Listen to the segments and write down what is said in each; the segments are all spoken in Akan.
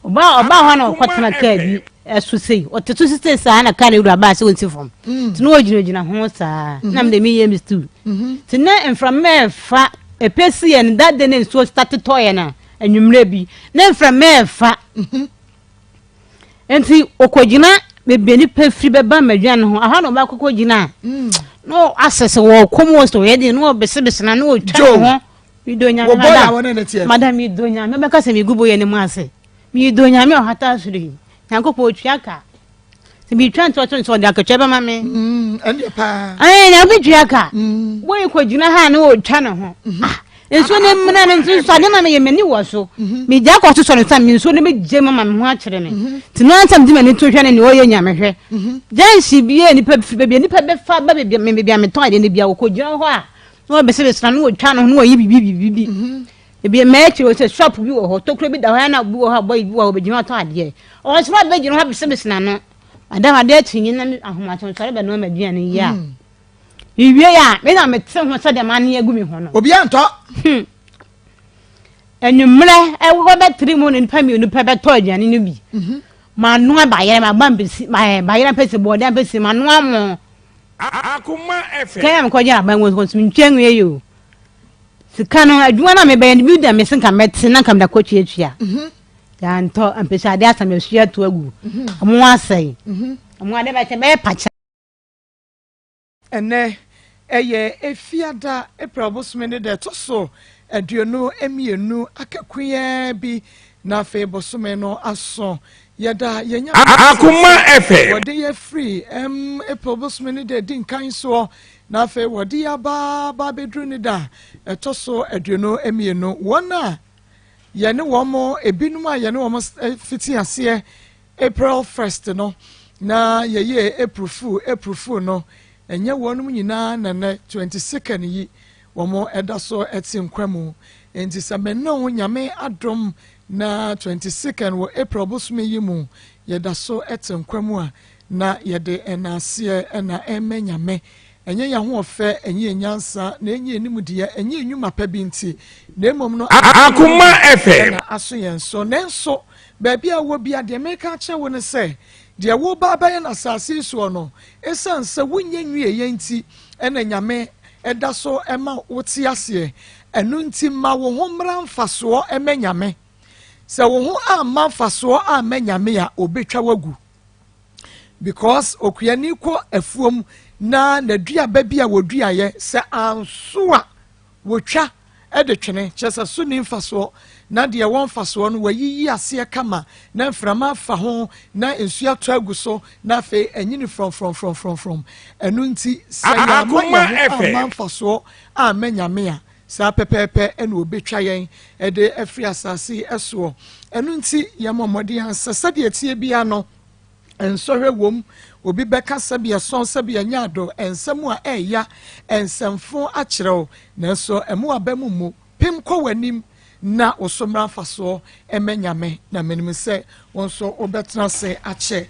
Ɔbaa ɔbaa hɔ na ɔkɔtena kaa bi ɛso sei ɔte so sisei saa na kaa no wura baa sɛ ɔnsi fam mm. nti na ɔgyinagyina ho saa mm-hmm. na mede meyɛ me stew mm-hmm. nti na mframa ɛfa ɛpɛ si yɛ no dade ne nsuo state tɔɔyɛ no anwummerɛ bi na mframa ɛfa mm-hmm. nti ɔkɔgyina baabi a nipa firi bɛba mmadwa no ho aha na ɔba kɔkɔ gyina mm. na asɛ sɛ wɔkɔ mu wɔ sɛ ɔyɛ den na ɔbesebese na na ɔtwa ne ho Mido Nyame madam. Madam mido Nyame bɛka sɛ megu boyɛ ne mu ase. Mido Nyame ɔhata soro yi. Nyankopɔn otua ka. Sɛ metwa ntoɔto nso ɔde akatua bɛma me. Mm, ɛndeɛ paa. Ɛɛ na obi tua ka. Mm. Boy kɔ gyina ha na ɔtwa ne ho. Mm-hmm. Ah, nsuo ne mmena no nso nso ade na meyɛ m'ani wɔ so. Mm-hmm. Megya kɔ so sɔ ne nsa me nsuo no bɛgye ma ma me ho akyerɛ me. Mm-hmm. Nti no ansa mede m'ani to hwɛ ne nea ɔyɛ nyame hwɛ. Gyansi bie nipa baabi nipa bɛfa ba baabi a metɔn adeɛ no bia wɔkɔ gyina hɔ a na wɔbɛsɛbɛsra na wɔtwa no ho na wɔyi biribi biribi bi mhm. ebi mmaa akyire hɔ sɛ shop bi wɔ hɔ tokuro bi da hɔ ɛna bi wɔ hɔ abɔ bi wɔ hɔ bɛgyina ɔtɔ adeɛ ɔsoro abɛgyina hɔ abɛsɛbɛsra no madam adeɛ akyi nyi na ahomakye nsɔre bɛ nneɛma aduane yi a mm. mewie a me na mete ho sɛ deɛ mane agu me ho no obi antɔ hmm. anwummerɛ ɛwɔ bɛtiri mu no nipa mmienu pɛ bɛtɔ aduane no bi mhm. manoa bayerɛ maba mpɛsi bayerɛ mpɛsi bɔɔde mpɛsi manoa mo Akoma FM. Sika yɛ mekɔgye aban mu nso mentwa nwie yi o. Sika no adwuma no a mebɛyɛ no bi da me se nka mɛte na nka mede akɔtuatua. Mhm. Yɛantɔ mpɛsɛ adeɛ asa masua ato agu. Mhm. Ɔmo asɛe. Mhm. Ɔmo ade bɛkyɛ bɛyɛ pakya. Ɛnnɛ ɛyɛ Efiada, April bosome ne da ɛtɔ so 22, aka kuyaa bi na afei bosome no aso. Yɛda yɛn Nyankopɔn ase Akoma sɛ FM. wɔde yɛ firi ɛm April bosome ne da ɛdi nkan soɔ na afei wɔde yɛ aba aba abɛduru ne da ɛtɔ so 22. Wɔn a yɛne wɔn ebinom a yɛne wɔn fiti aseɛ April 1st no na yɛyɛ April Fool April Fool no ɛnyɛ wɔnom nyinaa na nɛ 22nd yi wɔn ɛda so ɛte nkwa mu. Enti sɛ me ne wo Nyame adom Na 22nd wɔ April bosome yi mu yɛda so te nkwa mu a, na yɛde nnaaseɛ na ɛrema Nyame. Ɛnyɛ yɛn ahoɔfɛ, ɛnyɛ yɛn nyansa, na ɛnyɛ yɛn nimdeɛ, ɛnyɛ yɛn nnwuma pa bi nti, na mmom no adom Akoma FM. na aso yɛn so. Nanso baabi a wowɔ biara, deɛ mereka akyerɛ wo ne sɛ, deɛ woreba abɛyɛ no asase yi soɔ no, ɛsiane sɛ wonnya nwieeɛ nti na Nyame da so ma wote aseɛ. Ɛno nti ma wo ho mmra mfasoɔ mma Nyame. Sɛ wo ho amma mfasoɔ amma Nyame a, ɔbɛtwa wo agu. Because okuani kɔ afuom na n'aduaba bi a wɔduaeɛ, sɛ anso a, wɔtwa de twene, kyerɛ sɛ so nni mfasoɔ, na deɛ ɛwɔ mfasoɔ no wɔayiyi aseɛ kama na mframa afa ho na nsuo atɔ agu so na afei anyini frɔmfrɔmfrɔmfrɔm. Ɛno nti sɛ yɛamma yɛn ho amma mfasoɔ amma Nyame a, saa pɛpɛɛpɛ na ɔbɛtwa yɛn de afiri asase yi soɔ. Ɛno nti yɛmmɔ mmɔden ansa sɛdeɛ ɛteɛ biara no, Nsɔhwɛ wom, obi bɛka sɛbea sɔn sɛbea nyaado, nsɛm a ɛɛya, nsɛmfo akyerɛ wo, nanso mma w'aba mu mmu. Pem kɔ w'anim na wo so mmra mfasoɔ mmɛ Nyame, na menim sɛ wo nso wobɛtena ase akyɛ.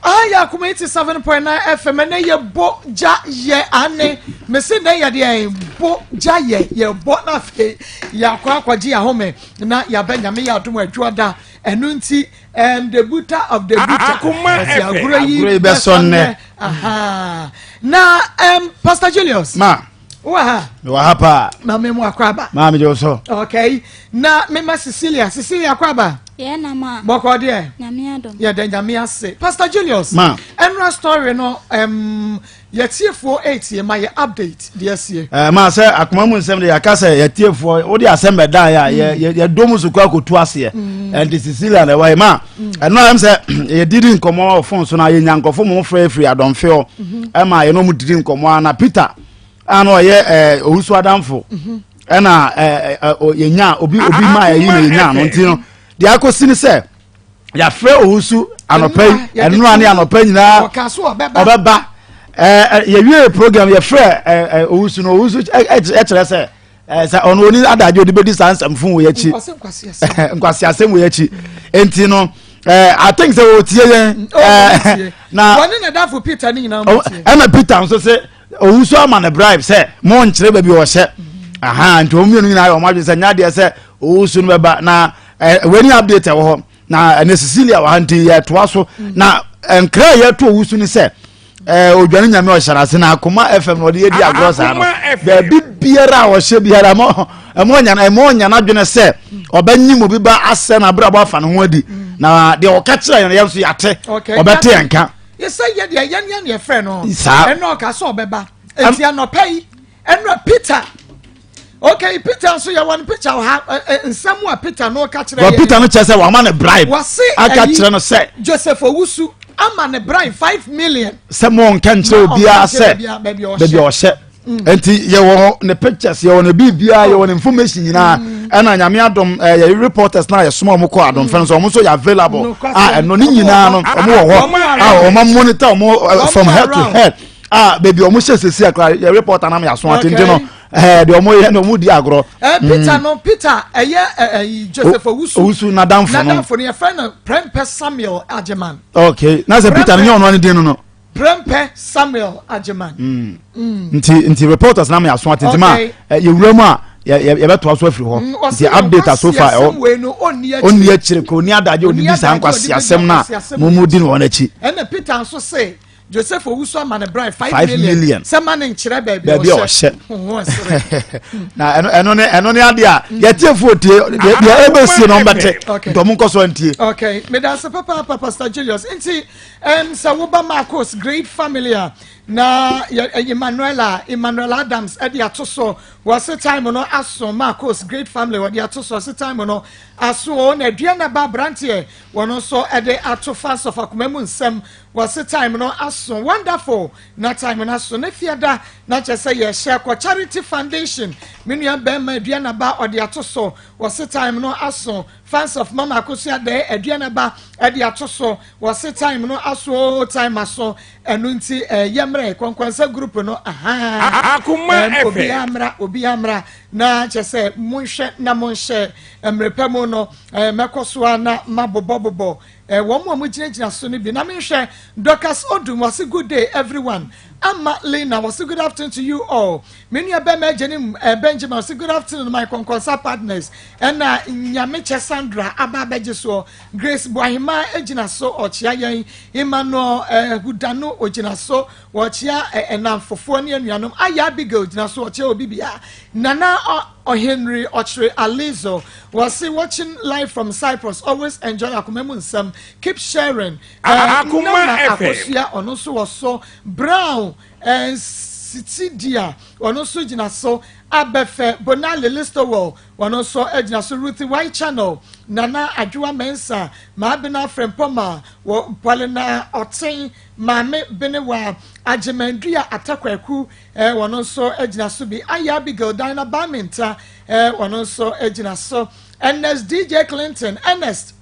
Aha yɛ Akoma 87.9 FM, ɛnɛ yɛ bo gya yɛ ane, mese nɛ yɛ deɛ bo gya yɛ, yɛ bɔ na afei yɛ akɔ akɔgye ahome na yɛabɛ Nyame yɛ adom adwoada, ɛno nti And the buta of the buta. Akoma Ɔsi FM. agorɔ yi Agorɔ yi bɛsɔ nnɛ. Aha. Na um, Pastor Julius. Ma. Wɔ ha. Mewɔ ha paa. Ma me mu akɔ aba. Maa me gye wo so. Okay. Na me ma Cecilia. Cecilia akɔ aba. Yɛ na ma. Bɔkɔ deɛ. Nyame adom. Yɛ dɛ nyame ase. Pastor Julius. Ma. Ɛnura story no um, Yɛtiefoɔ ɛretie ma yɛ update deɛ asie. Ɛɛ maa sɛ akoma mu nsɛm de yɛaka sɛ yɛtiefoɔ wode asɛm bɛdan a mm. yɛdɔ mu so kɔ akɔtu aseɛ mm. ɛnti Cecilia na ɛwɔ yi ma mm. ɛno ayɛm sɛ yɛdidi nkɔmmɔ wɔ fon so na yɛnya nkɔfo mo frɛ firi adɔmfe hɔ mm-hmm. ɛma yɛne ɔmo didi nkɔmmɔ a na Peter a na ɔyɛ ɛɛ owusu adamfo mm-hmm. ɛna ɛɛ yɛnya obi obi ma yɛyi na yɛnya no nti no deɛ akɔsi ne sɛ yɛafrɛ owusu anɔpa yi ɛnora ne anɔpa nyinaa ɔbɛba yɛwie program yɛfrɛ owusu no owusu ɛkyerɛ sɛ sɛ ɔno oni adagye ɔde bɛdi saa nsɛmfo wɔ akyi nkwasi asɛm wɔ akyi nti no I think sɛ ɔtie yɛn mm, na ɛna Peter nso sɛ owusu ama no bribe sɛ mo nkyerɛ baabi ɔhyɛ aha nti wɔn mmienu nyinaa yɛ wɔn adwene sɛ nyɛ adeɛ sɛ owusu no bɛba na wei ni update ɛwɔ hɔ. Na ɛnɛ Cecilia wɔ ha nti yɛtoa so. Na nkra a yɛto owu so ne sɛ ɛɛ odwane nyame ɔhyɛ n'ase na akoma fm na ɔde yɛdi agorɔ saa no. Baabi biara a ɔhyɛ biara ɛmɔ ɛmɔ ɔnya ɛmɔ ɔnya n'adwene sɛ ɔbɛnyim obi ba asɛ n'abrabɔ afa ne ho adi. Na deɛ ɔka kyerɛ yɛn yɛn nso yɛate ɔbɛte yɛn ka. Yɛsɛ yɛ deɛ yɛn yɛn yɛ frɛ no. Saa. Ɛna ɔka sɛ ɔbɛba. Eti anɔpa yi ɛna Peter. Okay, Peter nso yɛ wɔn picture wɔ ha nsɛm a Peter no ka kyerɛ yɛn. Peter no kyerɛ sɛ wama ne bribe. Wɔse aka kyerɛ no sɛ. Joseph Owusu ama ne bribe 5 million. Sɛ mo nka nkyerɛ obiara sɛ baabi a ɔhyɛ. Nti yɛwɔ ne pictures, yɛwɔ ne biribiara, yɛwɔ ne information nyinaa. Ɛna Nyame adom yɛ reporters na yɛsoma wɔn kɔ adomfɛn so, wɔn nso yɛ available a ɛno ne nyinaa no wɔn wɔ hɔ a wɔn monitor wɔn from head to head a baabi wɔn hyɛ sisi akora yɛ reporter nam yɛ aso ate nti no deɛ wɔn yɛ no wɔn di agorɔ. Peter no, Peter ɛyɛ ɛyi Joseph Owusu. Owusu nadamfo no. Nadamfo no yɛfrɛ no Prempeh Samuel Agyeman. Okay, na sɛ Peter no nyɛ ɔno ne din no. Prempeh Samuel Agyeman. Nti reporters na mi aso ate nti ma yɛwura mu a yɛbɛtoa so afiri hɔ. Nti update aso fa ɛwɔ ɔnni akyire ko ɔnni adagye ɔnni di saa nkwasi asɛm na mo mu di no wɔn akyi. Ɛna Peter nso se Joseph Owusu ama ne bribe 5 million sɛ ma ne nkyerɛ baabi a ɔhyɛ. Na ɛno ne adeɛ a yɛtie fo tie deɛ ɛbɛsie no ɔmbɛte nti ɔmo nkɔ so ntie. Okay, medase papaapa, Pastor Julius. Nti sɛ woba Marcos great family a na Emmanuela Adams ɛde ato so, wɔse time no aso. Marcos great family wɔde ato so, wɔse time no aso o. Na aduana ba aberanteɛ wɔn nso ɛde ato fans of akoma mu nsɛm, wɔse time no aso. Wonderful, na time no aso ne fiada na kyerɛ sɛ yɛhyɛ kɔ Charity Foundation. Me nua bɛrima aduana ba ɔde ato so, wɔse time no aso. Fans of Mama Akosua dɛ aduana ba ɛde ato so, wɔse time no aso o, time aso. Ɛno nti yɛmmerɛ kɔnkɔnsa group no aha. Akoma FM. Obiara mmra, obiara mmra na kyerɛ sɛ monhwɛ na monhyɛ mmerɛ pɛ mu no mɛkɔ so a na mabobɔbobɔ wɔn a wɔgyinagyina so no bi na menhwɛ. Dorcas Odum wɔse good day everyone. Ama Lena wɔse good afternoon to you all. Me nua bɛrima agyanim Benjamin wɔse good afternoon my kɔnkɔnsa partners. Ɛna Nyamekyɛ Sandra aba abɛgye soɔ. Grace Boahema gyina so ɔkyea yɛn. Emmanuel Hudano ogyina so wɔkyea ɛnamfofoɔ ne anuanom. Aya Abigail gyina so ɔkyea obi bia. Nana Henry Ɔkyere Alizo wɔse watching live from Cyprus, always enjoy akoma mu nsɛm, keep sharing. Akoma Nana FM. Akosua ɔno nso wɔ so. Brown Sitidia ɔno nso gyina so. Abɛfɛ Bonale Listowel ɔno nso gyina so. Ruthie White Channel, Nana Adwoa Mensa, Maabena Frempɔma wɔ Mpɔlena Ɔten, Maame Benewa Agyemandua Atakwaku wɔno nso gyina so bi. Aya Abigail Dina Baminta wɔno nso gyina so. Ernest DJ Clinton, Ernest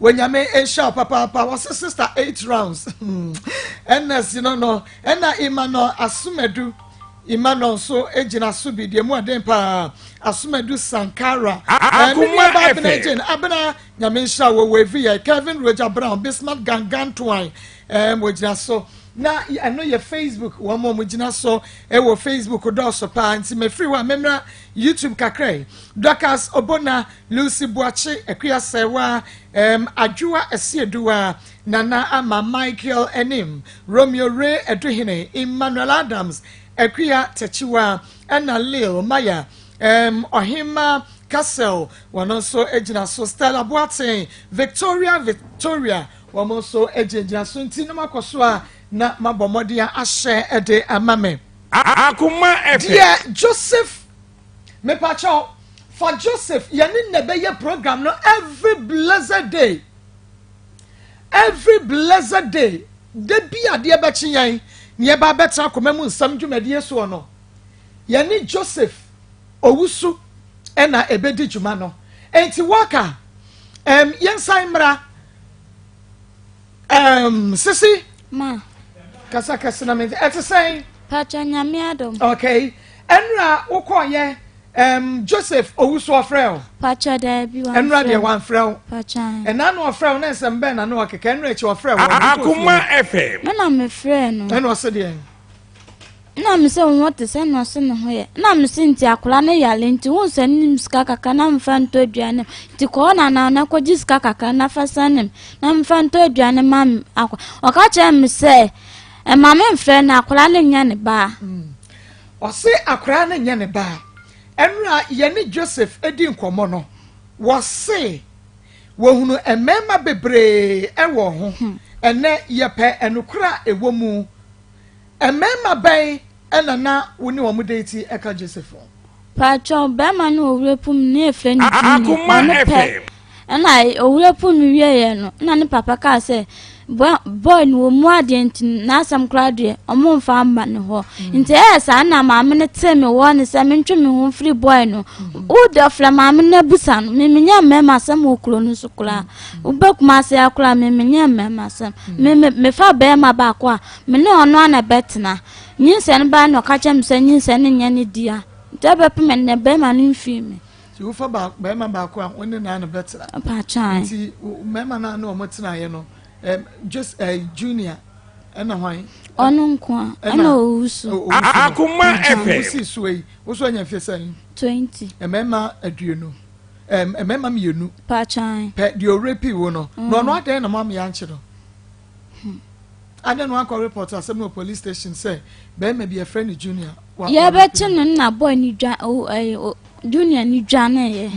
wonyame nhyɛ wo papaapa, wɔse sister eight rounds Ernest no. Ɛna Emmanuel Asomadu, Emmanuel nso gyina so bi deɛ mu ɔden paa. Asomadu Sankara Akoma me nua ba Abena FM. Jane Abena, Nyame nhyira wɔ wɔ yɛ Kevin Roger Brown, Bismarck Gangantoan wɔgyina so. Na ɛno yɛ Facebook, wɔn a wɔgyina so wɔ Facebook dɔɔso paa nti mefiri hɔ a memmra YouTube kakra yi. Dorcas Obona, Lucy Buakye, Akua Sɛwa, Adwoa Asieduwa, Nana Ama Michael Anim, Romeo Ray Aduhene, Emmanuel Adams, Akua Takyiwa, ɛna Lil Maya, Ɔhema Castle wɔn nso gyina so. Stella Boateng, Victoria Victoria wɔn nso gyinagyina so. Nti na makɔ so a na mabɔ mmɔden ahyɛ de ama me. Akoma FM. Deɛ Joseph mepakyɛw fa Joseph yɛne na ɛbɛyɛ program no every blessed day, every blessed day da bi adeɛ bɛkye yɛn na yɛba abɛtena akoma mu nsɛm dwumadie soɔ no, yɛne Joseph Owusu ɛna ɛbɛdi dwuma no. Enti wɔka yɛnsan mmra sisi. Ma. Kasa kɛse na mente. Ɛte sɛn? Patro, Nyame adom. Okay, ɛnura wokɔɔyɛ Joseph Owusu ɔfrɛ o? Patro, daabi, wamfrɛ. Ɛnura deɛ wamfrɛ wo? Patro. Ɛna no ɔfrɛ wo na nsɛm bɛn na ne ɔkeka? Ɛnura akyi ɔfrɛ wo? Akoma FM. Me na mefrɛ no. Ɛna ɔse deɛ? Na me se wo ho te sɛ na ɔse ne ho yɛ. Na me se nti akwadaa no yare nti wo nsɛne me sika kakra na memfa ntɔ aduane nti kɔɔ nana na kɔgye sika kakra na fa sɛne me na memfa ntɔ aduane ma me akwa. Ɔka kyerɛ me sɛ ɛma me mfrɛ no akwadaa no nyɛ ne ba. Ɔse akwadaa no nyɛ ne ba. Ɛnora yɛne Joseph di nkɔmmɔ no, wɔse wɔhunu mmarima bebree wɔ ho. Ɛnɛ yɛpɛ ɛnokorɛ a ɛwɔ mu. Mmarima bɛn na na wo ne wɔn date ka Joseph ho? Paatwɔ, barima no owura pum no yɛfrɛ no Junior, ɔno pɛ. Ɛna owura pum no wieɛ no, na ne papa kaa sɛ boy no wɔ mu adeɛ nti n'asɛm koraa deɛ ɔmo mfa mma ne hɔ. Nti ɛyɛ saa na maame no tee me wɔ ne sɛ mentwe me ho mfiri boy no. Wo deɛ ɔfrɛ maame no abusa no, me menyɛ mmarima asɛm wɔ kuro no so koraa. Wobɛ Kumase ha koraa me menyɛ mmarima asɛm. Me mefa barima baako a Me ne ɔno ara na ɛbɛtena. Nyinsɛn no bae na ɔka kyerɛɛ me sɛ nyinsɛn no nyɛ ne dea. Nti ɛbɛpem ɛnnɛ, barima no mfii me. Nti wofa barima baako a, wo ne no ara na ɛbɛtena. Mpakyɛw. Nti mmarima no a ne wɔn tenaeɛ no, Jos, Junior ɛna hwan? Ɔno nko a, ɛna Owusu. Akoma FM. Wosi so yi, wo so anya mfe sɛn? 20. Mmarima 20. Mmarima mmienu. Mpakyɛw. Pɛ deɛ ɔrepi wo no. Na ɔno adɛn na mo amea nkye no? Hmm. Adɛn na wankɔ report asɛm no wɔ police station sɛ bɛrima bi yɛfrɛ no Junior. Yɛbɛkye no na boy no dwa o ɛyɛ o Junior no dwaneeɛ.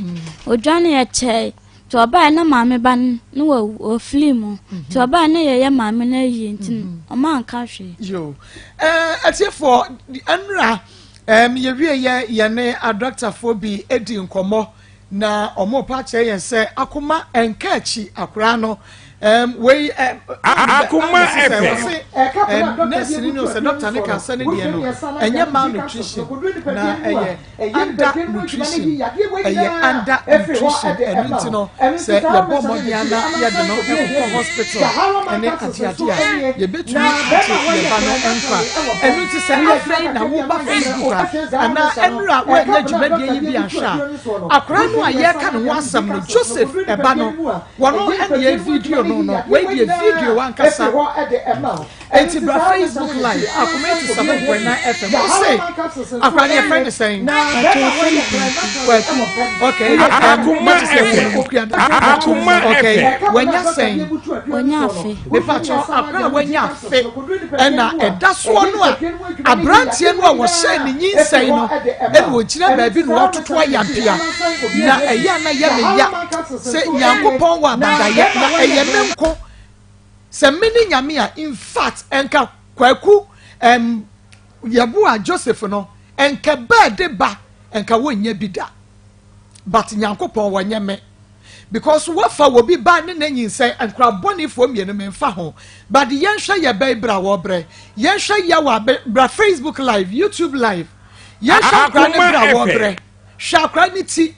Odwaneeɛ kyɛe. Nti ɔbaeɛ na maame ba no ne wawu ɔfiri mu. Nti ɔbaeɛ na yɛyɛ maame no ayie nti no ɔma anka hwee. Yo. Ɛɛ atiefoɔ ɛnura ɛɛm yɛwie yɛ yɛne adɔktafoɔ bi edi nkɔmɔ. Na ɔmo pa kyerɛ yɛn sɛ akoma ɛnka akyi akoraa no ɛm wei ɛ Akoma sɛ FM. wɔse ɛm nurse ni no sɛ doctor ne ka sɛ ne deɛ no ɛnyɛ malnutrition na ɛyɛ under nutrition ɛyɛ under nutrition ɛno nti no sɛ yɛbɔ mmɔden ana yɛde no ɛkokɔ hospital ɛne adeade a yɛbɛtumi agye yɛn ba no nkwa ɛno nti sɛ afei na woba Facebook a anaa ɛnora woanya dwumadie yi bi anhwɛ a akwaraa no a yɛreka ne ho asɛm no Joseph ɛba no wɔno ɛne yɛ video no no wei deɛ video ankasa enti bra Facebook live akoma 87.9 FM wo se akwaraa no yɛfrɛ ne sɛn Kwaku okay Akoma FM Akoma okay FM wanya sɛn Wanya afe. Mepakyɛw, akora a wanya afe na ɛda soɔ no a aberanteɛ no a wɔhyɛɛ ne nyinsɛn no na ɔgyina baabi na ɔretoto ayampea na ɛyɛ a na yɛ me ya sɛ Nyankopɔn wɔ abadayɛ na ɛyɛ me nko sɛ me ne Nyame a in fact ɛnka Kwaku ɛm Yeboah Joseph no ɛnka bɛɛde ba ɛnka wɔnnya bi da but Nyankopɔn wɔnyɛ me Because wafa obi ba ne na nyinsɛn nkora bɔne foɔ mmienu me nfa ho but yɛnhwɛ yɛ bɛyi bra wɔ brɛ yɛnhwɛ yawa bra Facebook live YouTube live yɛnhwɛ akora ne bra wɔ brɛ hwɛ akora ne ti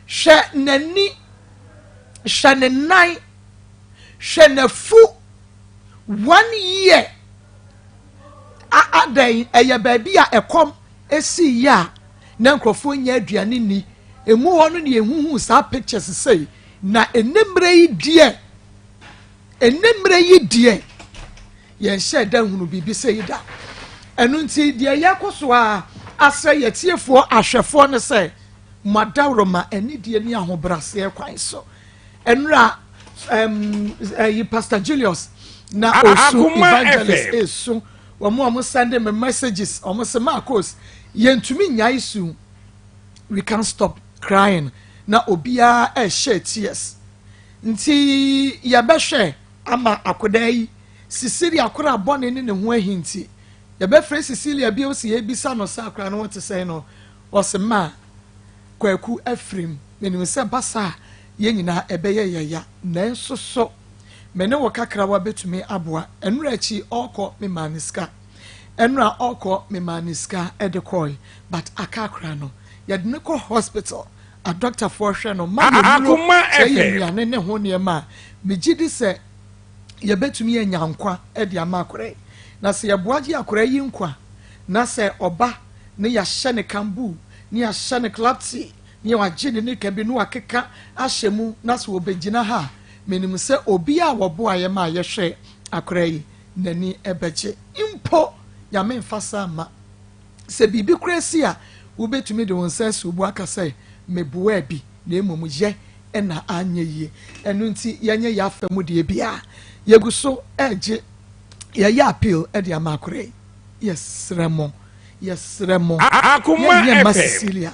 hwɛ n'ani hwɛ ne nan hwɛ n'afu one year adɛn ɛyɛ baabi a ɛkɔm Esii yɛ a na nkurɔfoɔ nnya aduane nni, emu hɔ no na yɛhuhuu saa pictures sei, na ɛnnɛ mmerɛ yi deɛ, ɛnnɛ mmerɛ yi deɛ, yɛnhyɛɛ da nhunu biribi sei da. Ɛno nti deɛ yɛkɔ so a asrɛ yɛtiefoɔ ahwɛfoɔ no sɛ, mo adaworoma anidie ne ahobraseɛ kwan so. Ɛnora um, uh, Pastor Julius na osu evangelist esu. Wɔn a wɔn send me messages, wɔn se Marcos, yɛntumi nnyae su, we can't stop crying, na obiara ɛrehyɛ tears. Nti yɛbɛhwɛ ama akodaa yi, Cecilia kora bɔne ne ne ho ahi nti, yɛbɛfrɛ Cecilia bio sɛ yɛbisa no sɛ akora no ho te sɛn no, ɔse ma Kwaku afirim, menim sɛ basa a yɛn nyinaa ɛbɛyɛ yɛya, nanso so Me ne wo kakrawa bɛtumi aboa. Ɛnora akyi ɔɔkɔ me maa no sika. Ɛnora ɔɔkɔ me maa no sika ɛde kɔɔe but aka akora no. Yɛde no kɔ hospital a doctor foɔ hwɛ no ma yɛ nnuro kyerɛ yɛ nnuane ne ho nneɛma a me gye di sɛ yɛbɛtumi anya nkwa de ama akora yi. Na sɛ yɛboa gye akora yi nkwa na sɛ ɔba ne yɛahyɛ no kambuu ne yɛahyɛ no klapsi ne wagye ne nika bi ne wakeka ahyɛ mu na sɛ ɔbɛgyina ha a Menim sɛ obiara a wɔboaeɛ maa yɛhwɛɛ akwadaa yi, n'ani bɛgye. Mpo Nyame mfa saa mma. Sɛ biribi koraa si a, wobɛtumi de wo nsa asi wo bo aka sɛ, Meboaa bi, na mmom yɛ na anyɛ yie. Ɛno nti yɛnyɛ yɛn afa mu deɛ biara. Yɛgu so regye, yɛyɛ appeal de ama akwadaa yi. Yɛsrɛ mo, yɛsrɛ mo, Akoma yɛnyɛ mma FM. Cecilia.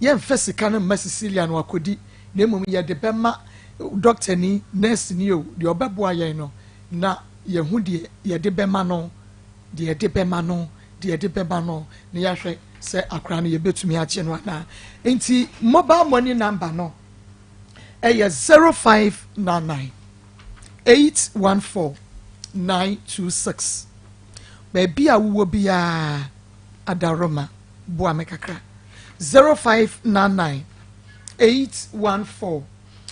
Yɛmfa sika no mma Cecilia na wakɔdi, na mmom yɛde bɛma dɔktani, nɛɛseni o, deɛ ɔbɛboa yɛn no, na yɛahu deɛ yɛde bɛma no, deɛ yɛde bɛma no, deɛ yɛde bɛma no, na yɛahwɛ sɛ akwadaa no yɛbɛtumi agye no anaa. Nti mobile money number no ɛyɛ 0599 814 926. Baabi a wowɔ biara, Adaworoma, boa me kakra. 0599 814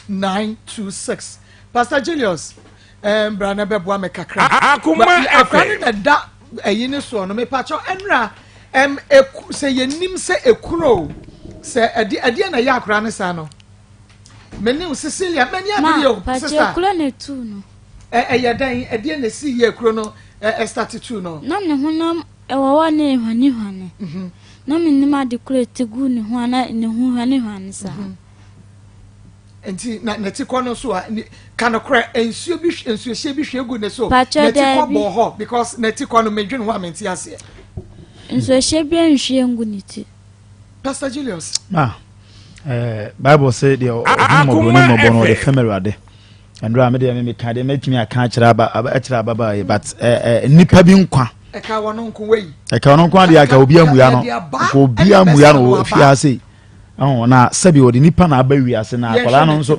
926. Pastor Julius, eh, bra na bɛboa me kakra. Akoma Akora no FM. na da ɛyi ne soɔ no, mepakyɛw ɛnra ɛm eku sɛ yɛnim sɛ ekuro o, sɛ ɛde ɛdeɛ na ɛyɛ akora no saa no. Mene wo Cecilia, mani Ma, abiri o, pakyɛ sister. ekuro na etuu no. Ɛ ɛyɛ dɛn ɛdeɛ na esi yɛ ekuro no ɛ ɛstarte tuu no. Na ne honam ɛwɔ hɔ na ehwanehwane. Na mennim ade koro a ɛte guu ne ho a na ne ho hwanehwane saa. Nti na n'ati kɔ no so a ka nokorɛ nsuo bi nsuohyɛ bi hwie gu ne so Pakyɛ n'ati kɔ daabi. bɔɔ hɔ because n'ati kɔ no medwene ho a mente aseɛ. Nsuohyɛ bi anhwie ngu ne ti. Pastor Julius. Ma eh, Bible sɛ deɛ ɔhu mmɔborɔ ne mmɔbɔ no ɔde fɛm Awurade. Ɛnora me deɛ me meka deɛ mɛtumi aka akyerɛ aba akyerɛ ababaa yi but eh, eh, nipa bi nkwa. Ɛka wɔn nko wei. Ɛka wɔn nko adeɛ aka obi amua no. Nka obi amua no wɔ fiase yi. Ɛho na sɛbi wɔde nipa na aba wiase na akwadaa no nso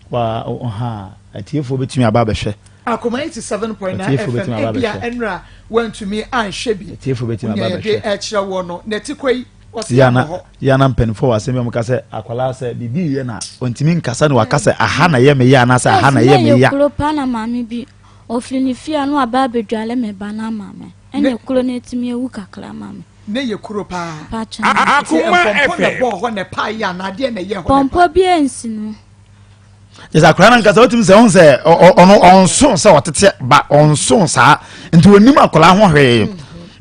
wa ɔha atiefoɔ bɛtumi aba abɛhwɛ. Akoma 87.9 FM ebia ɛnora wantumi anhwɛ bi. Atiefoɔ bɛtumi aba abɛhwɛ. Nea yɛde ɛkyerɛ wɔ no na ti kɔ yi ɔsi abɔ hɔ. Yɛ na mpanimfoɔ wɔ asɛm bi a wɔka sɛ akwadaa sɛ biribi yɛ na ɔntumi nkasa na waka sɛ aha na ɛyɛ me ya anaasɛ aha na ɛyɛ me ya. Ɛyɛ kuro paa na maame bi ɔfiri ne fie a na waba abɛdwale me ba no ama me ɛna kuro no atumi awu kakra ama me. Ne yɛ kuro paa. Mpakyɛ. Nti Akoma mpɔmpɔ na FM. ɛbɔɔ hɔ na ɛpaeɛ anaa adeɛ na ɛyɛɛ hɔ na ɛpaeɛ? Pɔmpɔ bi ansi no. Kyerɛ sɛ akwadaa no ankasa wotumi sɛ ɔhu sɛ ɔno ɔnso sɛ ɔtete ba ɔnso saa nti onim akwadaa ho hwee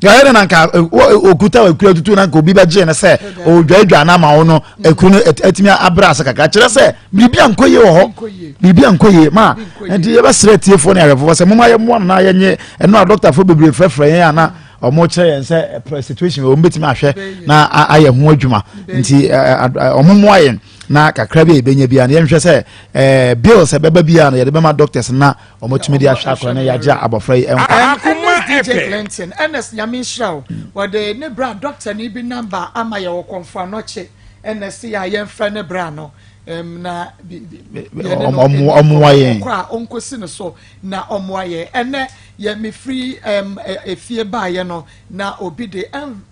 yɛyɛ dɛ na nka okuta ekura tutu na nka obi bɛgye no sɛ ɔdwadwa no ama wo no ekuru no atumi abrɛ ase kakra kyerɛ sɛ biribi ankɔ yie wɔ hɔ biribi ankɔ yie ma nti yɛbɛsrɛ atiefoɔ ne ahwɛfoɔ sɛ moma yɛmmoa no na yɛnyɛ ɛno a dɔktafoɔ bebree frɛfrɛ yɛn ana wɔn kyerɛ yɛn sɛ situation wɔn bɛtumi ahwɛ na ayɛ ho adwuma nti wɔn mmoa yɛn na kakra bi a yɛbɛnya biara no yɛnhwɛ sɛ ɛɛ bills ɛbɛba biara no yɛde bɛma doctors na wɔatumi de ahwɛ akora na yɛagye abɔfra yi nkwa. Akoma DJ FM. Clinton Ernest Nyame nhyira wo wɔde ne bra doctor ni bi number ama yɛ wɔ Kɔmfo Anɔkye Ernest yɛ a yɛmfrɛ ne bra no na yɛne no ɔmmoa yɛn kɔ a ɔnkɔsi no so na ɔmmoa yɛn ɛnɛ yɛ mefiri efie baayɛ no na obi de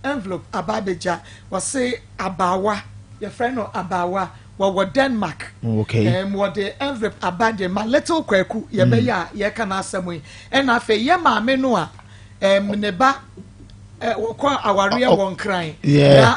envelope aba abɛgya wɔse abaawa yɛfrɛ no abaawa wɔwɔ Denmark. Okay. Wɔde envelope aba de ma little Kwaku yɛbɛyɛ a yɛka n'asɛm yi ɛna afei yɛ maame no a ne ba wɔkɔ awareɛ wɔ Nkran na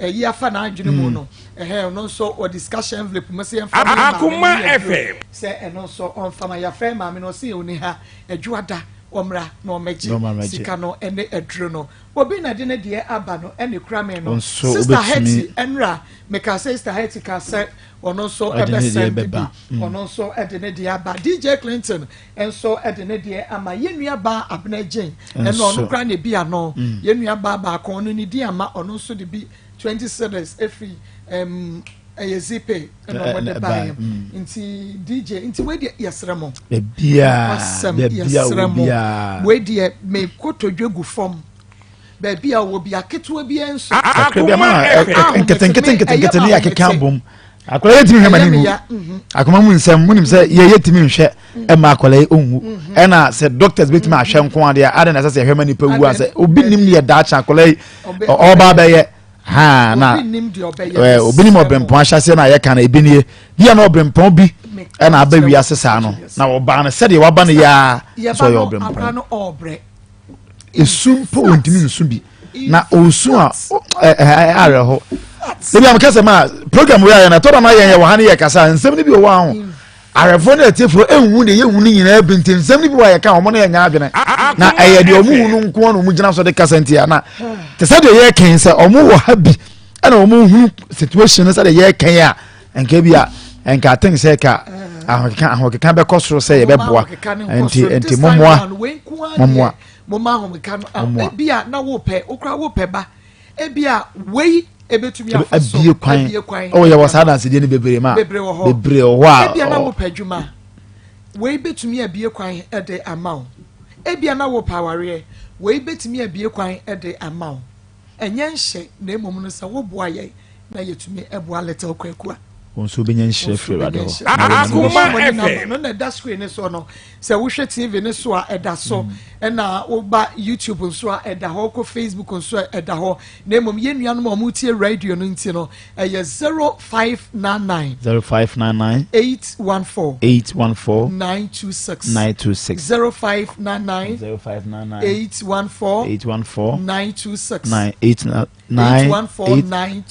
ɛyi afa n'adwene mu no ɛhɛn ɔno nso wɔde sika hyɛ envelope mu sɛ yɛmfa ma maame no yɛ duro sɛ ɛno nso ɔmfa ma yɛafrɛ maame no ɔsɛ ɔni ha adwuada ɔmmra na ɔmmɛgye sika no ne aduro no. Obi na de ne deɛ aba no ɛna ekura me no. Nso Sister wobɛtumi. Hetty ɛnra meka sɛ Sister Hetty ka sɛ ɔno nso Ɔde ɛbɛ ne deɛ send bi bɛba. ɔno nso ɛde ne deɛ aba. DJ Clinton nso ɛde ne deɛ ama. Yɛn nua baa Abena Jane ɛna ɔno Nso. koraa na ebi ano. Yɛn nua baa baako ɔno ne din ama ɔno nso de bi 20 cedis efiri ɛm ɛyɛ Zeepay ɛna ɔmo de Ɛna baeɛ. ɛbaeɛ, mm. Nti DJ nti wei deɛ yɛsrɛ mo. Baabiaa, Nokwasɛm, baabi a yɛsrɛ wɔ mo. biara. Wei deɛ me kotodwe gu fam. Baabi a wɔ bi aketewa bi nso. Kakra bi ama Akoma ɛ- FM. ɛ- nketenkete nketenkete ne yɛakeka Ahomete. abom. Akwadaa yɛntumi nhwɛ ma Ɛyɛ ne me nwu. ya. Mhm. Akoma mu nsɛm munim sɛ yɛ yɛntumi nhwɛ ɛma akwadaa yi ɔnwu. Ɛna sɛ doctors bɛtumi ahwɛ nko adeɛ a adɛn na ɛsɛ sɛ yɛhwɛ ma nipa wu a sɛ obi nim ne yɛ daakye akwadaa yi Ɔbɛ- ɔ- ɔba abɛyɛ ha na Obi nim deɛ ɔbɛyɛ. ɛ, obi nim Mesrɛ mo. ɔbrempɔn ahyɛseɛ no a yɛka no ebi nie bia na ɔbrempɔn bi Me- ɛna aba kyerɛ wo. wiase saa no na ɔbaa no sɛdeɛ waba no yɛa sɛ Yɛba ɔyɛ no ɔbrempɔn akora no ɔɔbrɛ. esu mpo ontumi nsu bi na osu a ɛ ɛ awerɛho ebi a mekasa ma program wei ayɛ no ɛtɔ da no ayɛ yɛ wɔ ha ne yɛ kasa nsɛm no bi wɔ hɔ aho. Ahwɛfoɔ ne atiefoɔ nhu deɛ yɛhu no nyinaa bi nti nsɛm no bi wɔ a yɛka a wɔn no yɛnyɛ adwene na ɛyɛ deɛ wɔn hu no nko ara na wɔn gyina so de kasa nti ana te sɛ deɛ yɛreka yi sɛ wɔn wɔ ha bi ɛna wɔn hu situation no sɛ deɛ yɛreka yi a nka bi a nka aten sɛ ka ahokeka ahokeka bɛkɔ soro sɛ yɛbɛboa nti nti momoa momoa moma ahomeka no ebi a na wopɛ wokora wopɛ ba Ebia wei ebetumi afa so abie kwan. Oh, yɛwɔ saa adansedie no bebree ma. Bebree wɔ hɔ. Bebree wɔ hɔ a. Ebia na wopɛ adwuma. Wei betumi abie kwan de ama wo. Ebia na wopɛ awareɛ. Wei betumi abie kwan de ama wo. Ɛnyɛ nhyɛ na mmom no sɛ woboa yɛn na yɛtumi boa Little Kwaku a. Wo nso wobɛnya nhyira firi Awurade hɔ. Akoma FM. No na ɛda screen no so no. Sɛ wohwɛ TV no so a ɛda so. Mm. Ɛna woba YouTube nso a ɛda hɔ, wokɔ Facebook nso a ɛda hɔ. Na mmom yɛn nuanom a wɔtie radio no nti no, ɛyɛ 0599 0599 814 814 926 926 0599 0599 814 814 926 9 9 8 9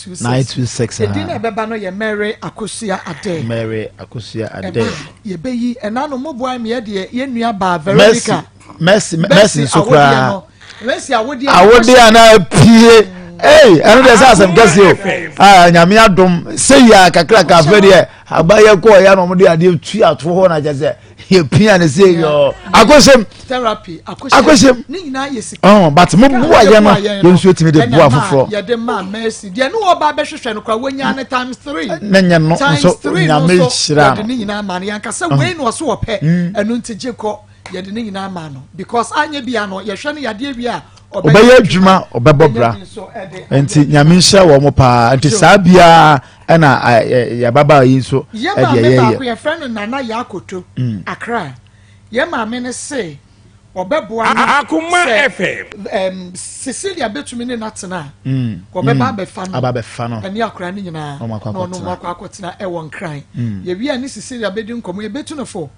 2 6 Edin a ɛbɛba no yɛ Mary Akosua Adeh. Mary Akosua Adeh. Ɛba yɛbɛyi ɛna no mo boa meɛ deɛ yɛn nua baa Veronica. Mercy Mercy nso koraa. Mercy awodeɛ. Awodeɛ a na apue. Ee ɛno deɛ sɛ asɛm kɛse o. Aa nyame adom sɛ yɛ kakraka afɛ deɛ abayɛ kɔɔ yɛ na wɔn de adeɛ tu ato hɔ na kyɛ sɛ. yɛpia ne sɛ yɔ akɔhyɛm therapy akɔhyɛm ne nyinaa yɛ sika ɔn but mo boa yɛ no yɛn nso yɛtumi de boa foforɔ yɛde maa mercy deɛ ne wɔba bɛhwehwɛ no kora wɔnya ne times three ne nyɛ no nso nyame hyira no yɛde ne nyinaa maa no yɛnka sɛ wei na ɔso wɔpɛ mm. ɛno nti gye kɔ yɛde ne nyinaa maa no because anyɛ bia no yɛhwɛ no yadeɛ wie a ɔbɛyɛ adwuma ɔbɛbɔ bra nti nyame nhyira wɔn mo paa nti saa biara ɛna yɛababaa yi nso ɛdeɛ yɛyɛ. Yɛ maame baako yɛfrɛ no Nana Yakoto mm. Accra yɛ maame no se ɔbɛboa no sɛ um, Cecilia bɛtumi ne n'atena a mm. ɔbɛba mm. abɛfa no ɛne akora no nyinaa na ɔno akɔ akɔtena ɛwɔ Nkran yɛwie a ne Cecilia bɛdi nkɔmmɔ yɛbɛtu no fo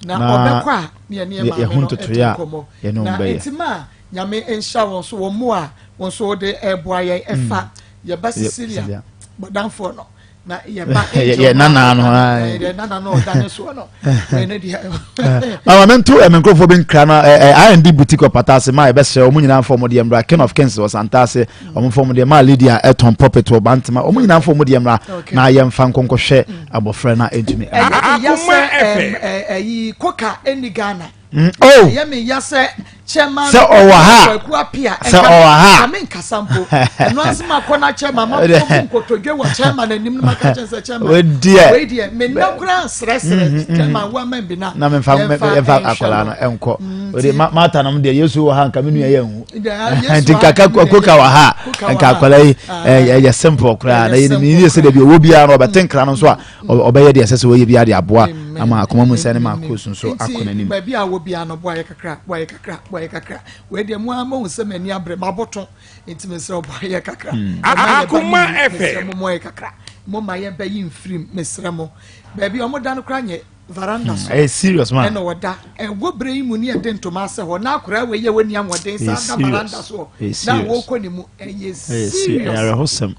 na ɔbɛkɔ a ne yɛne yɛ maame no ɛdi nkɔmmɔ na nti ma Nyame nhyira wɔn so wɔn mmoa a wɔn nso wɔde ɛboa yɛn ɛfa mm. yɛba Cecilia bɔdanfoɔ no na yɛba yɛ nana no yɛ nana no ɔda ne soɔ no ɛne deɛ. Mama mi nto ɛmi nkurɔfoɔ bi nkira na ɛ ɛ R&D boutique wɔ Pataase maa yɛbɛsrɛ wɔn nyinaa nfa wɔn deɛ mmra King of Kings wɔ Santase wɔn nfa wɔn deɛ maa Lydia ɛtɔn pulpit wɔ Bantama wɔn nyinaa nfa wɔn deɛ mmra na yɛnfa nkɔnkɔhwɛ abɔfra na ɛntumi. Ɛyɛ mi ya sɛ ɛɛ ɛyi koka ɛni Ghana. Mm, oh. Ɛyɛ me ya sɛ chairman sɛ ɔwɔ ha Kwaku Apia sɛ ɔwɔ ha nka me nkasa mpo ɛno ase ma kɔ na chairman ma kɔ mu nkotodwe wɔ chairman anim no ma ka kyɛn sɛ chairman wedeɛ wei deɛ me nna koraa nsrɛsrɛ mm, chairman wo ama bi na na memfa yɛmfa akwadaa no ɛnkɔ ɔde mata nom deɛ yesu wɔ ha nka me nua yɛ nhu nti nka koka wɔ ha nka akwadaa yi ɛyɛ simple koraa na yɛnim yɛ sɛ deɛ ɔwɔ biara no ɔbɛte nkra no nso a ɔbɛyɛ deɛ ɛsɛ sɛ ɔyɛ biara de aboa ama akoma mu nsɛm ne ma akɔ nso akɔ n'anim. Baabi a wɔ biara no boa yɛ kakra boa yɛ kakra boa yɛ kakra wei deɛ mo ara mohu sɛ m'ani abere maboto nti mesrɛ boa yɛ kakra hmm. Akoma FM mesrɛ mo moa yɛ kakra mo ma yɛ bɛyi mfirim mesrɛ mo baabi a wɔn da no koraa nyɛ veranda hmm, so ɛyɛ serious man ɛna ɔda ɛwɔ bere yi mu ne ɛde ntoma asɛ hɔ na akora wei yɛ wɔ ni ahoɔden saa da veranda so na wɔkɔ ne mu ɛyɛ serious ɛyɛ awerɛhosɛm.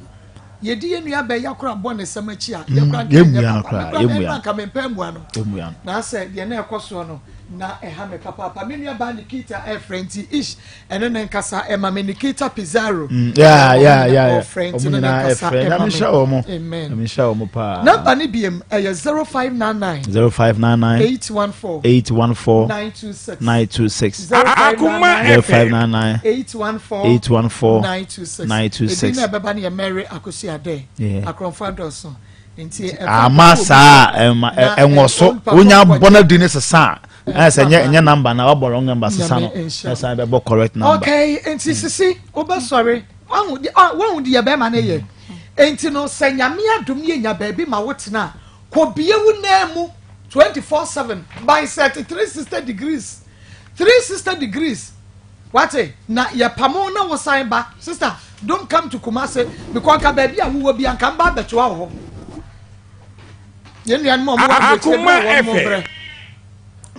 Yɛdi yɛn nua bɛɛ yakora bɔ ne nsɛm akyi a, yɛkora nka ɛnyɛ papa. Me kora mɛma nka mempɛ mmua no. Na asɛ deɛ na ɛkɔ soɔ no, na ɛha me papaapa. Me nua baa Nikita ɛfrɛ nti, ish, ɛne ne nkasa ɛma me. Nikita Pizarro. Mm, yeah, yeah, yeah. Ɔfrɛ nti ne ne nkasa ɛma me. Amen. Namba ne biem ɛyɛ 0599 0599 814 814 926 926 0599 0599 814 814 926 926. Edin na ɛbɛba no yɛ Mary Akosua Adeh. Akorɔmfo adɔɔso nti ama saa ɛma ɛnwɔ so wonya bɔ no di ne sesa a ɛyɛ sɛ ɛnyɛ ɛnyɛ number na wabɔ wrong number sesa no ɛsan bɛbɔ correct number. Okay nti sisi wobɛsɔre wahu di ah wahu di yɛ bɛrima no yɛ nti no sɛ nyame adom yɛ nya baabi ma wotena a kɔ bie wo nan mu 24/7 by 360 degrees 360 degrees. Wate? Na yɛpamo wo na wo san ba. Sister, don't come to Kumasi because nka baabi a wowɔ bia nka mba abɛtoa wɔ hɔ. Yɛn nuanom a wɔwɔ aburokyire bere a wɔn brɛ,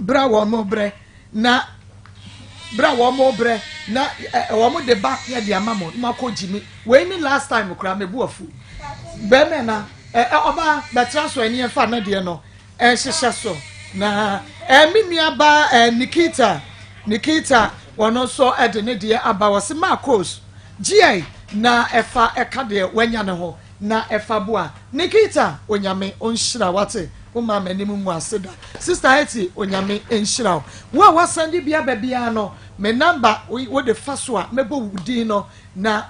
bere a wɔn brɛ na bere a wɔn brɛ na wɔn de ba yɛ de ama mo na mo akɔ gyimi. Wei ne last time koraa mebu afu. Bɛrima na ɔbaa bɛtra so ɛne yɛn fa na deɛ no. nhyehyɛ so. Na eh, me nua ba eh, Nikita, Nikita, wɔn nso de ne deɛ aba. Wɔse Marcos, gyeɛ na ɛfa ɛka deɛ wanya ne ho na ɛfa boa. Nikita, Onyame ɔnhyira wate, wo maa m'anim ngu ase da. Sister Hetty, Onyame nhyira wo. Wo a wasan de bi aba biara no, me number wo de fa so a, mɛbɔ wo din no na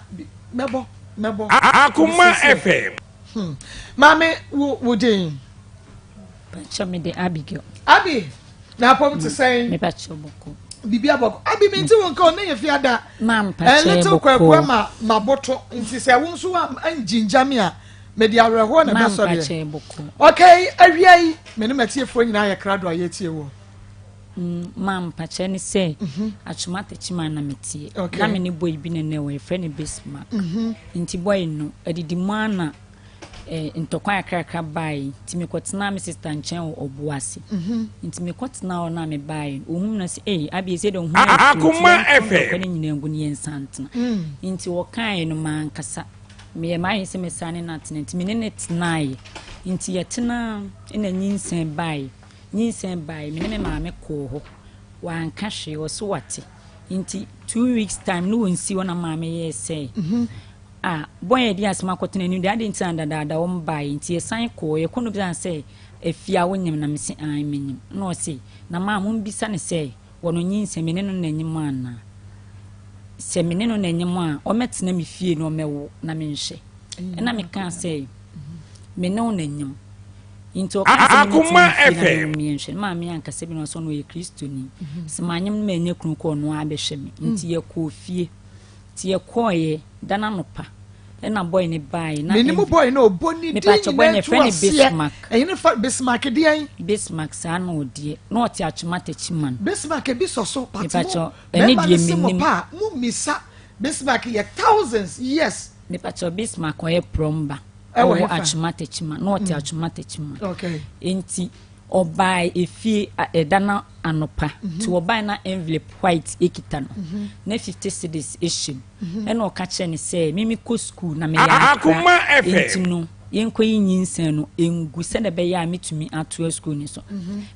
mɛbɔ, mɛbɔ. Akoma FM. Hmm. Maame, wo wo din? Pakyɛ me de Abigail. Abi, na apɔm te sɛn? Me pakyɛ bɔkɔ. Bibi abɔkɔ. Abi mi nti wo nka ɔne yɛ fi ada. Ma mpakyɛ bɔkɔ. Little kwaku ama ma boto nti sɛ wo nso wa ngyingya mi a me de awerɛhoɔ na ɛbɛsɔ deɛ. Ma mpakyɛ bɔkɔ. Okay, awia yi me ne matiefoɔ nyinaa yɛ krado a yɛtie wɔ. Ma mpakyɛ ne sɛ mhm. atwoma takyima na meteɛ. Na me ne boy bi na nɛ wɔ yɛfrɛ no Bismarck. Mhm. Nti boy no adidi mu ana eh, ntɔkwa kakrakra bae nti mekɔtenaa me sista nkyɛn wɔ ɔbo ase. Nti mekɔtenaa hɔ no a mebae no, ohum no sɛ, ei, Abie, sei deɛ wo ho ayɛ kuro nti yɛnto ntɔkwa no nyinaa ngu na yɛnsan ntena. Nti wɔkaeɛ no mankasa. Meyɛɛ m'adwene sɛ mɛsan ne no atena nti me ne no tenaeɛ. Nti yɛtenaa na nyinsɛn baeɛ. Nyinsɛn baeɛ, me ne me maame kɔɔ hɔ. Wanka hwee, ɔse wate. Nti 2 weeks time no wɔnsi hɔ na maame yɛɛ sɛ, Ah, bɔn a yɛde asɛm akɔto n'anim deɛ, adɛn nti na dadaada wɔmbaeɛ? Nti yɛsan kɔɔ, yɛkɔ no bisaa no sɛ, Afie a wonyem? Na mese, Aane, menyem. Ɛna ɔse, Na maa mombisa no sɛ, wɔno nyinsɛn, me ne no na nyem anaa? Sɛ me ne no na nyem a, ɔmmɛtena me fie na ɔmmɛwo na menhwɛ. Ɛna mekaa sɛ, Me ne wo na nyem. Nti ɔkaa sɛ memmɛtena ne fie na menwo meɛnhwɛ. Ne maame ankasa bi na ɔsɛ ɔno ɔyɛ Kristoni. Sɛ manyem no mannya kunu kɔ ɔno ara bɛhwɛ me. Nti yɛkɔɔ fie. Nti yɛkɔɔeɛ da no anɔpa ɛna boy no baeɛ na Menim boy no ɔbɔ ne din Mepakyɛ boy no nyinaa yɛfrɛ tu no aseɛ Bismarck. Ɛhene fa Bismarck deɛn? Bismarck saa na ɔdeɛ na ɔte Atwoma Takyiman. Bismarck ebi sɔ so but mo Mepakyɛ ɛne mɛma deɛ no se mo menim. pa a mo mmisa Bismarck yɛ thousands yes. Mepakyɛ Bismarck ɔyɛ plumber Ɛwɔ ɔwɔ hefa? Atwoma Takyiman na ɔte Atwoma Takyiman. Okay. Nti Ɔbae efie ɛda no anɔpa nti ɔbae na envelope white ekita no na 50 cedis hyɛ mu ɛna ɔka kyerɛ no sɛ me mekɔ school na meyɛ akora nti no yɛnkɔ yi nyinsɛn no ngu sɛdeɛ ɛbɛyɛ a metumi atoa school no so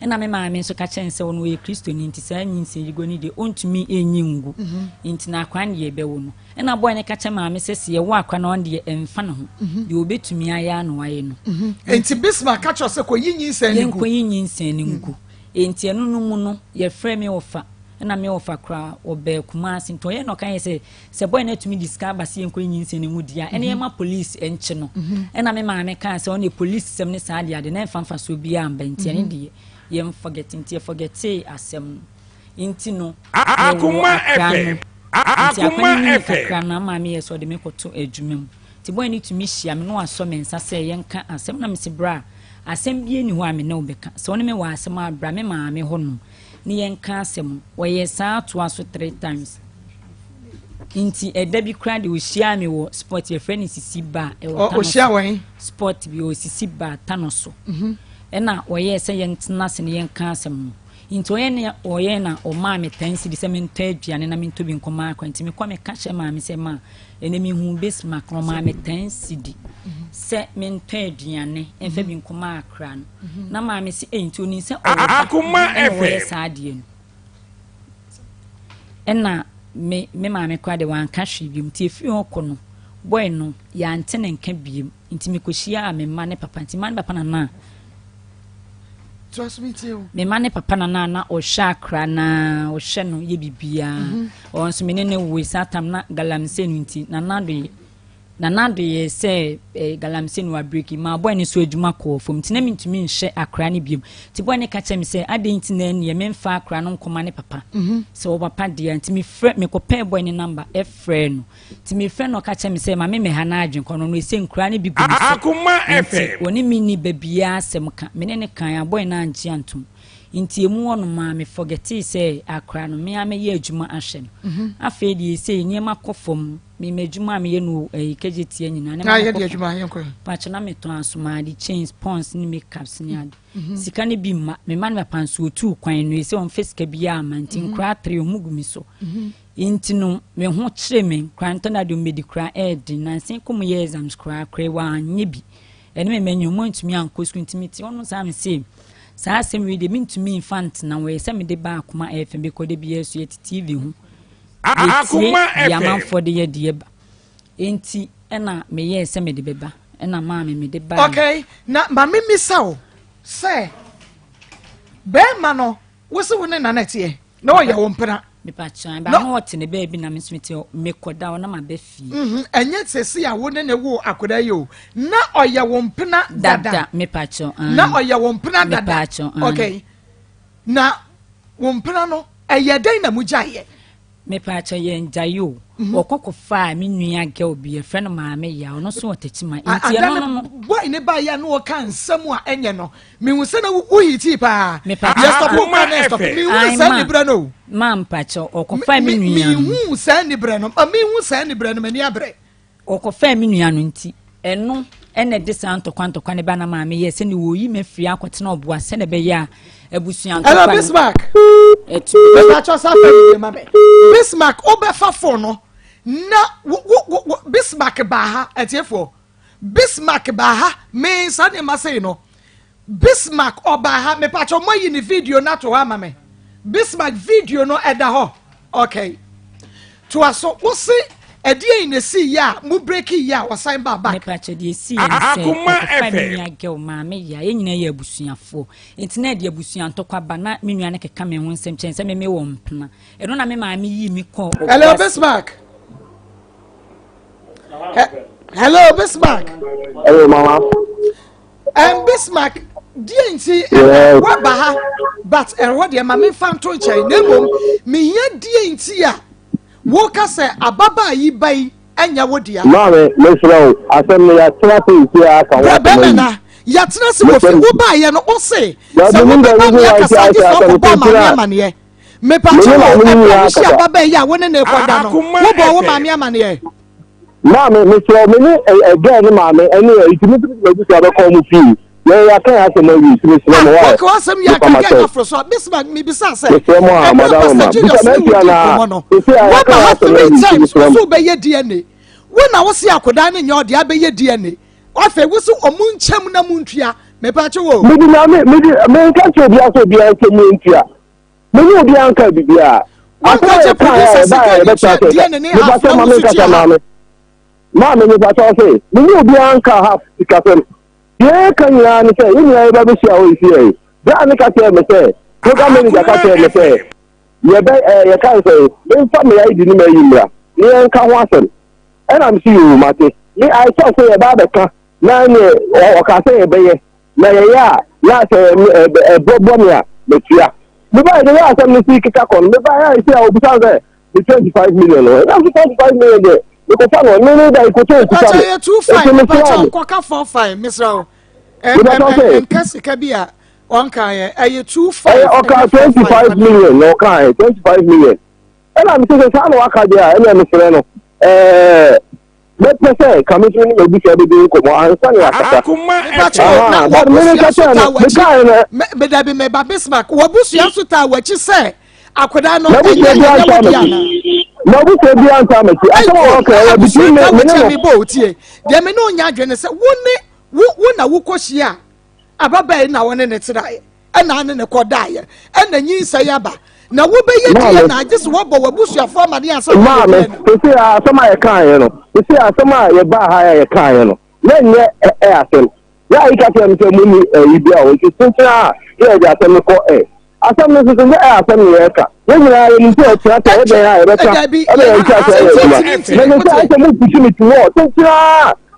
ɛna me maame nso ka kyerɛ no sɛ ɔno ɔyɛ Kristoni nti saa nyinsɛn yi guo no deɛ ɔntumi nyi ngu nti na akora no deɛ ɛbɛwo no. Ɛna boy no ka kyerɛ maame sɛ sɛ yɛwo akora no ɔno deɛ ɛmfa ne ho, mhm. deɛ ɔbɛtumi ayɛ ara na wayɛ no. Mhm. Enti Bismarck ka kyerɛ sɛ kɔyi nyinsɛn no gu. Yɛnkɔyi nyinsɛn no ngu. Enti ɛno no mu no yɛfrɛ me ɔfa ɛna me ɔfa koraa ɔbɛɛ Kumasi nti ɔyɛ na ɔka yɛ sɛ sɛ boy no atumi de sika aba sɛ yɛnkɔyi nyinsɛn no ngu deɛ a ɛne yɛma police nkye no. Ɛna me maame kaa sɛ ɔne police sɛm ne saa deɛ ade na ɛmfa mfasoɔ biara mba nti ɛne deɛ yɛn forget nti yɛ forgetee asɛm no. Nti no, mewoo akora no. Nti akora no nyinii kakra no, na maame yɛ sɛ ɔde me kɔto adwuma mu. Nti boy no tumi hyia me na wasɔ me nsa sɛ yɛnka asɛm. Na mese, Bra, asɛm biara nni hɔ a me ne wo bɛka. Sɛ wo ne me wɔ asɛm a, bra me maame hɔnom ne yɛnka asɛm no. Ɔyɛɛ saa toaa so three times. Nti ɛda bi koraa deɛ ɔhyiaa me wɔ spot, yɛfrɛ no Sisi Bar, ɛwɔ Tano so. Spot bi wɔ Sisi Bar, Tano so. Ɛna ɔyɛɛ sɛ yɛntena ase na yɛnka asɛm no. Nti ɔyɛ ne ɔyɛ na ɔmaa me ten cedi sɛ mentɔ aduane na mentɔ bi nkɔma akora. Nti mekɔ meka kyerɛ maame sɛ ma ɛnɛ mehuu Bismarck na ɔmaa me ten cedi sɛ mentɔ aduane mfa bi nkɔma akora no. Na maame se ei nti onim sɛ ɔwɔ ba ɛna ɔyɛ saa adeɛ no. Ɛna me me maame koraa deɛ wanka hwee biom. Nti ɛfiri hɔ kɔ no boy no yɛante ne nka biom. Nti mekɔhyiaa me mma ne papa. Nti mma ne papa na na Me mma ne papa na na na ɔhwɛ akora na ɔhwɛ no yɛ biribiara. Mhm. Ɔno nso me ne ne woe saa tam na galamsey no nti na na do na na do yɛ sɛ eh, galamsey no wabreki maa bɔe no so adwuma kɔɔ fam nti na mentumi nhyɛ akora no biom. Nti bɔe no ka kyerɛ me sɛ adɛn nti na ɛneɛ memfa akora no nkɔma ne papa. Mhm. Sɛ wɔ papa deɛ nti mefrɛ mekɔpɛɛ bɔe no namba ɛfrɛ no. Nti mefrɛ no ɔka kyerɛ me sɛ ma me mmɛha n'adwene kɔ no no ɛsɛ nkuraa no bi gu me so nti ɔne me nni ba biara asɛm ka me ne no kae a boy no angye antom nti ɛmu hɔ no maa me forgetee sɛ akora no me ara mɛyɛ adwuma ahwɛ no mhm. Afei deɛ ɛsei nneɛma kɔ fam me m'adwuma a meyɛ no ɛyi kɛgye tia nyinaa ne ma kɔ pakyɛ na metɔn asomaade chains pons ne makeups ne ade mhm. Sika no bi mma me ma no papa nso otuu kwan no ɛsɛ ɔmfa sika biara ma nti mhm. nkoraa tere ɔmu gu me so. Nti no me ho kyere me koraa ntɔ na deɛ ɔmmɛdi koraa ɛyɛ den nansa yi kɔ mu yɛ exams koraa koraa wanyɛ bi ɛne me manya ɔmo antumi ankɔ sukuu nti mete hɔ no saa me se Saa asɛm wei deɛ mentumi mfa ntena hɔ, ɛyɛ sɛ mede ba Akoma FM bɛkɔ da biara so yɛte TV ho. Yɛtie deɛ amanfoɔ de yɛ deɛ ba. Enti ɛna meyɛɛ sɛ mede bɛba, ɛna maame mede baeɛ. Okay, na ma memmisa wo sɛ, bɛrima no Wo se wo ne nana teɛ na ɔyɛ wo mpena. Mepakyɛw, ba na ɔte ne baabi na me nso mete hɔ. Mekɔda hɔ na maba fie. Mhm, ɛnyɛ sɛsi a wo ne ne woo akwadaa yi o. Na ɔyɛ wo mpena dada. Dada, mepakyɛw, aane. Na ɔyɛ wo mpena dada. Mepakyɛw, aane. Okay. Na wo mpena no, ɛyɛ dɛn na mugyaeɛ? Mepaakyɛw yɛn gyae o. Wɔkɔ kɔ faa me nua girl bi yɛfrɛ no maame yaw ɔno nso wɔ Techiman nti ɛno no no. Boy ne ba yɛ no ɔka nsɛm a ɛnyɛ no mehu sɛ na wo hitii paa Mepaakyɛw yɛ stop kora na stop mehu saa nibrɛ no o. Maa mpaakyɛw ɔkɔ faa me nua no. Mehu saa nibrɛ no ma mehu saa nibrɛ no m'ani abrɛ. Wɔkɔfaa me nua no nti, ɛno na ɛde saa ntɔkwa ntɔkwa no ba na maame yɛɛ sɛnea wɔreyi me afiri akɔtena ɔboa sɛnea ɛbɛyɛ a abusua ntɔkwa no. Hello Bismarck. Ɛtu. Mepakyɛw saa fɛ didi ma me. Bismarck wobɛfa phone no na wo wo wo Bismarck baa ha atiefoɔ Bismarck baa ha me saa nneɛma sei no Bismarck ɔbaa ha mepakyɛw moayi ne video no ato hɔ ama me Bismarck video no ɛda hɔ okay toa so wo se ɛdeɛn na ɛsii yɛ a mo breaki yɛ a ɔsan baa back. Mepakyɛw deɛ ɛsii yɛ ne sɛ ɔkɔfa me nua girl maame yɛ a yɛn nyinaa yɛ abusuafoɔ nti na ɛde abusua ntɔkwa ba na me nua no keka me ho nsɛm kyɛn sɛ me me wɔ mpena ɛno na me maame yii me kɔɔ Hello Bismarck. Hello Bismarck. Hello mama. Bismarck, deɛ nti ɛna waba ha but ɛhɔ deɛ ma memfa nto nkyɛn na mmom mehia deɛ nti a woka sɛ ababaa yi ba yi ɛnyɛ wo dea. Maame, mesrɛ wo, asɛm no yɛatena ase nsi a aka ho asɛm ayi. na yɛatena ase wɔ fi wobaeɛ no wo se sɛ wobɛba me akasa agye sɛ wokɔbɔ maame amaneɛ. Mepakyɛ wo, ɛberɛ a wohyia ababaa yi a wo ne ne kɔda no, wobɔɔ wo maame amaneɛ? Maame, mesrɛ wo, me ne girl no maame ɛne ɛ nti me nso mede m'abusua bɛkɔ wɔn fie. Yɛn yɛaka yɛn asɛm awie nti mesrɛ mo why? Wɔka w'asɛm wie aka girl no aforo so a, Bismarck mebisa sɛ, Mesrɛ mo a, ɛberɛ a madam Pastor ma, Julius bisa ne wo m'afie di anaa? nkɔmmɔ no, Sese a yɛaka woaba yɛn ha asɛm three awie nti times mesrɛ wo mo. so wobɛyɛ DNA. Wo na wo se akodaa no nyɛ ɔde abɛyɛ DNA. Afei wo se ɔmo nkyɛm na montua. Mepaakyɛw o. Mede nyame, mede, menka kyerɛ obiara sɛ obiara nkyɛm mu ntua. Me ne obiara nkaa biribiara. Asɛm a yɛkae a ɛbae a yɛbɛtra ase ɛka. Mepakyɛw ma menkasa maame. Maame mepakyɛw se me ne obiara nkaa half sikasɛm. Deɛ yɛka nyinaa ne sɛ yɛn nyinaa yɛba bɛhyia hɔ yi yi. Bra ne ka kyerɛɛ me sɛ program manager ka kyerɛɛ me sɛ yɛbɛ ɛɛ yɛka ne sɛ memfa me ID ne m'ayi mmra ne yɛnka ho asɛm. Ɛna me se yoo mate. Me I thought sɛ yɛba abɛka na neɛ ɔka sɛ yɛbɛyɛ. Na yɛyɛ a, na sɛ ɛboɔ bɔ me a, matua. Mebaeɛ de, yɛ asɛm no si keka kɔ no, mebaeɛ a ɛsi a wɔbisa sɛ me 25 million no, ɛna nso 25 million deɛ, mekɔfa no, me ne da ikoto nkuta me. Mepakyɛ yɛ 25, mepakyɛ nkɔka 45, mesrɛ wo. Mepakyɛ sɛ. Nka sika bi a ɔnka yɛ, ɛyɛ 25. Ɛyɛ ɔka 25 million na ɔka yɛ, 25 million. Ɛna mesɛ sɛ saa na waka deɛ a, ɛna mesrɛ no, ɛɛ. Mɛpɛ sɛ ka me nso ne m'abusua bɛdi nkɔmmɔ ansa na yɛakasa. Mepakyɛ na w'abusua so taa w'akyi. Me dabi meba Bismarck w'abusua so taa w'akyi sɛ akwadaa no ɛnyɛ ɛnyɛ wo dea anaa? M'abusua biara ntaa m'akyi. Asɛm a wɔka ɛyɛ between me me ne no. Me bɔ otie. Deɛ me ne onya adwene sɛ wo ne wo wo na wokɔ hyia ababaa yi na wo ne ne tenaeɛ. ɛna ne ne kɔdaeɛ ɛna nyinsɛn aba na wobɛyɛ deɛ na agye sɛ wɔbɔ w'abusuafoɔ amaneɛ ansa na Maame, sese a asɛm a yɛkaeɛ no, sese asɛm a yɛbaa ha a yɛkaeɛ no, na ɛnyɛ ɛ asɛm. Yɛ a yika kyerɛ me sɛ monni ɛyi bi a wɔn ti tenten a yɛ yɛde asɛm no kɔ ɛ. Asɛm no nso so nyɛ ɛ asɛm na yɛreka. Yɛn nyinaa yɛnim sɛ ɛtena sɛ ɛyɛ dɛn a yɛbɛka ɛna yɛn nkyɛ sɛ ɛyɛ adwuma. Na ne sɛ ayɛ sɛ mo pusi me to wɔ tenten a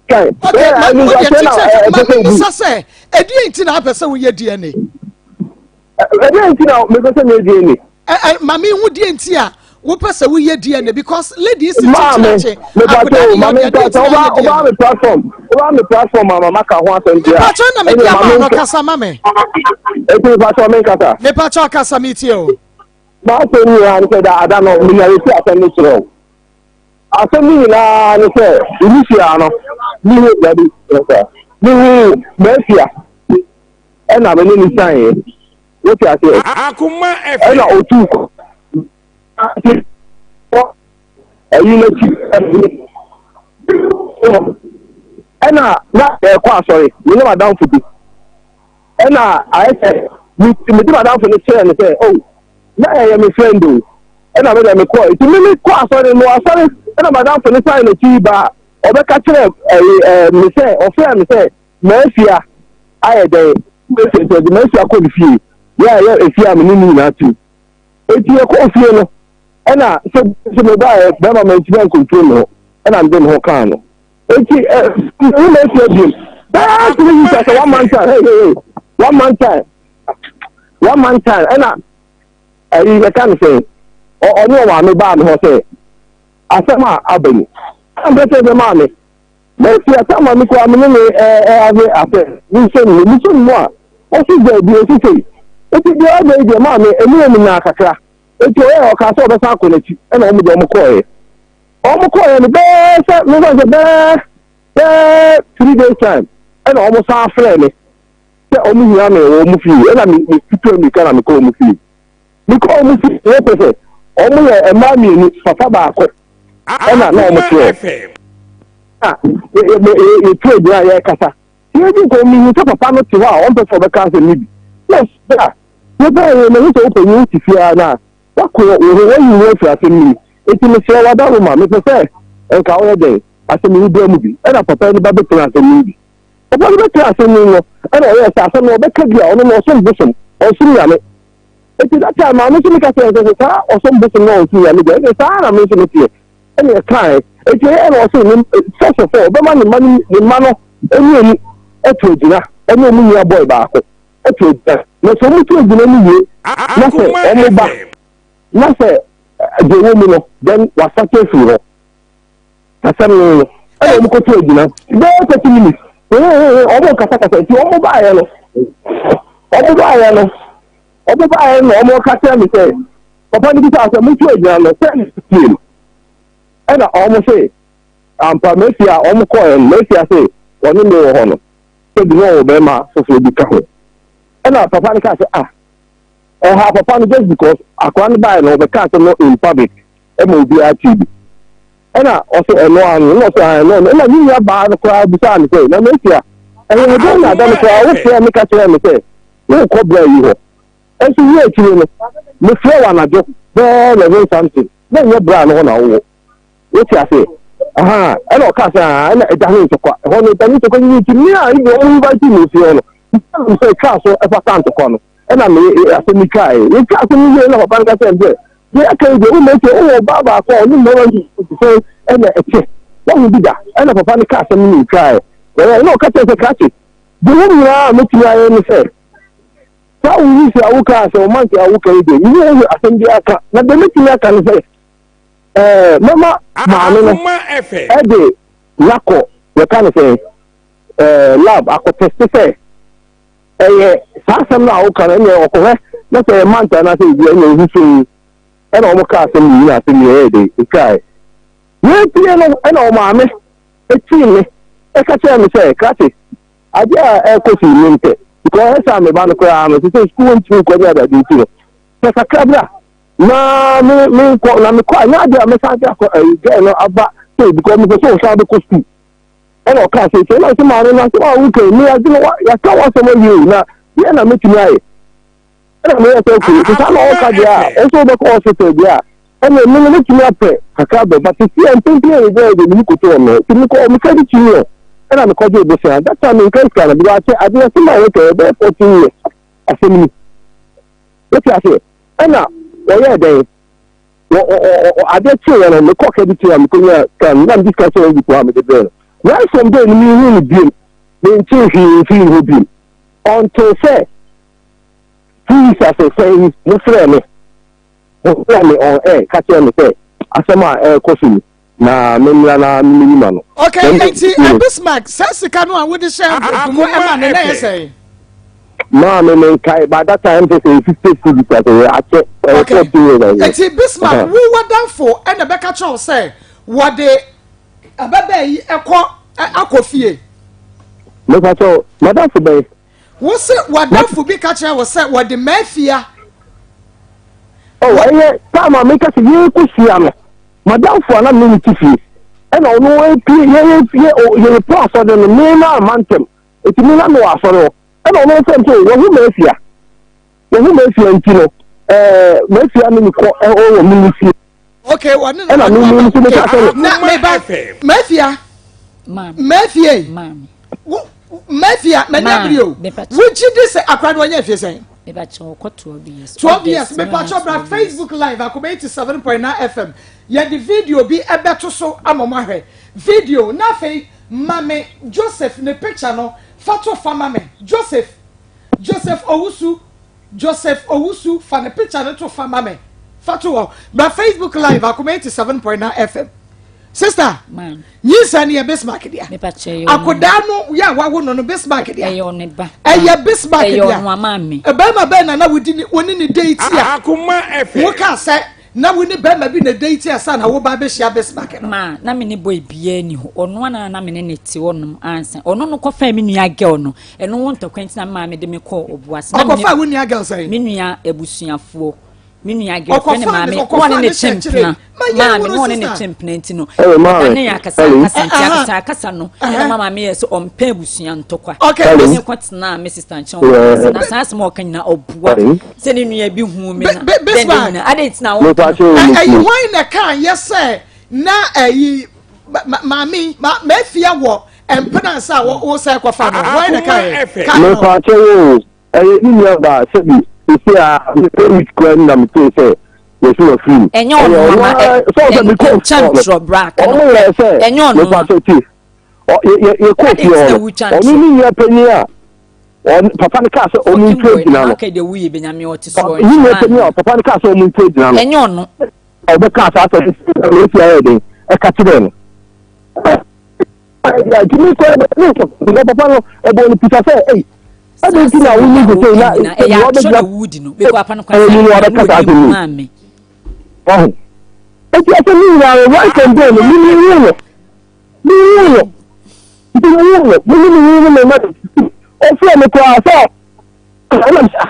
kan. Okay, Ɛyɛ ma ɛnu wo deɛ nkwasɛ na kyekyɛ ɛpɛ ma sɛ obu. misa sɛ ɛdeɛ nti na apɛ sɛ woyɛ DNA? Ɛdeɛ nti na mepɛ sɛ meyɛ DNA? Ɛ ɛ ma me hu deɛ nti a wopɛ sɛ woyɛ DNA because lady si Maame, kyekyere mepatwa akwadaa o, ne yɛ maame ɔdeɛ deɛ nka nti sɛ na woba ayɛ woba DNA. me platform, woba me platform ama maka ho asɛm deɛ a, Mepatwa na mede ɛneɛ ama maame no nka. kasa ma me. Eti mepatwa me nkasa. Mepatwa kasa me tie o. M'asɛm nyinaa ne sɛ da ada no menyareti asɛm no kyerɛ wo. Asɛm no nyinaa ne sɛ initial no mehu dabi mehu m'afia ɛna me ne ne saneɛ wote aseɛ ɛna otuu kɔ ɛyi n'akyi ɛna na ɛkɔ asɔre me ne madamfo bi ɛna ayɛ sɛ. Mede m'adamfo no kyerɛɛ no sɛ, oh, na ɛyɛ me friend o. Ɛna me deɛ mekɔɔ. Nti me mekɔ asɔre, mewɔ asɔre, ɛna m'adamfo no san n'akyi ba a, ɔbɛka kyerɛ ɛyi ɛɛ me sɛ, ɔfrɛɛ me sɛ, Mafia ayɛ dɛn? Mafia nti ɔde Mafia kɔ ne fie. Yɛ a ɛyɛ efie a me ne ne nyinaa te mu. Enti yɛkɔɔ fie no, ɛna sɛ sɛ mebaeɛ bɛrima mantumi ankontrol me ho, ɛna mede me ho kaa no. Enti ɛ mehu Mafia biom. Bɛyɛ 3 weeks asɛ one month time, hey hey hey, one month time, one month time, ɛna ɛyi yɛka no sɛ ɔne ɔmaame baa me hɔ sɛ asɛm a aba ni. Ɛna mpɛ sɛ sɛ maame Mesi asa ma me koraa me ne ne ɛɛ asɛ mesɔ ne mu mesɔ ne mu a ɔsi daabi ɔsi sei eti deɛ ɔbɛ yi deɛ maame emu yɛ me nyaa kakra eti ɔyɛ ɔkaa sɛ ɔbɛsan akɔ n'akyi ɛna wɔn deɛ wɔn kɔɔɛ wɔn kɔɔɛ no bɛɛ sɛ mefa sɛ bɛɛ bɛɛ 3 days time ɛna wɔn san frɛ me sɛ wɔn hia me wɔ wɔn fie ɛna me me tutu mirika na me kɔ wɔn fie me kɔ wɔn fie yɛ pɛ sɛ wɔn yɛ mmaa mmienu papa baako ɛna na wɔn teɛ na yɛtu agyina a yɛrekasa yɛdi nkɔmmɔ mehu sɛ papa no te hɔ a ɔmpɛ sɛ ɔbɛka asɛm no bi na ɔsɛ a yɛbɛ yɛ mahu sɛ wopɛ yi wote fie a na wakɔ wo ho wayi wo afiri asɛm no mu enti mesrɛ wada wo ma mepɛ sɛ nka woyɛ dɛn asɛm yi wobra mu bi ɛna papa no ba bɛtena asɛm no bi papa no bɛtena asɛm no no ɛna ɔyɛ sɛ asɛm no ɔbɛka bi a ɔno no ɔsom bosom ɔsom nyame Enti that time maame nso meka kyerɛ no sɛ saa ɔsom bosom na ɔnsom nyame deɛ ɛnna saa na me nso meteɛ ɛna ɛkae eti ɛyɛ na ɔse ne first of all ɔbɛma ne mma no ne mma no mmienu ɛto agyina ɛne ɔmo nua boy baako ɛto agyina na sɛ ɔmo to agyina no wie na sɛ ɔmo ba na sɛ deɛ ɛwɔ mu no then wasate afiri hɔ. Asɛm no no, ɛna wɔn kɔto agyina bɛyɛ 30 minutes, wɔn kasakasa. Nti wɔn baayɛ no, wɔn baayɛ no, wɔn baayɛ no, wɔn ka kyerɛ me sɛ papa no bisa sɛ moto agyina no sɛ ne tie no. Ɛna wɔn se ampa Mesia wɔn kɔɛ no, Mesia se wɔne me wɔ hɔ no sɛ bi na ɔwɔ bɛrima foforɔ bi ka ho. Ɛna papa no ka sɛ, ah, ɛha papa no just because akora no baayɛ no ɔbɛka asɛm no in public ɛma obiara tee bi. Ɛna ɔsɛ ɛno ano, ɛna ɔsɛ ɛno ano. Ɛna ne nua baa no koraa bisaa no sɛ, na Mesia, ɛyɛ dɛn na ada no koraa wofrɛ me ka kyerɛɛ me sɛ worekɔ bra yi hɔ? Ɛnso wie akyire no, mefrɛ wo anadwo bɛyɛ 11 something, na ɛnyɛ bra no hɔ na wowɔ. Wote aseɛ? Aha, ɛna ɔkaa sɛ, ah, ɛna ɛda ho ntɔkwa. Ɛhɔ no, ɛda ho ntɔkwa nyini nti, me a ebi wɔn invite me ofie hɔ no, sɛ ɛtwa so ɛfata ntɔkwa no, ɛna me asɛm yi twaeɛ. Yɛtwa asɛm yi wie na papa no ka kyerɛ me sɛ, deɛ aka yi deɛ woma sɛ wowɔ ɔbaa baako a ɔne mmarima te sɛ ɛna ɛkyɛ wahu bi da. Ɛna papa no ka asɛm no ne twaeɛ. Ɛna ɔka kyerɛ sɛ krakye deɛ wɔn nyinaa a mɛtumi ayɛ ne sɛ saa wo yi sɛ awoka a sɛ ɔma nti awoka yi deɛ mene wo asɛm bi aka na deɛ mɛtumi aka ne sɛ ɛɛ mɛma maame no ɛde nakɔ yɛka ne sɛ ɛɛ lab akɔtɛste sɛ ɛyɛ saa asɛm no a woka no ɛnyɛ ɔkɔhwɛ na sɛ ɛyɛ manta anaasɛ ebi ɛnyɛ ohu so yi. Ɛna wɔn kaa asɛm yi na asɛm yi ɛyɛ de etwae yɛpie no. Ɛna wɔn maame etii me ɛka kyerɛ me sɛ krakye adeɛ a ɛkɔ si mi mpɛ because ɛsɛ a me ba no koraa no sɛ sukuu ntumi nkɔ ne adade nti no sɛ kakra bra na me me nkɔ na me kɔ a nyɛ adeɛ a mɛsan de akɔ ɛyi gɛɛ no aba sɛ because mepɛ sɛ ɔsan bɛkɔ sukuu. Ɛna ɔkaa sɛ sɛ ɛna sɛ maame no asɛm a woka yi me ade no yɛaka w'asɛm awie o na deɛ na mɛtumi ayɛ. Ɛna meyɛ sɛ okay sɛ saa na ɔka deɛ a ɛsɛ wobɛkɔ hospital deɛ a ɛna me no mɛtumi apɛ kakra bɛ but sisi a mpempem a yɛgyina yɛ deɛ meni koto wɔ me nti mekɔ me credit union ɛna mekɔgye bosea. That time menka sika no because akyɛ adeɛ asɛm a wɔka ɛbɛyɛ 14 years asɛm ni wote aseɛ. Ɛna wɔyɛɛ dɛn wɔ ɔ ɔ ɔ adeɛ kyeeɛ no mekɔ credit union mekɔnya sika no na mede sika kyerɛ wɔn a mede brɛ no. Right from there no menhu no biom, menkyee hwee mfiri ne hɔ biom until sɛ 2 weeks asɛsɛn yi mofrɛ me on air ka kyerɛ me sɛ asɛm a ɛrekɔ so ni na memmra na memmeyi ma no. Okay, enti Bismarck, saa sika no a wode hyɛ envelope mu ɛma no na ɛyɛ sɛn? Maame menkae, by that time sɛ sɛ 50 cedis a sɛ akyɛ ɛyɛ 14 years ago. Enti Bismarck, wo wadamfo ɛna bɛka kyerɛ wo sɛ wɔde ababaa yi ɛkɔ akɔ fie? Mepa kyɛw, madamfo bɛn? Wo se wadamfo bi ka kyerɛ wo sɛ wɔde mafia. Oh, ɛyɛ time a meka sɛ yɛrekɔ hyia no, madamfo a na me ne te fie ɛna ɔno apue yɛyɛ yɛyɛpɔ asɔre no me na ama ntɛm eti me na mewɔ asɔre hɔ ɛna ɔno fɛm sɛ wɔho mafia. Wɔhu Mafia nti no, ɛɛ Mafia ne me kɔ ɛwɔ me ne fie. Okay, wɔne no ɛna me me nso meka sɛ na meba Mafia Mafia Mafia mani abiri o wogye di sɛ akora no ɔnyɛ mfie sɛn? 12 years. Mepakyɛ bra Facebook live akoma 87.9 FM yɛde video bi ɛbɛto so ama mo ahwɛ video na afei ma me Joseph ne picture no fa to fa ma me Joseph Joseph Owusu Joseph Owusu fa ne picture no to fa ma me fa to hɔ bra Facebook live akoma 87.9 FM sister nyinsɛn no yɛ Bismarck dea akodaa no yɛ a wawo no no Bismarck dea ɛyɛ Bismarck dea bɛrima bɛn na na wodi ne wɔne ne date a woka sɛ na wo ne bɛrima bi na date ansa na wo ba bɛhyia Bismarck no. Ma na me ne boy biara ni hɔ ɔno ana na me ne ne te hɔnom ansa ɔno no kɔfaa me nua girl no ɛno ho ntɔkwa nti na me maame de me kɔɔ ɔboase. Ɔkɔfaa wo nua girl sɛn? Me nua abusuafoɔ. Me nua girl fɛ ne maame wɔne ne twe mpena maame ne wɔne ne twe mpena nti no ɔda ne akasa akasa nti akasa akasa no ɛna ma maame yɛ sɛ ɔmpɛ abusua ntɔkwa ne kɔ tena me sista nkyɛn wɔ na saa asɛm a ɔka nyina ɔboa sɛ ne nua bi hu me na dɛn dɛn nyina adɛn nti na wɔka ɛyi hwan na ka yɛ sɛ na ɛyi maame mafia wɔ mpena nsa a wosɛ kɔfa no hwan na ka yɛ ka no Ɛyɛ ne nua baa sɛbi sese a me three weeks koraa ni na me tee sɛ yɛsi wɔ firi mu. Ɛnyɛ ɔno ama ɛntwa ntorɔ bra ka no yɛ sɛ ɛnyɛ ɔno ma tie yɛ kɔ fie hɔ no ɔno ne nua panyin a papa no kaa sɛ ɔmo ntu agyina no ne nua panyin a papa no kaa sɛ ɔmo ntu agyina no ɛnyɛ ɔno ɔbɛka saa sɛ ɛna esi ayɛ den ɛka kyerɛ no. Nti mi kɔ ne nkɔ papa no ɛbɔ no pita sɛ ɛyi ɛdi nti na wonyi sese na ɛyɛ atwerɛ na wudi no bɛkɔ apa no kwan sɛ ɛyi ɔbɛka saa asɛm yi ɔho eti asɛm yi nyinaa no right and day no mi mi wu no mi wu no nti mi wu no mi mi mi wu no mi ma ɔfrɛ mi koraa sɛ ɛna mi sɛ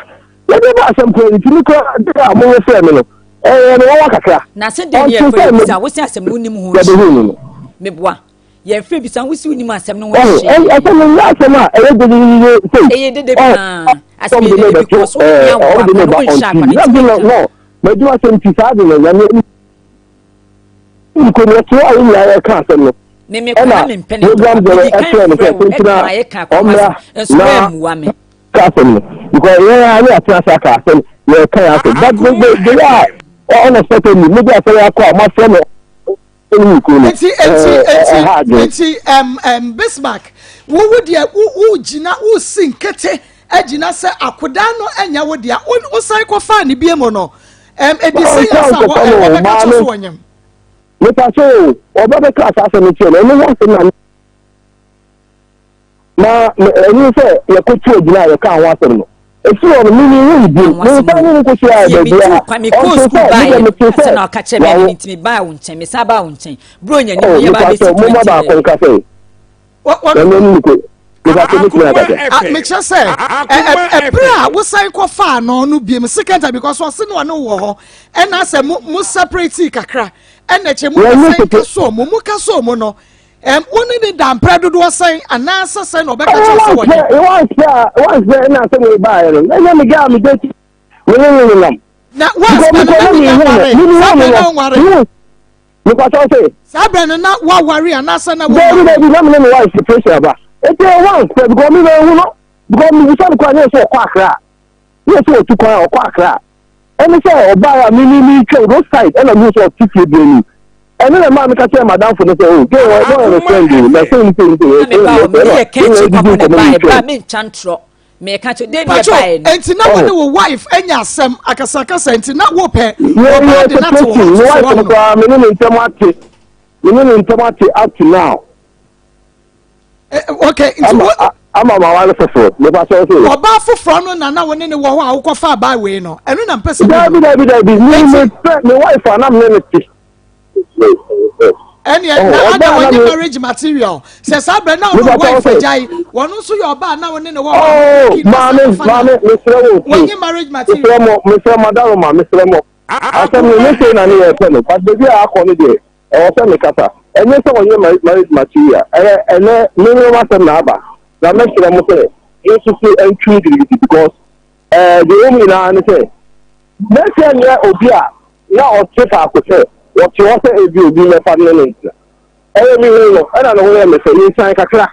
yɛde ba asɛm koraa nti mi koraa de a mo frɛ mi no ɛyɛ mi wɔwɔ kakra na sɛ de yɛ fɛ bi sa wosi asɛm no wonim ho hwee meboa Yɛfrɛ bi sa wosi wonim asɛm no ho hwee. Asɛm no nyɛ asɛm a ɛyɛ gyegyegyegye sei. Ɛyɛ dede paa. Asɛm yɛ dede because wo ne awo akɔ no wonhyɛ akɔ ne ti no. M'adwuma asɛm ti saa de no nyame nkonnwa to a yɛn nyinaa yɛka asɛm no. Ɛna program zero ɛkyerɛ no sɛ sentina ɔmmra na ka asɛm no because yɛn a ne yɛatena ase aka asɛm yɛka yɛn asɛm but the the way a unexpectedly mo de asɛm akɔ a moafrɛ no Eti eti eti eti ɛm ɛm Bismarck wo wo deɛ wo wo gyina wo si nkete agyina sɛ akodaa no ɛnyɛ wo deɛ wo wo san kɔ fa ne bie mu no ɛm edi sɛ yɛ sa wɔ ɛ wɔbɛka kyerɛ so wɔnyam. Nipa so ɔbɛ bɛka asase no kyerɛ no ɛno ho asɛm na. Na ɛne sɛ yɛkɔtu agyina a yɛkaa ho asɛm no. Ɛfiri hɔ no, menni hu bio. Me nsa ne no kɔhyiaa baabi a ɔnte sɛ me deɛ mete sɛ wawo. Oh, mepakyɛw, momma baako nka sɛ, Nyame anim ko. Mepakyɛw, mɛtumi akasa? Ah, mekyerɛ sɛ, ɛberɛ a wosan kɔfaa no no biem second time because ɔse ne ɔne wɔ hɔ ɛna sɛ mo mo separate kakra ɛna kyɛ mo san ka so mo mo ka so mo no Ɛm, wo ne ne da mprɛ dodoɔ sɛn anaasɛ sɛn na ɔbɛka kyerɛ sɛ wɔnyɛ? Once a once bɛ ɛna asɛm wei baeɛ no, na ɛnyɛ me gaa me date me ne ne nenam. Na once bɛ no na wonya nware, saa berɛ na wonware. Mepatɔ se. Saa berɛ no na woaware anaasɛ na wonware? Dabi dabi, na me ne me wife separation aba. Eti once pɛ because me bɛ hu no because me bisa no koraa ne yɛ sɛ ɔkɔ Accra. Ne yɛ sɛ ɔtu kwan a ɔkɔ Accra. Ɛne sɛ ɔbaeɛ a me me metwam road side ɛna mehu sɛ ɔte fie bi anim. Ɛno na ɛmaa meka kyerɛɛ m'adamfo no sɛ oh girl wɔ ɛna ɔyɛ me friend o na sɛ sɛ sɛ Na me ba o, me yɛ ka akyiri papa na ɛbaeɛ, bra mentwa ntorɔ. Meka kyerɛ, dɛn na Pacho, ɛbaeɛ no? enti na wo ne wo wife anya asɛm akasakasa nti na wopɛ Yɛ ɔbaa yɛ de no ate wo separation ho me te sɛ wife no woahu no. koraa me ne ne ntam ate me ne ne ntam ate up to now. Eh, okay nti Ama wo ama ma wale foforɔ mepa kyɛw sɛ. Ɔbaa foforɔ no na na wo ne ne wɔ hɔ a wokɔfa abaa wei no ɛno na mpɛ sɛ Dabi dabi dabi me me fɛ me wife a na me ne ne te. Ɛneɛ na ada wɔnyɛ marriage material sɛ saa berɛ na wo wife agyae wɔn nso yɛ ɔbaa na wo ne ne wɔ hɔ. Oh maame maame mesrɛ wo wɔnyɛ marriage material. Mesrɛ mo mesrɛ mo adaroma mesrɛ mo asɛm no nyɛ sei na ne yɛ pɛ no but baabi a akɔ no deɛ. Ɛwɔ sɛ mekasa. Ɛnyɛ sɛ ɔnyɛ marriage material. Ɛyɛ ɛnɛ me ne m'asɛm na aba. Na mɛsrɛ mo sɛ monsusu ntwem gidigidi because Ɛɛ deɛ ɛwɔ mu nyinaa ne sɛ, Mɛsia nyɛ obi a na ɔte faako sɛ ɔte hɔ sɛ ebi obi mmɛfa no ne no ntena. Ɛyɛ me hu no, ɛna ne ho yɛ me fɛ, mesan kakra.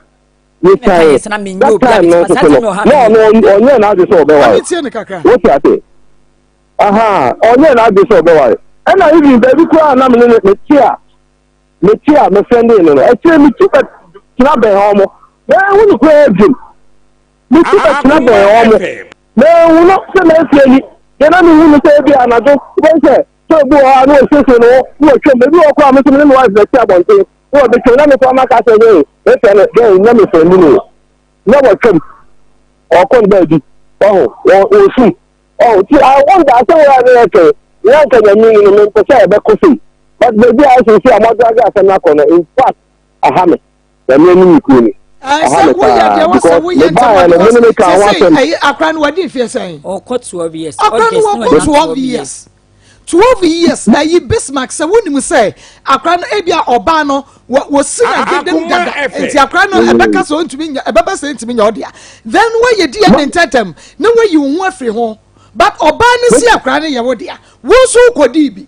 Mesan that time no nso so no, na ɔno ɔnyɛɛ n'adwene sɛ ɔbɛware. Wote ase? Aha, ɔnyɛɛ n'adwene sɛ ɔbɛware. Ɛna even baabi koraa na me ne no mete a, mete a me friend no no, akyire metu bɛtena bɛn wɔn. Manhu no koraa biom. Metu bɛtena bɛn wɔn. Manhu no sɛ m'afie ni. Deɛ na mehu no sɛ ebi anadwo, wobɛhu sɛ sɛ obi wɔ hɔ a na wɔsiesie ne ho na wɔtwam. Ebi wɔ hɔ koraa a me nso me ne me wife bɛte abɔnten na wɔbɛtwam na me koraa maka sɛ yɛn mefrɛ no yɛn nyɛ me friend no na wɔtwam ɔkɔ no baabi ɔho wɔsum ɔho ti I wonder asɛm wɔ a ne yɛ kɛn na nka nyame ni no mempɛ sɛ ɛbɛkɔ sei but baabi a ɛsɛ sɛ a moadrage asɛm no akɔ no in fact aha me. Nyame anim nokorɛ ni. Ɛha me paa because me baeɛ no mo ne me kaa ho asɛm. Ɛyɛ akora no wadi mfeɛ sɛn? Ɔkɔ 12 years. Akora no wɔkɔ 12 years. 12 years ɛyi Bismarck sɛ wonim sɛ akora no ebi a ɔbaa no wɔsi na gedem dada nti akora no ɛbɛka sɛ ɔntumi nya ɛbɛba sɛ ntumi nya ɔdea then wɔyɛ DNA ntɛtɛm na wɔyi wo ho afiri ho but ɔbaa no si akora no yɛ wo dea wo nso wokɔdii bi.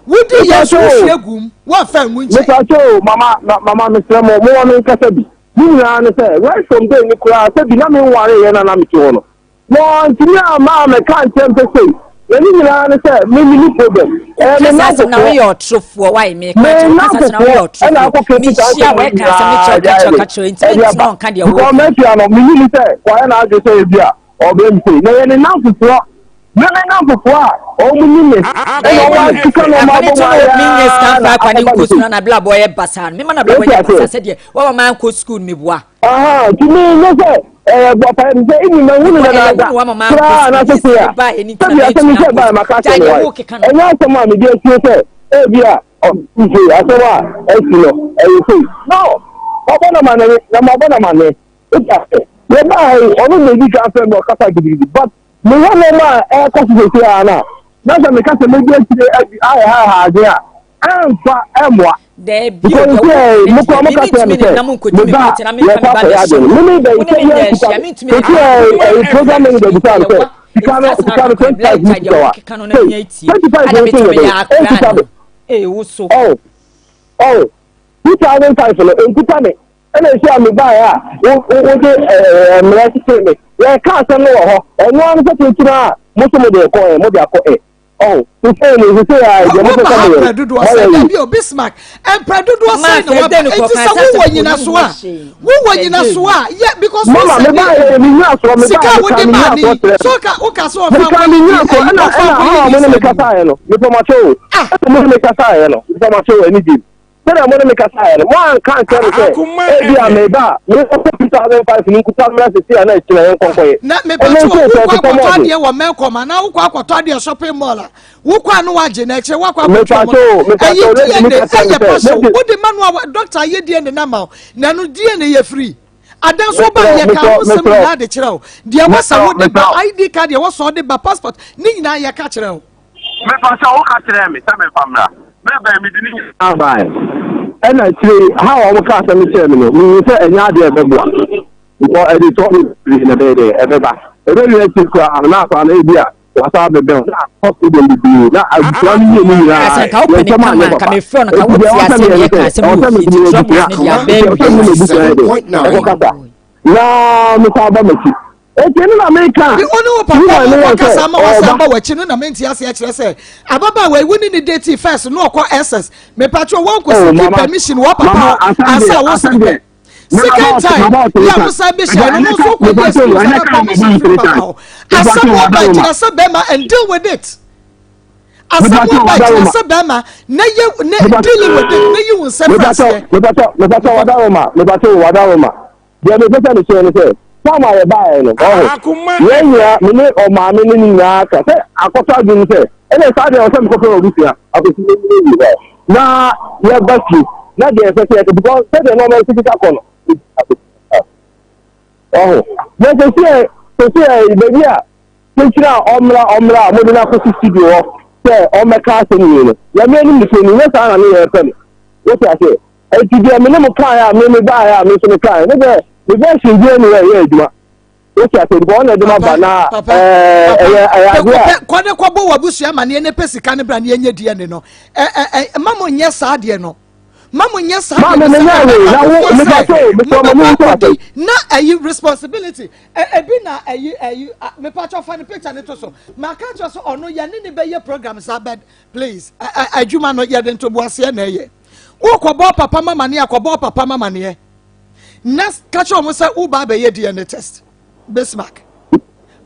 Wodi yɛn so wohwie gu mu, woamfa angu nkyɛn. Mepakyɛ o, mama, mama mesrɛ mo, momma menkasa bi. Ne nyinaa ne sɛ, right from day no koraa, sɛ bi na menwareeɛ na na mete hɔ no, wɔantumi amma ammɛka ankyerɛ me sɛ sei. Na ne nyinaa ne sɛ, me menni problem. Ɛyɛ me nnamfofoɔ, me nnamfofoɔ ɛna akɔka ti saa nsɛm wei nyinaa de ayɛ dɛn, ɛde aba. Because mafia no, menyi ni sɛ wayɛ n'adwene sɛ ebi a Ɔbɛn mu sei. Na yɛ ne nnamfofoɔ. Me me nnamfofoɔ a wɔn nim me. Ɛna wɔn akeka nneɛma abɔ mu ayɛ ara na akɔba ne sei. Wote aseɛ? Ahaa, nti me nyɛ sɛ ɛyɛ boapaeɛ me sɛ ɛni mahu no dadaada koraa anaasɛ sei a, sɛbi asɛm yi sɛ ɛbaeɛ maka akyerɛ me wife. Ɛnyɛ asɛm a mede asie sɛ ebi a ɔntie asɛm a asi no ɛyɛ sei. No! Mabɔ no amanneɛ na mabɔ no amanneɛ. Wote ase? Yɛbaa ha yi, ɔno na edi kan frɛ me ɔkasa gidigidi. But mehwɛ nneɛma a ɛrekɔ so seesei ara no a, na sɛ meka sɛ medi akyire adi ahɛhaha adwene a, ɛmfa ɛmmoa. Daabi o, Because deɛ sɛ wo mo koraa moka kyerɛ me mentumi sɛ nenam nkɔdi me meba pete na a memfa yɛkɔ me ba akɔyɛ ade bɛhyɛ no. wo. Me me Wo bɛn ne sɛ me yɛn nnɛ sika ahyia, no. mentumi Sɛ nenam sɛ nkɔdi ɛyi me program pete manager bisaa me na sɛ memfa sika no me sika ba no bɛhyɛ 25 mu wo. sika wa. Deɛ wokeka no na Sei, menya atie. 25 Ada no nso metɔ yɛ meyɛ dɛn? akora Ɛnkuta me. no. Ee, wo so. Oh, oh, 2005 no, ɛnkuta me. Ɛna nso a mebaeɛ a wode mmerɛ tetee me. Yɛreka asɛm no wɔ hɔ. Ɛno ara ne sɛ tenten a mo nso mode rekɔ ɛ, mode akɔ ɛ. Ɔho, sesei no, sesei a deɛ mopɛ Woba sɛ ha moyɛ mprɛ no, dodoɔ moayɛ sɛn? awie. Dabi o, Bismarck, mprɛ dodoɔ Ma sɛn na Thursday waba? no Enti kɔka sɛ sɛ wowɔ asɛm nyinasoɔ a, hwee. wowɔ Thursday nyinasoɔ a, yɛ because wo Mama, sɛ mebaeɛ ne me nyinasoɔ, sika mebaeɛ a mekaa wode me maa ne nyinasoɔ yi, kyerɛɛ so no. woka woka sɛ ɔfa Mekaa nkɔ me yi nyinasoɔ, ayi, ɛna ɔfa ɛna nkɔ how a yi mo ne visa me no mu. kasaeɛ no, mepɛ mo akyɛ o. Ah! Ɛna mo ne me kasaeɛ no, mepɛ mo akyɛ o, anigye mu. Sɛdeɛ mo ne me kasaeɛ no, moanka ankyerɛ me sɛ, Ebia meba a, menkɔfa 2005 no nkuta mmra seesei anaa akyiri na yɛnkɔ nkɔyɛ. Na Ɛno mepatwo nso wokɔ sɛ ɛte fam akɔtɔ ɔden. adeɛ wɔ Melcom anaa wokɔ akɔtɔ adeɛ shopping mall a, wokɔ a na wagye na akyire woakɔ akɔtwa mu Mepatwo o, mepatwo ɛyi o, lady no DNA ka kyerɛɛ me ɛyɛ sɛ, partial lady, wode ma no a doctor ayɛ DNA no ama wo na ɛno DNA yɛ free adan so woba mesrɛ wo, yɛ ka mesrɛ ho wo, nsɛm mesrɛ wo, nyinaa de kyerɛ wo deɛ wɔsɛ mesrɛ wo, wode ba mesrɛ wo. ID card deɛ wɔsɛ wode ba passport ne nyinaa yɛka kyerɛ wo. Mepa kyɛw, woka kyerɛɛ me sɛ memfa mmra. Mebɛn, mede ne nyinaa baeɛ. Ɛna akyire yi, how a wɔkaa asɛm no kyerɛɛ me no, mehuu sɛ ɛnyɛ adeɛ a ɛbɛboa. Because ɛde tɔ bebree na ɛbɛyɛ dɛ, ɛbɛba. Ɛbɛwie akyiri koraa no, na akwadaa no ebi a wasan abɛbɛn wo, na akɔ problem bebree, na abusua no mmienu nyinaa, Sɛ nka wopɛ yɛn ne nsɛm kama anyɛ nka papa. mefrɛ no nka Enti wote deɛ ɛwɔ sɛ aseɛ meyɛ ne ne yɛka sɛ, asɛm ɛwɔ wɔ sɛ fie mede nti m'abusua, troubles ne deɛ abɛn nti ɛwɔ sɛ me ne m'abusua yɛ dɛ, ɛkɔkasa, na mesan ba m'akyi. Enti ɛno na meka. Bi wo ne wo papa Woman no no yɛ kɔkasa sɛ ama wasan ɔba. ba w'akyi no na mente aseɛ kyerɛ sɛ ababaawa yi wo ne ne datii first na ɔkɔ SS mepatwo wɔn kɔ Oh, siki mama, permission wɔ papa mama, hɔ asɛm ansa deɛ, wo asɛm sene deɛ. pɛ second time yɛ mo san bɛhyia no no nso kɔ yɛ excuse ana permission firi papa hɔ asɛm wɔ ba gyina sɛ bɛrima and deal with it asɛm wɔ ba gyina sɛ bɛrima na yɛ ne dealing with it na yi wo nsɛm firi aseɛ. Mepatɔ, mepatɔ, wadaroma, mepatɔ, wadaroma. Deɛ mepɛ sɛ mekyerɛ ne sɛ, time a yɛbaeɛ no, ɔho, yɛn nyinaa, me ne ɔmaame ne ne nyinaa ka sɛ akɔtɔ adwene sɛ, ɛnna saa deɛ ɔsɛ mekɔfrɛ m'abusua akɔsi ne ne wie hɔ na yɛba fie na deɛ ɛsɛ sɛ yɛka because sɛdeɛ nneɛma ɛsi keka kɔ no, ɔho, na sɛsi sɛsi baabi a kyenkyere a ɔmmra ɔmmra a mode no akɔsi studio hɔ sɛ ɔmmɛka asɛm wei no, Nyame anim nokorɛ ni, nyɛ saa na ne yɛrepɛ no. Wote aseɛ? Enti deɛ me ne mo kaeɛ a me mebaeɛ a me nso mekaeɛ ne sɛ me version biara nni hɔ a ɛyɛ adwuma. Wote ase because ɔna ɛde ma ba na ɛɛ ɛyɛ ɛyɛ adeɛ a. Kɔ ne kɔ bɔ w'abusua amaneɛ ne pɛ sika ne bra ne yɛnyɛ DNA no ɛ ɛ ɛ ma mo nyɛ saa adeɛ no ma mo nyɛ saa adeɛ no sɛ ɛbɛba sɛ mo bɛkɔ akɔdi na ɛyi responsibility ɛ ebi na ɛyi ɛyi mepatwɔ fa ne picture ne to so maka kyerɛ so ɔno yɛne ne bɛyɛ program saa bɛd please ɛ ɛ adwuma no yɛde ntoboaseɛ na ɛyɛ wokɔbɔ papa mamaneɛ akɔbɔ papa mamaneɛ. Na ka kyerɛ wɔn sɛ woba abɛyɛ DNA test Bismarck.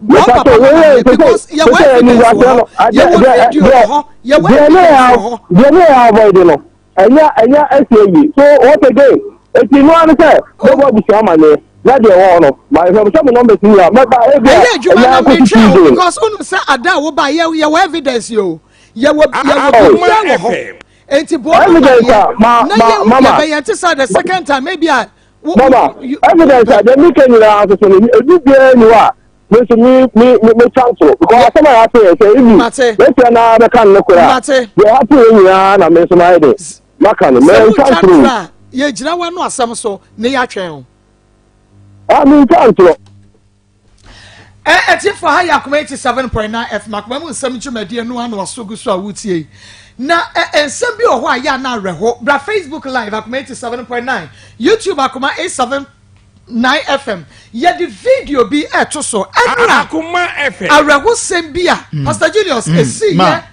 Bɔ papa no amaneɛ because yɛwɔ evidence wɔ hɔ, yɛwɔ video wɔ hɔ, yɛwɔ evidence wɔ hɔ. Deɛ ne yɛ avoid no, ɛnyɛ ɛnyɛ ɛsi ayi. So once again, eti no ano sɛ bɛbɔ abusua amaneɛ na deɛ ɛwɔ hɔ no, ma ɛhwɛ sɛ mo numbers ni a mɛba ebi a ɛyɛ adwuma ɛnyɛ na akɔsi metwɛn o Tuesday. because wonim sɛ ada a woba yɛ yɛwɔ evidence yi o yɛwɔ yɛwɔ biribiara wɔ hɔ. Enti boa mama Evidence yɛ a ma na ma yɛhu deɛ mama ɛbɛyɛ nti sɛ the second time maybe a wo mama you evidence a deɛ meka nyinaa nso so no ebi biara ni hɔ a me nso me me me metwa ntoro because yɛ asɛm a yɛate yɛ sɛ ebi mate metia na bɛka no nokorɛ a mate deɛ happen yɛ nyinaa na me nso mayɛ de maka no sɛ mentwa wontwa ntoro ntorɔ a yɛgyina w'ano asɛm so ne yɛatwɛn wo. ah mentwa ntoro. Ɛ atiefo ha yɛ Akoma 87.9 FM Akoma mu nsɛm dwumadie no ano aso gu so a wotie yi. Na ɛ nsɛm bi wɔ hɔ a yɛ a na awerɛho. Bra Facebook live Akoma 87.9, YouTube Akoma 879 FM. Yɛde video bi ɛto so. Ɛnora Akoma FM. awerɛhosɛm bi a Pastor Julius ɛsii yɛ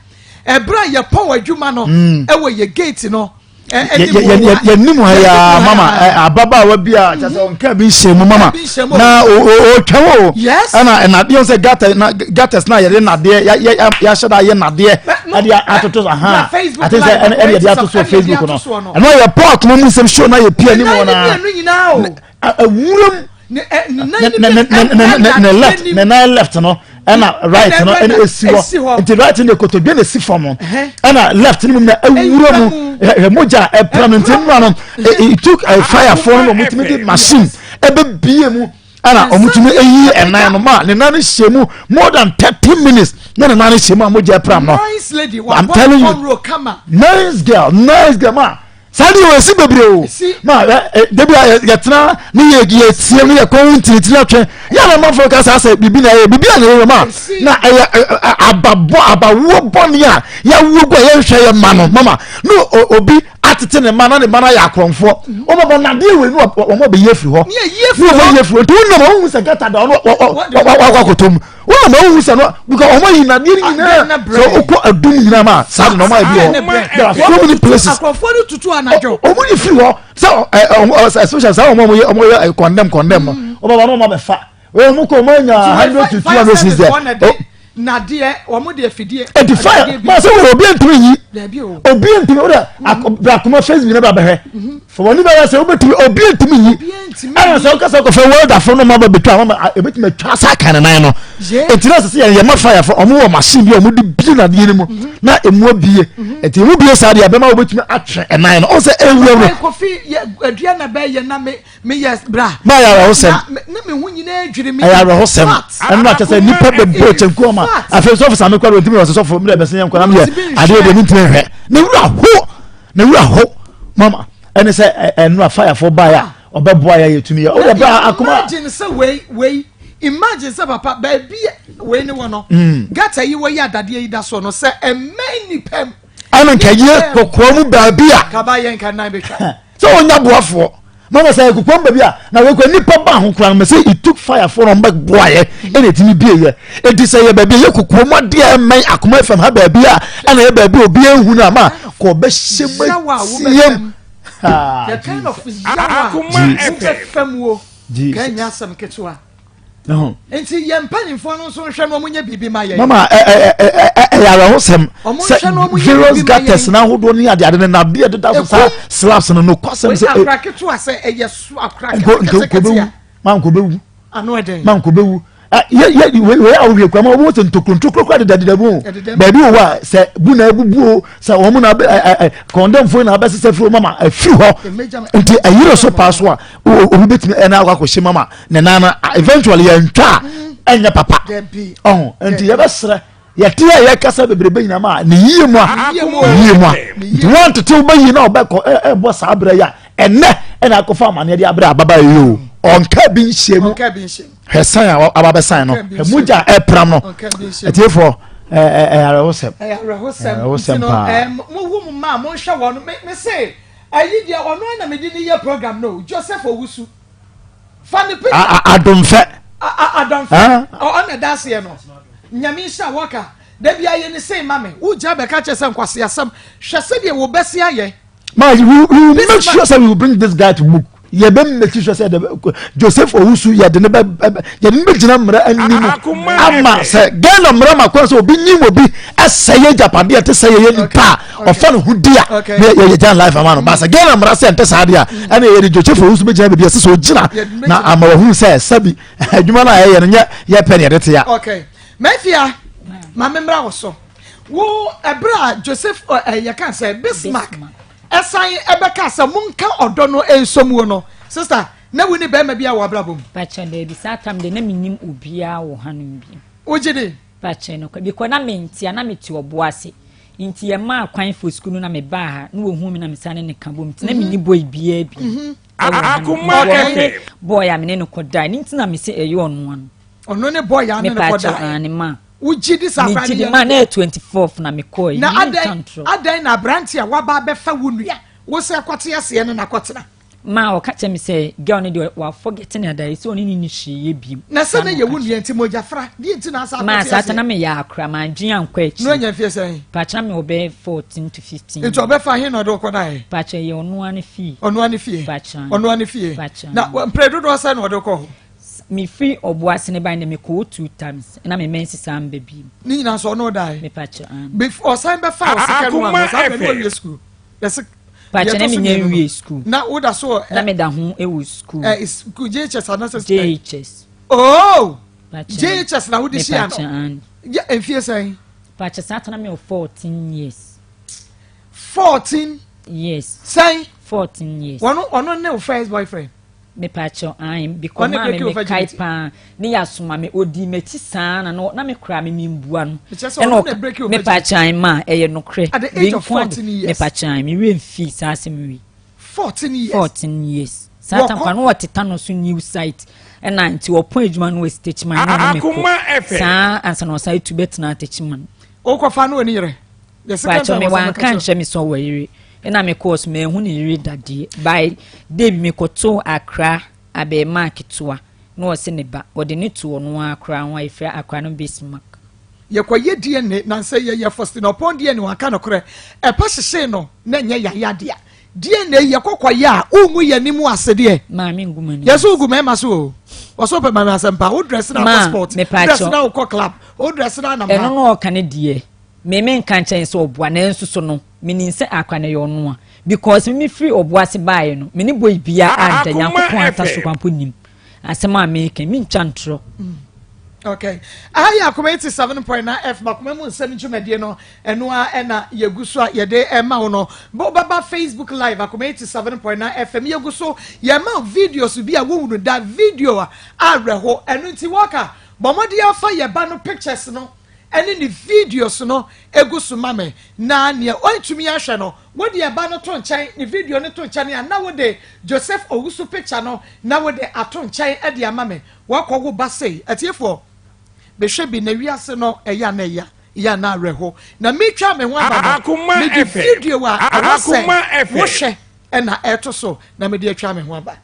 ɛberɛ a yɛpɔn adwuma no ɛwɔ yɛ gate no. yɛnim ha ya mama ababaawa bi a kyɛ sɛ ɔnka bi nhyɛ mu mama na ɔtwa o ɛna ɛnadeɛ sɛ gutter na gutters na yɛde nadeɛ yɛahyɛ da ayɛ nadeɛ ɛde atoto so aha ate sɛ ɛne yɛde ato so facebook no ɛno yɛ paul akoma mu nsɛm show na yɛ pia anim wɔ na awuram ne left ne nan left no ɛna right no ɛna esi hɔ nti right no kotodwe na esi fam no ɛna left no mu na awura mu ɛhɛ mogya ɛpra no nti nnura no it took a fire fo no wɔn tumi de machine ɛbɛ bie mu ɛna wɔn tumi eyi ɛnan no ma ne nan no hyɛ mu more than 30 minutes na ne nan no hyɛ mu a mogya ɛpra no i'm telling you nice girl nice girl ma. Saa deɛ wɔ ɛsi bebree o ma ɛ debi a yɛtena ne yɛ yɛtie ne yɛ kɔn ntinitini atwɛn yɛ na amanfoɔ ka saa sɛ biribi na ɛyɛ biribi a na ɛyɛ ma na ɛyɛ ababɔ abawoɔ bɔne a yɛawoɔ gu a yɛnhwɛ yɛ ma no mama no obi atete ne ma na ne ma no ayɛ akorɔmfoɔ wɔn bɔ nadeɛ wei no wɔn bɛyi afiri hɔ ne wɔn bɛyi afiri hɔ nti wɔn nam wɔn hu sɛ gata da ɔno wakɔ akɔtɔ mu Wọn na ohu sɛ no because wɔn ayi nadeɛ no nyinaa sɛ okɔ adum nyinaa ma saa de na wɔn ayɛ bi wɔ there are so many places. Akorɔfoɔ no tutu anadwo. Wɔn yi firi hɔ sɛ ɛ ɛ especially saa wɔn a wɔyɛ wɔn yɛ condemn condemn no wɔn ba wɔn abɛfa wɔn kɔ wɔn anya 100 to 200 since there. Nadeɛ wɔn de afidie. Eti fire maa sɛ wɔn obi ntumi yi obi ntumi o de brakoma facebook na ba bɛhwɛ. Fa w'ani bɛyɛ sɛ wobɛtumi obi ntumi nyi ɛna sɛ wokasa kɔfɛ weldafo no ma bɛbɛtwa ma ɛbɛtumi atwa sa aka ne nan no ɛnti na sɛ sɛ yɛma firefo ɔmo wɔ machine bi a ɔmo de bie nadeɛ no mu mhm. na ɛmu abie mhm. ɛnti ɛmu bie saa deɛ bɛma wobɛtumi atwe ɛnan no ɔn sɛ ɛwura mu kofi aduane na bɛyɛ na me meyɛ bra ma yɛ awerɛhosɛm na me ho nyinaa dwiri me ɛyɛ awerɛhosɛm ɛno na kyɛ sɛ nnipa bɛbɔ kyɛnku ɔma afei sɔfo same kɔ ɔntumi wɔ sɛ sɔfo mmerɛ bɛsɛ yɛ nkɔ na meyɛ adeɛ deɛ mentumi nhwɛ ne wura ho na wura ho mama ɛne sɛ ɛnura firefoɔ baeɛ a ɔbɛboa yɛ yɛtumi yɛ wode bra akoma imagine sɛ wei wei imagine sɛ papa baabi wei ne wɔ no gata yi wɔ yi adadeɛ yi da so no sɛ ɛmɛn nipa mu ɛna nka yɛ kɔkɔɔ mu baabi a kaba yɛ nka nan bɛtwa sɛ ɔnya boafoɔ mama sɛ kokoam baabi a na wekɔ nipa ba ho koraa no sɛ it took fire fo na ɔmbɛ boaeɛ ɛna ɛtumi bie yɛ ɛnti sɛ yɛ baabi yɛ kokoam adeɛ ɛmmɛn akoma fam ha baabi a ɛna yɛ baabi obi ehu no ama kɔ ɔbɛhyɛ mu atiam the kind of yawa wobɛfam wo kɛnyɛ asɛm ketewa Nti yɛn mpanyinfoɔ no nso nhwɛ na wɔn nyɛ biribi ma yɛn. Mama ɛ ɛ ɛ ɛ ɛyɛ awerɛhosɛm sɛ various gutters na ahodoɔ ne adeade no nadeɛ deda so saa slabs no nokwasɛm sɛ. Akora ketewa sɛ ɛyɛ so akora ketekete a. Ma nkɔ bɛwu. Ano ɛdɛn. Ma nkɔ bɛwu. Yɛ yɛ wei a wohwɛ kura ma wɔn sɛ ntokuro ntokuro kura deda deda mu o baabi wɔ hɔ a sɛ bu na ebubu o sɛ wɔn na ɛ ɛ kɔndɛmfo na abɛsesa firi wɔn ama efiri hɔ nti ɛyere so paa so a obi betumi ɛna akɔ akɔhyɛ mama. Ne nan no eventually yɛntwa a ɛnyɛ papa ɔho nti yɛbɛsrɛ yɛte a yɛkasa bebrebe nyinaa ma ne yie mu a yie mu a nti wɔn tete wo bɛyi na ɔbɛkɔ ɛbɔ saa abirɛ yi a ɛnɛ ɛna akɔfa amaneɛ de abrɛ ababa yi o. Ɔnka bi nhyɛ mu. Hwɛ san a aba bɛsan no, hwɛ mogya a ɛpram no. Atiefoɔ, ɛyɛ awerɛhosɛm. Ɛyɛ awerɛhosɛm paa. Mo hu mo mma a monhwɛ wɔn. Me se ɛyi deɛ ɔno na mede ne yɛ program no Joseph Owusu. Fa ne picture. Adomfɛ. Adomfɛ. Ɔna da aseɛ no. Nyame nhyira wɔka. Da bi ayɛ ne sei ma me. Wogya bɛka kyerɛ sɛ nkwaseasɛm. Hwɛ sɛdeɛ wo bɛse ayɛ. Ma we we will make sure say we will bring this guy to book. Yɛ bɛ make sure sɛ Joseph Owusu yɛ de ne bɛ yɛ de ne bɛ gyina mmara anim ama sɛ Ghana mmara ma kwan sɛ obi nyim obi ɛsɛ yɛ japadeɛ te sɛ yɛyɛ nipa a ɔfa ne ho di a ne yɛ yɛ gyan life ama no baasa Ghana mmara sɛ nte saa deɛ a ɛna yɛ de Joseph Owusu bɛ gyina baabi ɛsɛ sɛ ogyina na ama wɔn sɛ sɛbi adwuma no a yɛyɛ no nyɛ yɛ pɛ ne yɛde te a. Okay. Mafia, maame mmra wo so. Wo ɛberɛ a Joseph ɛ yɛka sɛ Bismarck ɛsan ɛbɛka sɛ monka ɔdɔ no nsomuo no, sister, na wo ni bɛrima bi a wɔ abrabɔ mu? Pakyɛ daabi, saa tam de na menim obiara wɔ hanom bi. Wogye di? Pakyɛ no because na mente a na mete ɔbo ase nti yɛmaa kwan fo sukuu no na mebaa ha na wɔhu me na mesan ne ne ka bom nti na menni boy biara bi ɛwɔ hanom. Ɔno ne boy a me ne no kɔdae ne nti na mese ɛyɛ ɔno ano. Ɔno ne boy a ne no kɔdae. Mepakyɛ ne ma. Wogye di saa koraa ne yɛ. Ma na yɛ 24th na mekɔɔ yi. Na adɛn adɛn na aberante a waba abɛfa wo nua wo sɛ kɔte aseɛ no na kɔtena. Ma ɔka kyerɛ me sɛ girl no deɛ wa forget ne ada sɛ ɔne ne ni hwee yɛ biem. Na sɛ ne yɛ wo nua nti mogya fra deɛ nti na asa akɔte aseɛ. Ma saa ta na meyɛ akora ma adwene ankɔ akyi. Na ɔnya mfie sɛn. Pakyɛ na mewɔ bɛyɛ 14 to 15. Nti ɔbɛfa he na ɔde wokɔ daeɛ. Pakyɛ yɛ ɔno ara ne fie. Ɔno ara ne fie. Pakyɛ. Ɔno ara ne fie. Pakyɛ. Na mpere dodoɔ sɛn na ɔde wokɔ hɔ. Me firi Ɔboase ne bae no me kɔɔ 2 times na me mɛnsi saa mba biem. Ne nyinaa nso ɔno dae. Me pakyɛ an. Before ɔsan bɛfa ɔsika no ano saa bɛ no ɔwie school. Yɛsɛ pakyɛ na me nya nwie school. Na wo da so wɔ. Na me da ho wɔ school. Ɛ school JHS anasɛ. JHS. Oh! JHS na wo de hyia no. Me pakyɛ an. Yɛ mfie sɛn. Pakyɛ saa ta na me wɔ 14 years. 14. Years. Sɛn. 14 years. Wɔn ɔno ne wo first boyfriend. Mepakyɛw ae because maa me mekae paa ne yɛ asoma me odi m'akyi saa na na me koraa me membua no ɛna ɔka mepakyɛw ae maa ɛyɛ nokorɛ wei nko ade mepakyɛw ae me werɛ mfii saa asɛm wei 14 years 14 years saa tam kwa no wɔteta no so new site ɛna nti wɔpɔn adwuma no wɔ si Techiman na ɔne me kɔ saa ansa na ɔsan etu bɛtena Techiman. Okɔfa no wɔ ne yere. Pakyɛ me wanka nkyerɛ me sɛ ɔwɔ yere ɛna me kɔɔ so manhu ne yere dadeɛ by day bi mekɔtoo akra abɛɛmaa ketewa na ɔse ne ba ɔde ne to ɔno ara koraa ho a yɛfrɛ akra no Bismarck. Yɛkɔyɛ DNA nansɛ yɛyɛ Faustina Ɔpɔn DNA wanka nokorɛ ɛpa hyehyee no na ɛnyɛ yaya dea DNA yɛkɔ kɔyɛ a wongu yɛn anim ase deɛ. Maame ngu m'anim. Yɛsɛ wogu mmarima so o wɔsɛ wopɛ maame asɛmpa wo dress na akɔ sport dress na wokɔ club wo dress na anam ha. Ɛno na ɔka ne deɛ. Me me nka nkyɛn sɛ ɔboa nanso so no me nim sɛ akwa no yɛ ɔno a because me me firi ɔboa ase baeɛ no me ne boy bia anda Nyankopɔn ata so kwampo nim asɛm a meka me ntwa ntorɔ. Okay. Aha yɛ Akoma 87.9 FM Akoma mu nsɛm dwumadie no ɛno a ɛna yɛgu so a yɛde ɛma wo no. Bɛba Facebook live Akoma 87.9 FM yɛgu so yɛma videos bi a wohunu da video a awerɛho ɛno nti wɔka bɔ mmɔden afa yɛba no pictures no ɛne ne videos no gu so ma me, na nea ɔntumi ahwɛ no, wode ɛba no to nkyɛn, ne video no to nkyɛn a, na wode Joseph Owusu picture no na wode ato nkyɛn de ama me. Wakɔ wo ba sei. Atiefoɔ, mehwɛ bi na wiase no ɛyɛ a na ɛya, ɛyɛ a na awerɛho. Na metwa me ho aba no, mede video a ɛwɔ sɛ wohwɛ na ɛto so na mede atwa me ho aba.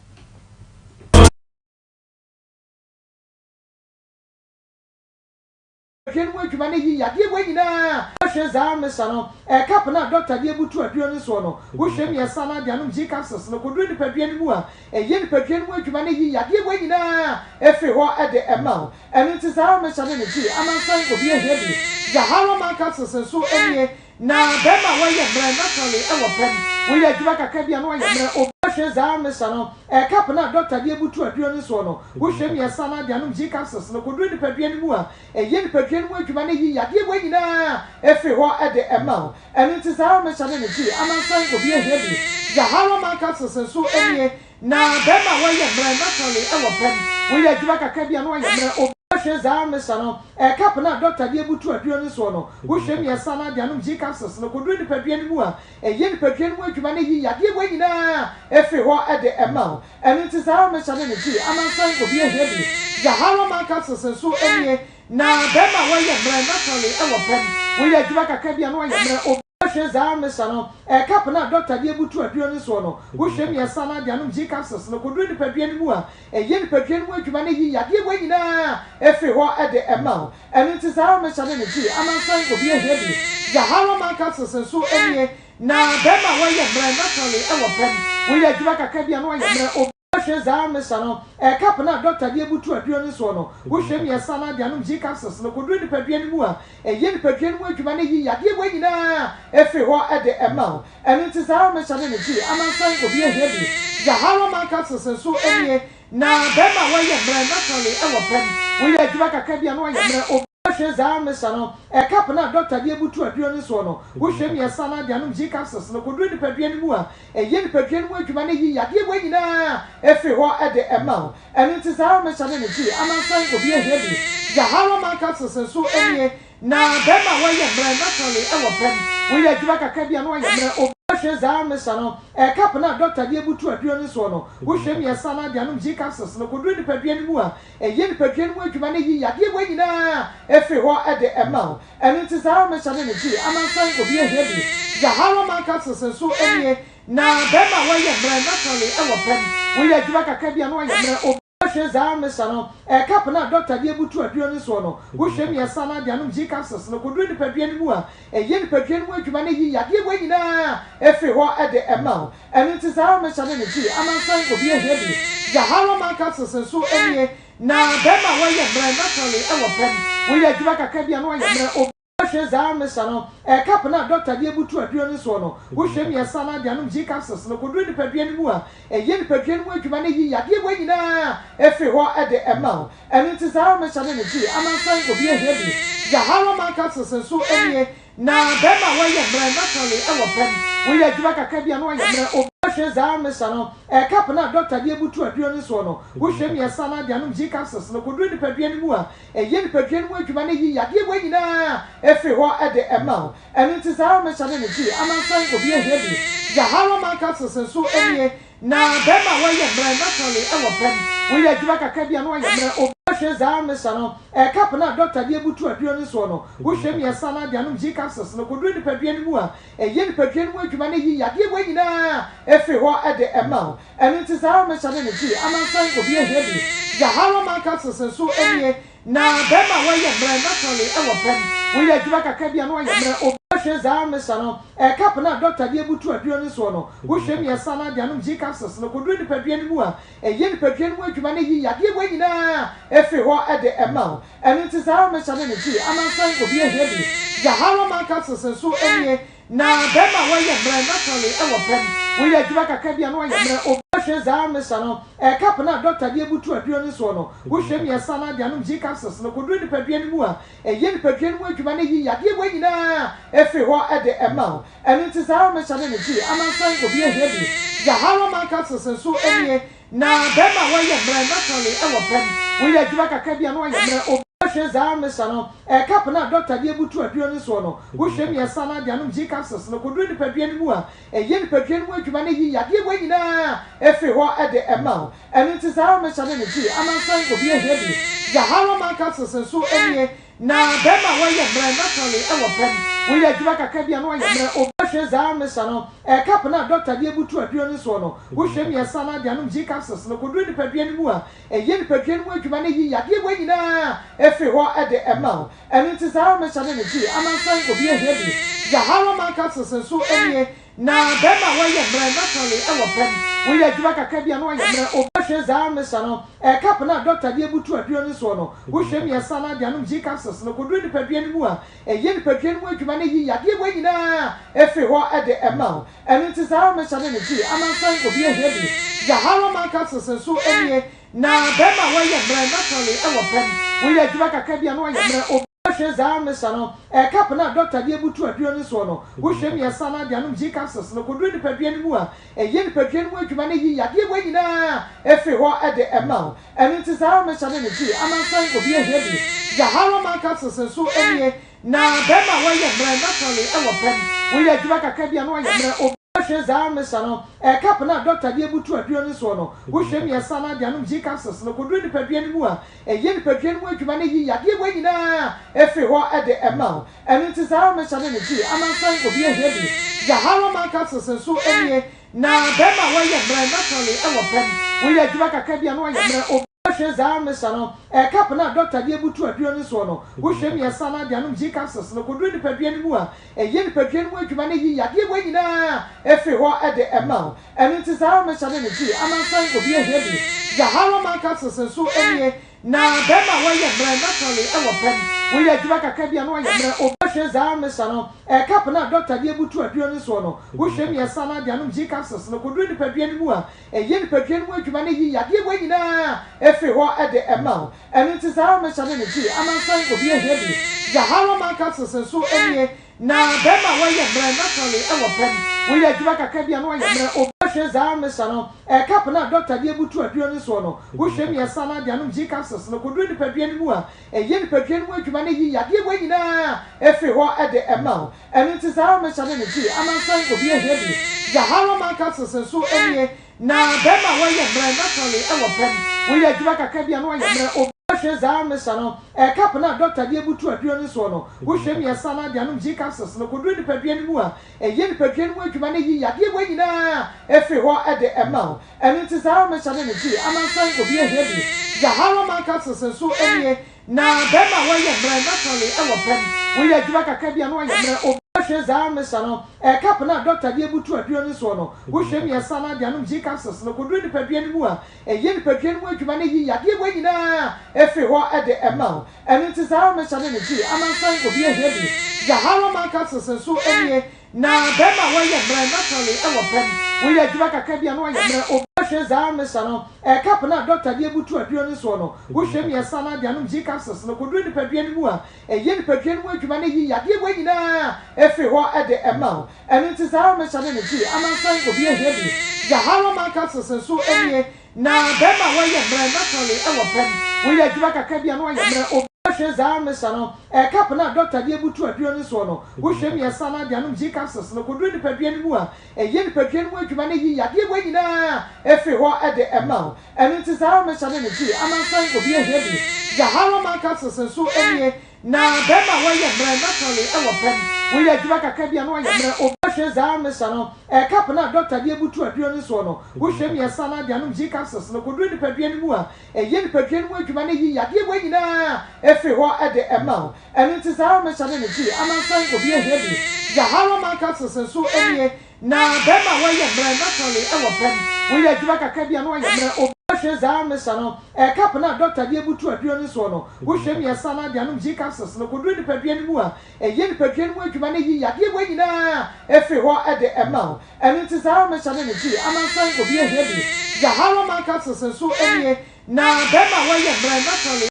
Hwɛ no mu adwuma no yi yadeɛ wei nyinaa. Wohwɛ zaa mesa no cup no a doctor de abutu aduro no soɔ no, wohwɛ mmiɛnsa no de anom G capsules no kɔduru nipadua no mu a, ɛyɛ nipadua no mu adwuma no yi yadeɛ wei nyinaa firi hɔ de ma wo. Ɛno nti Zahara mesa ne ne G amansan obi ahia bi. Zahara man capsules nso nie. Na bɛrima a wayɛ mmerɛ naturally wɔ mpam, woyɛ adwuma kakra bi a na wayɛ mmerɛ, obi ahwɛ zaa mesa no, cup no a doctor de abutu aduro no soɔ no, wohwɛ mmiɛnsa no de anom G capsules no kɔduru nipadua no mu a, ɛyɛ nipadua no mu adwuma na ɛyi yadeɛ wei nyinaa firi hɔ de ma wo. Ɛno nti Zahara mesa ne ne G amansan obi ahia bi. Zahara man capsules nso nie. Na bɛrima a wayɛ mmerɛ naturally wɔ mpam, woyɛ adwuma kakra bi a na wayɛ mmerɛ, obi. Wohwɛ Zahar Mixture no, ɛyɛ cup no a dɔkta de abutu aduro no soɔ no. Wohwɛ mmiɛnsa na de anom G capsules no kɔduru nipadua no mu a, ɛyɛ nipadua no mu adwuma na ɛyi yadeɛ wei nyinaa firi hɔ de ma wo. Ɛno nti Zahar Mixture ne ne G amansan obi ahia bi. Zahara Man capsules nso nie. Na bɛrima a wayɛ mmerɛ naturally wɔ pɛm. Woyɛ adwuma kakra bi a na wayɛ mmerɛ. Obi hwɛ Zahara Mixture no, ɛyɛ cup no a dɔkta de abutu aduro no soɔ no. Wohwɛ mmiɛnsa na de anom G capsules no kɔduru nipadua no mu a, Ɛyɛ nipadua no mu adwuma na ɛyi yadeɛ wei nyinaa firi hɔ de ma wo. Ɛno nti Zahara Mixture ne ne gye amansan obi ahia bi. Zahara Man Capsules nso nie. Na bɛrima a wayɛ mmerɛ naturally wɔ pɛm. Woyɛ adwuma kakra bi a na wayɛ mmerɛ. Obi hwɛ Zahara Mixture no, ɛyɛ cup no a dɔkta de abutu aduro no soɔ no. Wohwɛ mmiɛnsa na de anom G capsules no kɔduru nipadua no mu a, ɛyɛ nipadua no mu adwuma na ɛyi yadeɛ wei nyinaa firi hɔ de ma wo. Ɛno nti Zahara Mixture ne ne gye amansan obi ahia bi. Zahara Man capsules nso nie. Na bɛrima a wayɛ mmerɛ naturally wɔ pɛm. Woyɛ adwuma kakra bi a na wayɛ mmerɛ. Obi hwɛ Zahara Mixture no, ɛyɛ cup no a dɔkta de abutu aduro no soɔ no. Wohwɛ mmiɛnsa na de anom G capsules no kɔduru nipadua no mu a, ɛyɛ nipadua no mu adwuma na ɛyi yadeɛ wei nyinaa firi hɔ de ma wo. Ɛno nti Zahara Mixture ne ne gye amansan obi ahia bi. Zahara Man capsules nso nie. Na bɛrima a wayɛ mmerɛ naturally wɔ pɛm. Woyɛ adwuma kakra bi a na wayɛ mmerɛ. Obi hwɛ Zahara Mixture no, ɛyɛ cup no a dɔkta de abutu aduro no soɔ no. Wohwɛ mmiɛnsa na de anom G capsules no kɔduru nipadua no mu a, ɛyɛ nipadua no mu adwuma na ɛyi yadeɛ wei nyinaa firi hɔ de ma wo. Ɛno nti Zahara Mixture ne ne gye amansan obi ahia bi. Zahara Man capsules nso nie. Na bɛrima a wayɛ mmerɛ naturally wɔ pɛm. Woyɛ adwuma kakra bi a na wayɛ mmerɛ. Obi hwɛ Zahara Mixture no, ɛyɛ cup no a dɔkta de abutu aduro no soɔ no. Wohwɛ mmiɛnsa na de anom G capsules no kɔduru nipadua no mu a, ɛyɛ nipadua no mu adwuma na ɛyi yadeɛ wei nyinaa firi hɔ de ma wo. Ɛno nti Zahara Mixture ne ne gye amansan obi ahia bi. Zahara Man capsules nso nie. Na bɛrima a wayɛ mmerɛ naturally wɔ pɛm. Woyɛ adwuma kakra bi a na wayɛ mmerɛ. Obi hwɛ Zahara Mixture no, ɛyɛ cup no a dɔkta de abutu aduro no soɔ no. Wohwɛ mmiɛnsa na de anom G capsules no kɔduru nipadua no mu a, ɛyɛ nipadua no mu adwuma na ɛyi yadeɛ wei nyinaa firi hɔ de ma wo. Ɛno nti Zahara Mixture ne ne gye amansan obi ahia bi. Zahara Man capsules nso nie. Na bɛrima a wayɛ mmerɛ naturally wɔ pɛm. Woyɛ adwuma kakra bi a na wayɛ mmerɛ. Obi hwɛ Zahara Mixture no, ɛyɛ cup no a dɔkta de abutu aduro no soɔ no. Wohwɛ mmiɛnsa na de anom G capsules no kɔduru nipadua no mu a, Ɛyɛ nipadua no mu adwuma na ɛyi yadeɛ wei nyinaa firi hɔ de ma wo. Ɛno nti Zahara Mixture ne ne gye amansan obi ahia bi. Zahara Man capsules nso nie. Na bɛrima a wayɛ mmerɛ naturally wɔ pɛm. Woyɛ adwuma kakra bi a na wayɛ mmerɛ. Obi hwɛ Zahara Mixture no, ɛyɛ cup no a dɔkta de abutu aduro no soɔ no. Wohwɛ mmiɛnsa na de anom G capsules no kɔduru nipadua no mu a, ɛyɛ nipadua no mu adwuma na ɛyi yadeɛ wei nyinaa firi hɔ de ma wo. Ɛno nti Zahara Mixture ne ne gye amansan obi ahia bi. Zahara Man capsules nso nie. Na bɛrima a wayɛ mmerɛ naturally wɔ pɛm. Woyɛ adwuma kakra bi a na wayɛ mmerɛ. Obi hwɛ Zahara Mixture no, ɛyɛ cup no a dɔkta de abutu aduro no soɔ no. Wohwɛ mmiɛnsa na de anom G capsules no kɔduru nipadua no mu a, ɛyɛ nipadua no mu adwuma na ɛyi yadeɛ wei nyinaa firi hɔ de ma wo. Ɛno nti Zahara Mixture ne ne gye amansan obi ahia bi. Zahara Man capsules nso nie. Na bɛrima a wayɛ mmerɛ naturally wɔ pɛm. Woyɛ adwuma kakra bi a na wayɛ mmerɛ. Obi hwɛ Zahara Mixture no, ɛyɛ cup no a dɔkta de abutu aduro no soɔ no. Wohwɛ mmiɛnsa na de anom G capsules no kɔduru nipadua no mu a, ɛyɛ nipadua no mu adwuma na ɛyi yadeɛ wei nyinaa firi hɔ de ma wo. Ɛno nti Zahara Mixture ne ne gye amansan obi ahia bi. Zahara Man capsules nso nie. Na bɛrima a wayɛ mmerɛ naturally wɔ pɛm. Woyɛ adwuma kakra bi a na wayɛ mmerɛ. Obi hwɛ Zahara Mixture no, ɛyɛ cup no a dɔkta de abutu aduro no soɔ no. Wohwɛ mmiɛnsa na de anom G capsules no kɔduru nipadua no mu a, ɛyɛ nipadua no mu adwuma na ɛyi yadeɛ wei nyinaa firi hɔ de ma wo. Ɛno nti Zahara Mixture ne ne gye amansan obi ahia bi. Zahara Man capsules nso nie. Na bɛrima a wayɛ mmerɛ naturally wɔ pɛm. Woyɛ adwuma kakra bi a na wayɛ mmerɛ. Obi hwɛ Zahara Mixture no, ɛyɛ cup no a dɔkta de abutu aduro no soɔ no. Wohwɛ mmiɛnsa na de anom G capsules no kɔduru nipadua no mu a, ɛyɛ nipadua no mu adwuma na ɛyi yadeɛ wei nyinaa firi hɔ de ma wo. Ɛno nti Zahara Mixture ne ne gye amansan obi ahia bi. Zahara Man capsules nso nie. Na bɛrima a wayɛ mmerɛ naturally wɔ pɛm. Woyɛ adwuma kakra bi a na wayɛ mmerɛ. Obi hwɛ Zahara Mixture no, ɛyɛ cup no a dɔkta de abutu aduro no soɔ no. Wohwɛ mmiɛnsa na de anom G capsules no kɔduru nipadua no mu a, ɛyɛ nipadua no mu adwuma na ɛyi yadeɛ wei nyinaa firi hɔ de ma wo. Ɛno nti Zahara Mixture ne ne gye amansan obi ahia bi. Zahara Man capsules nso nie. Na bɛrima a wayɛ mmerɛ naturally wɔ pɛm. Woyɛ adwuma kakra bi a na wayɛ mmerɛ. Obi. Wohwɛ Zahar Mixture no, cup no a dɔkta de abutu aduro no soɔ no, wohwɛ mmiɛnsa na de anom G capsules no kɔduru nipadua no mu a, ɛyɛ nipadua no mu adwuma na ɛyi yadeɛ wei nyinaa firi hɔ de ma wo. Ɛno nti Zahar Mixture ne ne tea amansan obi ahia bi. Zahara Man capsules nso nie. Na bɛrima a wayɛ mmerɛ naturally wɔ pɛm, woyɛ adwuma kakra bi a na wayɛ mmerɛ, obi hwɛ Zahara Mixture no, cup no a dɔkta de abutu aduro no soɔ no, wohwɛ mmiɛnsa na de anom G capsules no kɔduru nipadua no mu a, Ɛyɛ nipadua no mu adwuma na ɛyi yadeɛ wei nyinaa firi hɔ de ma wo. Ɛno nti Zahara Mixture ne ne tea amansan obi ahia bi. Zahara Man Capsules nso nie. Na bɛrima a wayɛ mmerɛ naturally wɔ pɛm, woyɛ adwuma kakra bi a na wayɛ mmerɛ, obi hwɛ Zahara Mixture no, cup no a dɔkta de abutu aduro no soɔ no, wohwɛ mmiɛnsa na de anom G capsules no kɔduru nipadua no mu a, ɛyɛ nipadua no mu adwuma na ɛyi yadeɛ wei nyinaa firi hɔ de ma wo. Ɛno nti Zahara Mixture ne ne tea amansan obi ahia bi. Zahara Man Capsules nso nie. Na bɛrima a wayɛ mmerɛ naturally wɔ pɛm, woyɛ adwuma kakra bi a na wayɛ mmerɛ, obi hwɛ Zahara Mixture no, cup no a dɔkta de abutu aduro no soɔ no, wohwɛ mmiɛnsa na de anom G capsules no kɔduru nipadua no mu a, ɛyɛ nipadua no mu adwuma na ɛyi yadeɛ wei nyinaa firi hɔ de ma wo. Ɛno nti Zahara Mixture ne ne tea amansan obi ahia bi. Zahara Man Capsules nso nie. Na bɛrima a wayɛ mmerɛ naturally wɔ pɛm, woyɛ adwuma kakra bi a na wayɛ mmerɛ, obi hwɛ Zahara Mixture no, cup no a dɔkta de abutu aduro no soɔ no, wohwɛ mmiɛnsa na de anom G capsules no kɔduru nipadua no mu a, ɛyɛ nipadua no mu adwuma na ɛyi yadeɛ wei nyinaa firi hɔ de ma wo. Ɛno nti Zahara Mixture ne ne tea amansan obi ahia bi. Zahara Man Capsules nso nie. Na bɛrima a wayɛ mmerɛ naturally wɔ pɛm, woyɛ adwuma kakra bi a na wayɛ mmerɛ, obi hwɛ Zahara Mixture no, cup no a dɔkta de abutu aduro no soɔ no, wohwɛ mmiɛnsa na de anom G capsules no kɔduru nipadua no mu a, ɛyɛ nipadua no mu adwuma na ɛyi yadeɛ wei nyinaa firi hɔ de ma wo. Ɛno nti Zahara Mixture ne ne tea amansan obi ahia bi. Zahara Man Capsules nso nie. Na bɛrima a wayɛ mmerɛ naturally wɔ pɛm, woyɛ adwuma kakra bi a na wayɛ mmerɛ, obi hwɛ Zahara Mixture no, cup no a dɔkta de abutu aduro no soɔ no, wohwɛ mmiɛnsa na de anom G capsules no kɔduru nipadua no mu a, ɛyɛ nipadua no mu adwuma na ɛyi yadeɛ wei nyinaa firi hɔ de ma wo. Ɛno nti Zahara Mixture ne ne tea amansan obi ahia bi. Zahara Man Capsules nso nie. Na bɛrima a wayɛ mmerɛ naturally wɔ pɛm, woyɛ adwuma kakra bi a na wayɛ mmerɛ, obi hwɛ Zahara Mixture no, cup no a dɔkta de abutu aduro no soɔ no, wohwɛ mmiɛnsa na de anom G capsules no kɔduru nipadua no mu a, ɛyɛ nipadua no mu adwuma na ɛyi yadeɛ wei nyinaa firi hɔ de ma wo. Ɛno nti Zahara Mixture ne ne tea amansan obi ahia bi. Zahara Man Capsules nso nie. Na bɛrima a wayɛ mmerɛ naturally wɔ pɛm, woyɛ adwuma kakra bi a na wayɛ mmerɛ, obi hwɛ Zahara Mixture no, cup no a dɔkta de abutu aduro no soɔ no, wohwɛ mmiɛnsa na de anom G capsules no kɔduru nipadua no mu a, ɛyɛ nipadua no mu adwuma na ɛyi yadeɛ wei nyinaa firi hɔ de ma wo. Ɛno nti Zahara Mixture ne ne tea amansan obi ahia bi. Zahara Man Capsules nso nie. Na bɛrima a wayɛ mmerɛ naturally wɔ pɛm, woyɛ adwuma kakra bi a na wayɛ mmerɛ, obi hwɛ Zahara Mixture no, cup no a dɔkta de abutu aduro no soɔ no, wohwɛ mmiɛnsa na de anom G capsules no kɔduru nipadua no mu a, ɛyɛ nipadua no mu adwuma na ɛyi yadeɛ wei nyinaa firi hɔ de ma wo. Ɛno nti Zahara Mixture ne ne tea amansan obi ahia bi. Zahara Man Capsules nso nie. Na bɛrima a wayɛ mmerɛ naturally wɔ pɛm, woyɛ adwuma kakra bi a na wayɛ mmerɛ, obi hwɛ Zahara Mixture no, cup no a dɔkta de abutu aduro no soɔ no, wohwɛ mmiɛnsa na de anom G capsules no kɔduru nipadua no mu a, ɛyɛ nipadua no mu adwuma na ɛyi yadeɛ wei nyinaa firi hɔ de ma wo. Ɛno nti Zahara Mixture ne ne tea amansan obi ahia bi. Zahara Man Capsules nso nie. Na bɛrima a wayɛ mmerɛ naturally.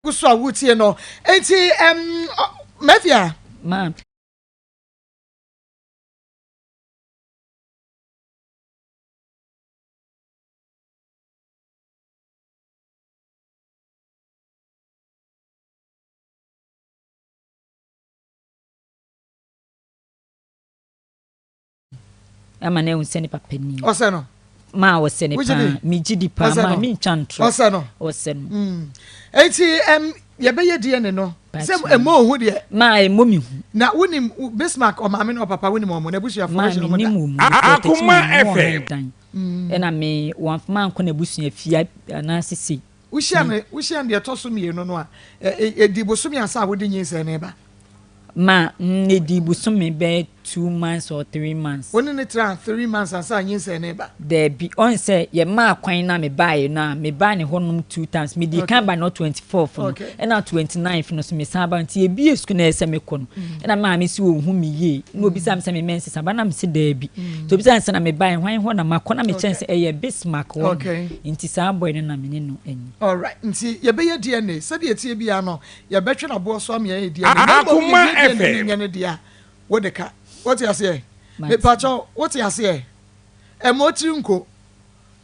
Gu so a wotie no. Enti ɛm, Mafia. Ma. Ama no ahu sɛ ne papa ni. Ɔsɛ no. Maa ɔsɛ ne paa. Megye di paa maa mentwa ntorɔ. Ɔsɛ no. Ɔsɛ no. Mm. Eti ɛm yɛbɛyɛ DNA no. Sɛ ɛmɔ ohu deɛ. Maa ɛmɔ mi hu. Na wonim Bismarck ɔmaame ne ɔpapa wonim wɔn n'abusuafoɔ Maa wɔhyɛ wɔn da. menim wɔn mu. Akoma Tɛkyima mu wɔn FM. dan. Ɛna me wɔn maa nkɔ n'abusua fie anaasɛ sei. Wohyia no wohyia no deɛ ɛtɔ so mmienu no a ɛdi bosome ansa a wode nyinsɛn no ba. Ma mm, ɛdi bosome bɛyɛ. 2 months or 3 months. Wo ne no traa 3 months ansa nyinsɛn no reba? Daabi, ɔn sɛ yɛmaa kwan na mebaeɛ no a, mebaa ne hɔnom two times. Medii kan ba no 24th no, ɛna 29th no so mesan ba. Nti yɛbie sukuu na ɛyɛ sɛ mekɔ no, ɛna maame si ɔnhu me yie. Na obisa me sɛ me menses aba na mese daabi. Nti obisa me sɛ na mebaeɛ hwan hɔ na makɔ na mekyɛn sɛ ɛyɛ Bismarck hɔ. Nti saa boy no na me ne no anyi. Alright, nti yɛbɛyɛ DNA. Sɛdeɛ ɛteɛ biara no, yɛbɛtwe no aboɔ so ama yɛayɛ DNA. Na mmom yɛwie DNA no nyɛ no deɛ a, wode ka. Wote aseɛ? Mepakyɛw, wote aseɛ? Ɛmma wo tiri nko.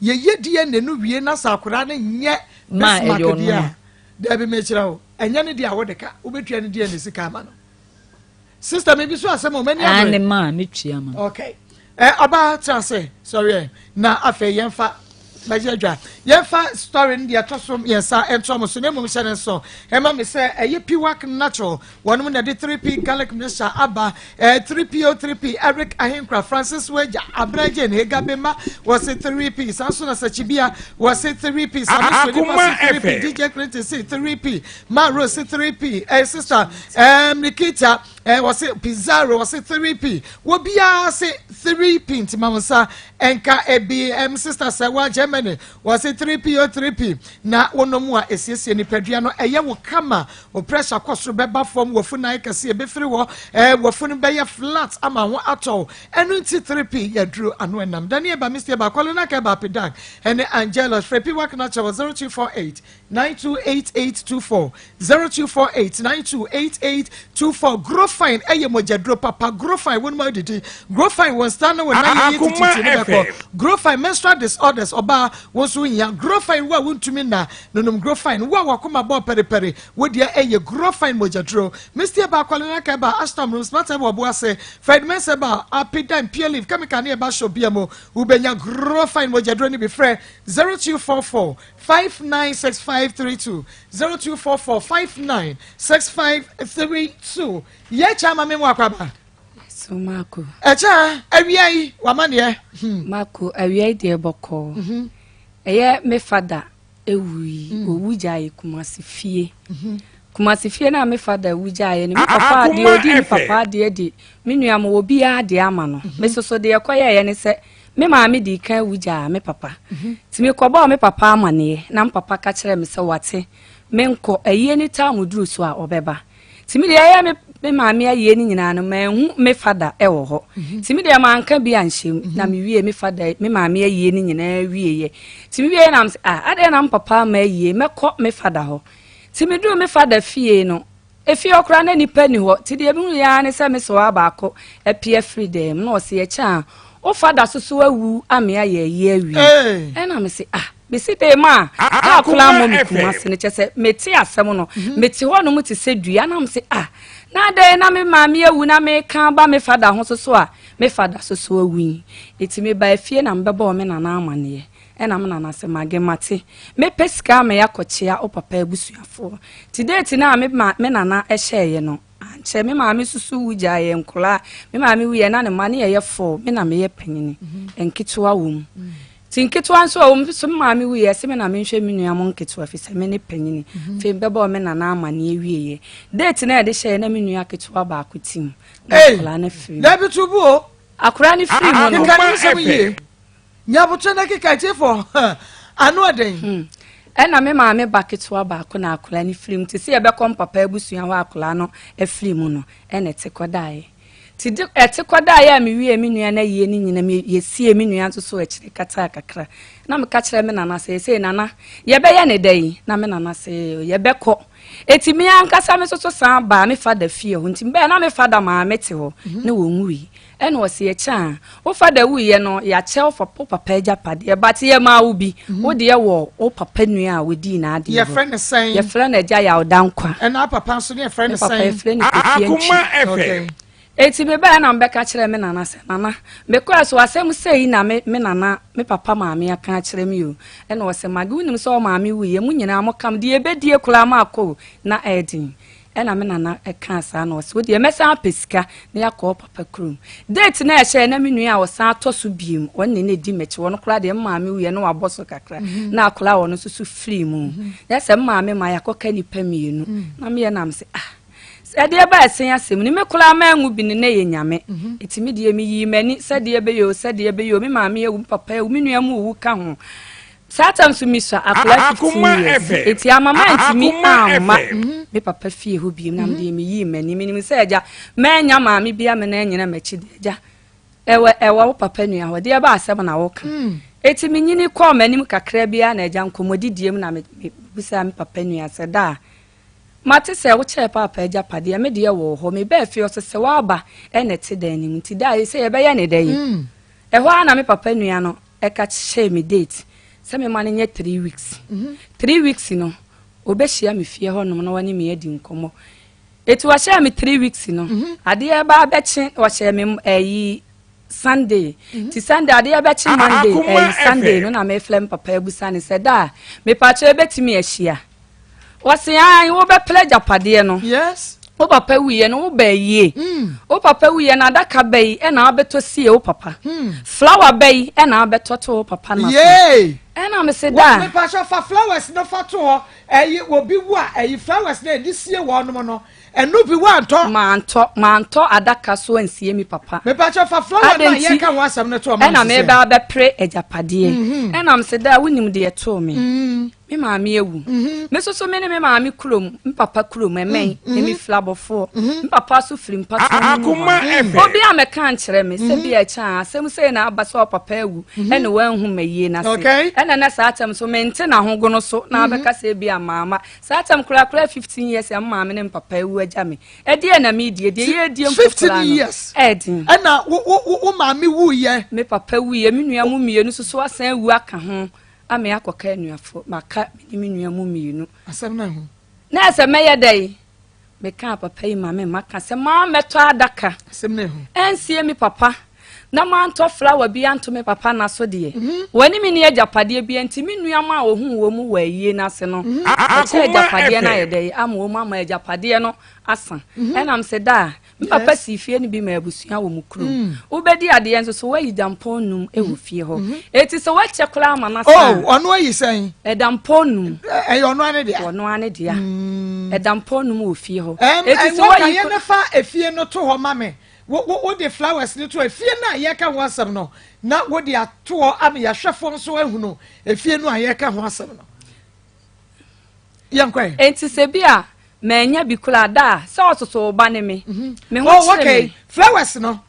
Yɛyɛ DNA no wie na sɛ akwadaa no nyɛ Bismarck deɛ a, daabi mekyerɛ wo, ɛnyɛ ne deɛ a wode ka. Wobɛtua ne DNA sika ama no. Sister, mebi so asɛm o, m'ani abere. Aane ma, metua ma. Okay. Ɛ ɔbaa tena ase sɔre ɛ na afei yɛmfa bɛgye adwa yɛmfa story no deɛ ɛtɔ so mmiɛnsa ntoa mo so na mmom hyɛ ne nso ɛma me sɛ ɛyɛ piwak natural wɔnom na ɛde 3P garlic mixture aba ɛɛ 3P o 3P Eric Ahenkura Francis Wager Abena Jane Hega Bema wɔse 3P saa nso na Sakyibia wɔse 3P Sami Sonipa se 3P DJ Clinton se 3P Ma Rose se 3P ɛyɛ sister ɛɛm Nikita ɛɛ wɔse Pizarro wɔse 3P Wobiaa se 3P nti ma wo nsa nka ebi ɛm sister Sɛwa Germany wɔse 3P o 3P na wonom a esiesie nipadua no ɛyɛ wo kama wo pressure kɔ soro bɛba fam wafu nan kɛse ebefiri hɔ ɛɛ wafu no bɛyɛ flat ama ho atɔ wo ɛno nti 3P yɛ duro ano ɛnam Daniel ba Misty ba Kwalena Kɛba Apidan ɛne Angelus frɛ Piwak na kyɛ wɔ 0248 928824, 0248 928824 Grofine ɛyɛ mogyaduro papa Grofine wɔn mu adidi Grofine wɔn nsa ne wɔn nan yɛ tititi ne bɛkɔ Grofine menstrual disorders ɔbaa wɔn nso hia Grofine wo a wontumi nna nonom Grofine wo a wakoma bɔ pɛripɛri wo deɛ ɛyɛ Grofine mogyaduro Misty ɛba akɔlena ka ɛba Ashton room smart ɛba ɔbo ase Fred Mensah ɛba apidan pure leaf chemical ne ɛba shop bia mu wobɛnya Grofine mogyaduro ne bi frɛ 0244 596532 0244 596532 Yɛ kyɛ ama me mu akwaba. So mako. Ɛkyɛ awia yi wama neɛ. Mako awia yi deɛ bɔkɔɔ. Ɛyɛ me fada ewu yi owu gyae Kumasi fie. Kumasi fie na me fada wu gyae no me papa adeɛ odi me papa adeɛ de me nua mo obiara adeɛ ama no. Me soso deɛ ɛkɔyɛɛyɛ ne sɛ Me maame dii kan wu gyaa me papa. Nti mekɔbɔɔ me papa amaneɛ na me papa ka kyerɛɛ me sɛ wate, menkɔ, ayie no time duru so a ɔbɛba. Nti me deɛ ɛyɛ me me maame ayie no nyinaa no manhu me fada wɔ hɔ. Nti me deɛ manka bi anhyɛ mu na mewie me fada me maame ayie no nyinaa wieɛ. Nti me wieɛ na me sɛ ah adɛn na me papa ama ayie mɛkɔ me fada hɔ. Nti meduru me fada fie no Efie hɔ koraa na nnipa nni hɔ, nti deɛ mehunuiɛ ara ne sɛ me sewaa baako apue afiri dan mu na ɔse, Ɛkyɛ a, wo fada soso awu ame ayɛ ayie awie. Ɛna mese, Ah, mesi dee ma a kaa koraa mmɔ me Kumasi no, kyerɛ sɛ mete asɛm no, mete hɔnom te sɛ dua, na mese, Ah, na adɛn na me maame awu na meka aba me fada ho soso a me fada soso awu yi? Nti mebaa fie na mebɛbɔɔ me nana amaneɛ. Ɛna me nana se, Mage mate, mɛpɛ sika ama yɛakɔkyea wo papa abusuafoɔ. Nti date no a me ma me nana hyɛeɛ no, ankyɛ. Me maame nso so wu gyaa yɛn nkoraa. Me maame wuiɛ na ne mma no yɛyɛ four, me na meyɛ panyini, nketewa wɔ mu. Nti nketewa nso a wɔ mu nso me maame wuiɛ, ɛse me na menhwɛ me nua mo nketewa ɛfiri sɛ me ne panyini. Afei mebɛbɔɔ me nana amaneɛ wieeɛ. Date no a yɛde hyɛeɛ na me nua ketewa baako te mu. Na akwadaa no afiri mu. Dabi to bu o. Akwadaa no firi mu no. Keka ne nsɛm yie. Nyabotrɛ na keka atiefo ano ɔden. Ɛna me maame ba ketewa baako na akwadaa no firi mu te sɛ yɛbɛkɔ mpapa abusua hɔ akwadaa no afiri mu no ɛna ɛte kɔdaeɛ. Ti de ɛte kɔdaeɛ a mewie me nua no ayie no nyina me yɛsie me nua nso so akyire kataa kakra. Na meka kyerɛ me nana sɛ ɛsei nana yɛbɛyɛ ne dɛn na me nana sɛ yɛbɛkɔ. Eti me ankasa me soso san baa me fada fie hɔ nti mbɛɛ na me fada maame te hɔ ne wɔn wui. Ɛna ɔse ɛkyɛ a wo fada wuiɛ no yɛakyɛ wo wo papa agyapadeɛ but yɛmaa wo bi wo deɛ wɔ wo papa nua a wɔdii n'adeɛ hɔ. Yɛfrɛ no sɛn? Yɛfrɛ no Agya Yaw Dankwa. Ɛna papa nso ne yɛfrɛ no Me papa sɛn? yɛfrɛ no Kofi Antwi. Akoma FM. Eti mebaeɛ na mebɛka kyerɛɛ me nana sɛ nana mekɔɛ so asɛm sei na me me nana me papa maame aka akyerɛ me o. Ɛna ɔse Maggie wonim sɛ wo maame wuiɛ mo nyinaa mo kam deɛ yɛbɛdie koraa moakɔ o na ɛyɛ den. Ɛna me nana kaa saa na ɔse wodeɛ mɛsan apɛ sika na yɛakɔ wo papa kurom. Date no a ɛhyɛɛ na me nua a ɔsan tɔ so biom ɔno na na ɛdi m'akyi ɔno koraa deɛ me maame wuiɛ na wabɔ so kakra na akwadaa a ɔno nso so firii mu. Na sɛ me maame ma yɛakɔka nnipa mmienu na meyɛ na mese ah. Ɛdeɛ ba ɛsen asɛm ni, me koraa manwu bi no na ɛyɛ Nyame. Nti me deɛ meyii m'ani sɛdeɛ ɛbɛyɛ o, sɛdeɛ ɛbɛyɛ o, me maame awu, me papa awu, me nua mu owu ka ho. Saa tam nso mesua akwadaa 15 years. Nti ama mantumi amma me papa fie hɔ biem na me deɛ meyii m'ani. Menim sɛ agya, mannya maame bi amena anyina m'akyi deɛ agya. Ɛwɔ ɛwɔ wo papa nua hɔ, deɛ ɛba asɛm na woka. Enti menyini kɔɔ m'anim kakra bi ara na agya nkɔmmɔdidie mu na me mebisaa me papa nua sɛ, Daa, mate sɛ wokyɛɛ paapa agyapadeɛ, me deɛ wɔ wo hɔ, mebaa fie ɔse sɛ woaba na ɛte dan no mu, nti daa yi sɛ yɛbɛyɛ ne dɛn? Ɛhɔ ara na me papa nua no ɛka hyɛɛ me date sɛ mema no nyɛ 3 weeks. 3 weeks no, ɔbɛhyia me fie hɔnom na ɔne me adi nkɔmmɔ. Eti wɔhyɛɛ me 3 weeks no, adeɛ ba abɛkye, wɔhyɛɛ me ɛyi Sunday. Ti Sunday adeɛ bɛkye Monday, ɛyi Sunday no na mefrɛ me papa abusa ne sɛ daa, mepakyɛ ebɛtumi ahyia. Wɔse an wobɛpere agyapadeɛ no. Yes. Wo papa wuiɛ no wo baa yie. Wo papa wuiɛ no adaka bɛ yi ɛna abɛtɔ sie wo papa. Flower bɛ yi ɛna abɛtɔ to wo papa na so. Yay. Ɛna mese daa. Mepakyɛ fa flowers no fa to hɔ. Ɛyi obi wu a ɛyi flowers na yɛde sie wɔnom no ɛno bi woantɔ. Mantɔ mantɔ adaka so ansie me papa. Mepakyɛ fa flower no a yɛka ho asɛm no to ɔma Ɛna meba abɛpere agyapadeɛ. Ɛna mese daa wonim deɛ ɛtoo me. Me maame awu. Me nso so me ne me maame kurom, me papa kurom, ɛmɛn, mm. me firi abɔfoɔ. Mm-hmm. Me papa so firi mpatoa mu hɔ. Obi a mɛka nkyerɛ me sɛ bi ɛkyɛ a asɛm sɛ na aba sɛ ɔpapa awu mm-hmm. ɛna wanhu ma yie na se. Ɛna na saa atɛm so mente n'ahogono so na mm-hmm. abɛka sɛ bi a maama. Saa atɛm korakora 15 years a maame ne papa awu agya me. Ɛdeɛ na medie deɛ yɛdie mpo koraa no ɛɛden. Ɛna wo wo wo maame wuyɛ. Me papa wuyɛ, me nua mu mmienu soso asan awu aka ho. Ame akɔka anuafo, maka me ne me nua mu mmienu. Asɛm no ahu. Na ɛsɛ mɛyɛ dɛn? Mekaa papa yi ma me maka sɛ maa mɛtɔ adaka. Asɛm no ahu. Ɛnsie me papa na mantɔ flower bi anto me papa na so deɛ. Mhm. Wɔne me ni agyapadeɛ bi nti me nua ma ohun wɔ mu wɔ ayie no ase no. Mhm. Ɛkyɛ agyapadeɛ no ayɛ dɛn ama wɔn ama agyapadeɛ no asa. Mhm. Ɛnam sɛ daa Me papa sii fie no bi maa abusua wɔ mo kurom. Mm. Wobɛdi adeɛ nso so woayi dampɔn num wɔ mm-hmm. fie hɔ. Mm-hmm. Eti sɛ woakyɛ koraa ama no asa. Oh, ɔno ayi sɛn? Ɛdampɔn num. Ɛyɛ ɔno ane dea. Ɔno ane dea. Mm. Ɛdampɔn num wɔ fie hɔ. Eti sɛ woayi. Ɛnwa yɛn fa efie no to hɔ ma me. Wo wo wo de flowers no to efie no a yɛka ho asɛm no na wo de ato hɔ ama yɛahwɛfoɔ nso ahunu efie no a yɛka ho asɛm no. Yɛnkɔ ɛ. Enti sɛ bi a Manya bi koraa da a sɛ ɔsoso wo ba ne me. Mhm. Me ho oh, kyerɛ okay. me. Flowers no.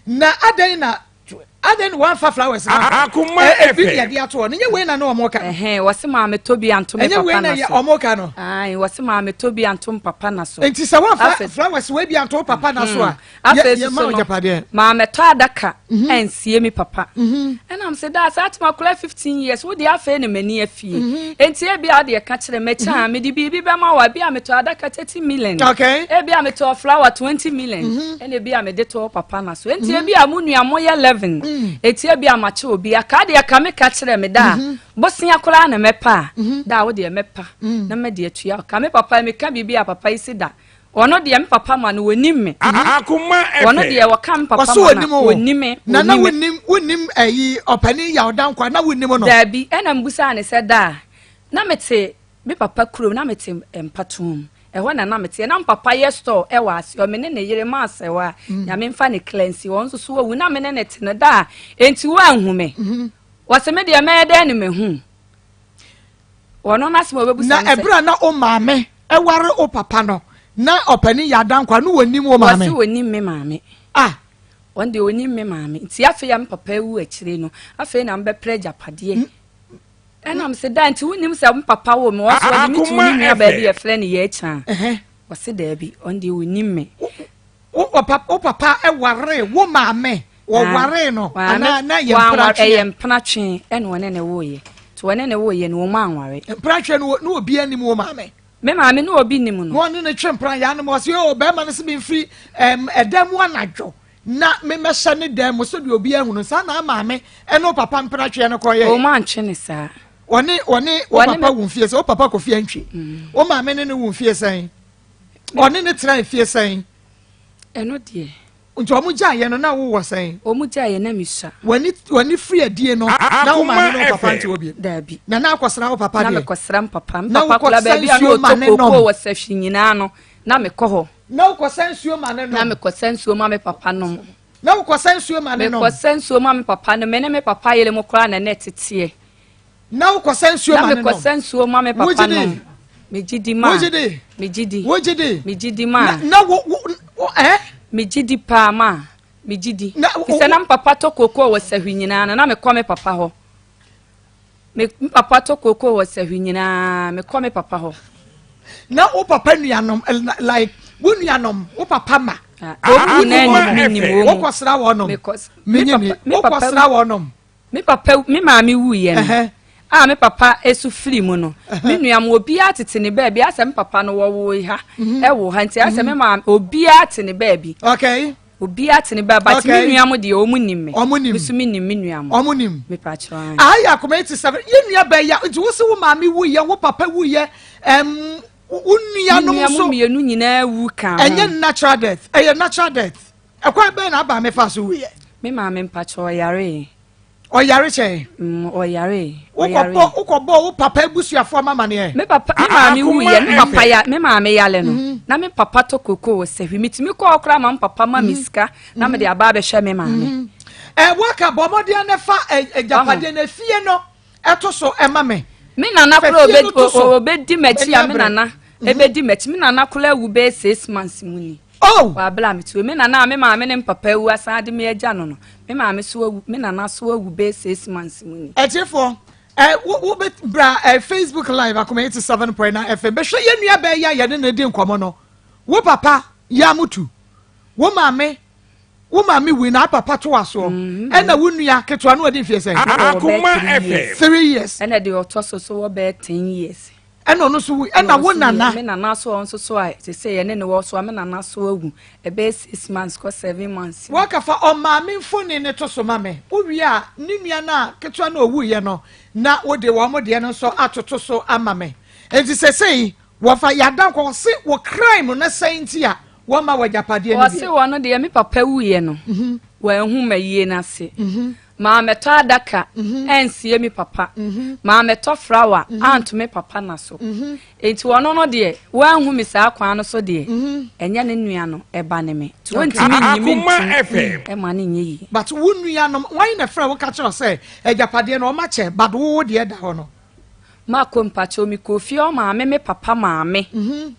Na adɛn na adɛn na wɔamfa flowers no Akoma ebi ne yɛde ato hɔ no nyɛ wei na ne wɔn ka no. Ɛhɛn wɔsi maame tɔ bi anto me papa na so. Ɛnyɛ wei na yɛ wɔn ka no. Ayi wɔsi maame tɔ bi anto me papa na so. Nti sɛ wɔamfa flowers wei bi anto papa na so a. Mhm. Afei soso no, maamɛtɔ adaka mhm. ansie me papa. Mhm. Ɛna m sɛ daa saa atoma akora 15 years wo deɛ afei na m'ani afie. Mhm. Enti ebi a deɛ ka kyerɛ m'akyi a mede biribi bɛma wo ebi a metɔ adaka 30 million. Ebi a metɔ flower 20 million. Ɛna ebi a mede tɔ papa na so. Enti ebi a mo nua mo yɛ 11. Enti ebi a makye obi aka deɛ ka me ka kyerɛ me daa. Bosea koraa na mɛpa a daa wo deɛ mɛpa na mɛde atua ka me papa meka biribi a papa yi si da. Ɔno deɛ me papa ma no ɔnim me. Akoma FM. Ɔno deɛ wɔka me papa ma no ɔnim me. Nana wonim wonim ɛyi ɔpanin yaw dankwa na wonim no. Daabi ɛna mbusaa ne sɛ daa na mete me papa kurom na mete mpatoam ɛhɔ na na mete na me papa yɛ store ɛwɔ ase ɔ me ne ne yere maa sɛwa mm. nyame mfa ne kla nsi wɔn nso so wɔwu na me ne ne te no daa enti wɔanhu me mm-hmm. wɔsɛ me deɛ mɛyɛ dɛn ne mahu Ɔno n'asɛm a ɔbɛbusa Na ne sɛ. ɛberɛ a na wo maame ware wo papa no, na ɔpanin yɛ adankwa, na wɔnim wo maame? Wɔse wɔnim me maame. Ah! Wɔn deɛ wɔnim me maame. Nti afei a me papa awu akyire no, afei na mebɛpere agyapadeɛ. Ɛna mese da nti wonim sɛ me papa woo me, wɔn nso wɔde me too ne nua baa bi yɛfrɛ no Yɛakyaa. Wɔse daabi, ɔno deɛ wɔnim me. Wo papa wo papa waree wo maame wɔwaree no anaa na yɛ mpenatwe? Ɛyɛ mpenatwe ɛna ɔne ne woeɛ nti ɔne ne woeɛ no wɔn anware. Mpenatwe no na obi anim wo maame? Me maame na obi nim no. Na ɔne ne twe mpena yɛ anom ɔse o bɛrima no se memfiri ɛdan mu anadwo na memmɛhyɛ ne dan mu sɛdeɛ obi ahunu saa na maame ɛne wo papa mpenatweɛ no kɔyɛ. Wɔn antwe ne saa. Ɔne ɔne wo papa wo mfie sɛ wo papa kɔ fie antwi mm. wo maame ne ne wo mfie sɛn? Ɔne ne tena mfie sɛn? Ɛno deɛ. Nti wɔn gyae yɛ no na wowɔ sɛn? Wɔn gyae yɛ na mesua. W'ani w'ani firi adie no na wo maame ne wo papa nte hɔ bio? Daabi. Na na akɔsra wo papa deɛ? Na mekɔsra me papa. Me papa koraa baabi a na ɔtɔ kookoo wɔ sahwi nyinaa no. Na mekɔ hɔ. Na wokɔsa nsuo ma ne nom. Na mekɔsa nsuo ma me papa nom. Na wokɔsa nsuo ma ne nom. Mekɔsa nsuo ma me papa nom. Me ne me papa yere mo koraa na na ɛteteɛ. Na wokɔsa nsuo ma ne nom. Na mekɔsa nsuo ma me papa nom. Megye di ma. Wogye di. Megye di. Wogye di. Megye di ma. Na wo wo wo ɛ. Megye di paa ma. Megye di. Na wo. na me papa tɔ kookoo wɔ sahwi nyinaa no na mekɔ me papa hɔ. Me me papa tɔ kookoo wɔ sahwi nyinaa mekɔ me papa hɔ. Na wo papa nuanom like wo nuanom wo papa ma. Ah, wɔn nyinaa nim me nim wɔn mu. Wokɔsra wɔn nom. Menye ni wokɔsra wɔn nom. Me papa me maame wuiɛ no a me papa su firi mu no me nua mu obiara tete ne baabi asɛ me papa no wɔwoo ha mhm. ɛwɔ ha nti asɛ me mhm. maame obiara te ne baabi okay obiara te ne baabi but me nua mu deɛ wɔn nim me wɔn nim me so me nim me nua mu wɔn nim me pa kyerɛ ayi akoma eti sɛ yɛ nua bɛyɛ ya nti wosi wo maame wuyɛ wo papa wuyɛ ɛm wo nuanom nso me nua mu mmienu nyinaa wu kan ho ɛnyɛ natural death ɛyɛ natural death. Ɛkwan bɛn na aba mefa so wuyɛ? Me maame mpakyɛ ɔyaree. Ɔyare kyɛn? Mm, ɔyaree. Wokɔbɔ wokɔbɔ wo papa abusuafoɔ ama amaneɛ? Me papa me maame wuyɛ me papa ya me maame yale no mhm. na me papa tɔ koko wɔ sɛhwi metumi kɔɔ koraa ma me papa ma me mhm. sika na mede aba abɛhwɛ me maame. Mhm. Ɛ waka bɔ mmɔden na fa agyapadeɛ na efie no ɛto so ɛma me. Me nana koraa obedi m'akyi a me nana ebedi m'akyi me nana koraa awu bɛyɛ 6 months mu ni. Oh! Wɔ abere a mete hɔ, me nana a me maame ne me papa awu asan de me agya no no, me maame so awu, me nana so awu bɛyɛ 6 months mu ni. Atiefoɔ, ɛ wo wo bɛ bra ɛ Facebook live Akoma 87.9 FM bɛhwɛ yɛn nua bɛɛ yi a yɛne no di nkɔmɔ no. Wo papa Yamutu, wo maame wo maame wui na papa to asoɔ, ɛna wo nua ketewa no ɔdi mfie sɛn? Akoma FM. 3 years. Ɛna deɛ ɔtɔ so so wɔ bɛyɛ 10 years. Ɛna ɔno nso wui, ɛna wo nana. Me nana so ɔno nso so a sese yɛne ne wɔ so a me nana so awu ɛbɛyɛ 6 months kɔ 7 months. Wɔkafa ɔmaame mfoni ne to so ma me wowie a ne nua no a ketewa no owuiɛ no na wode wɔn deɛ no nso atoto so ama me. Nti sesei wɔfa yɛada nkɔ ɔse wo crime no sɛn nti a wɔma wɔ agyapadeɛ no bi. Ɔse wɔn no deɛ me papa wuiɛ no wɔanhu ma yie no ase. Maamɛtɔ adaka ansie me papa. Maamɛtɔ flower anto me papa na so. Enti ɔno no deɛ wanhu me saa kwan no so deɛ ɛnyɛ ne nua no ɛba ne me. Nti wɔntumi nyi me ntum ɛma ne nyɛ yie. But wo nuanom wɔn na frɛ wo ka kyerɛ sɛ agyapadeɛ no ɔma kyɛ but wo deɛ da hɔ no. Makɔ mpakyɛw mekɔ fie ɔmaame me papa maame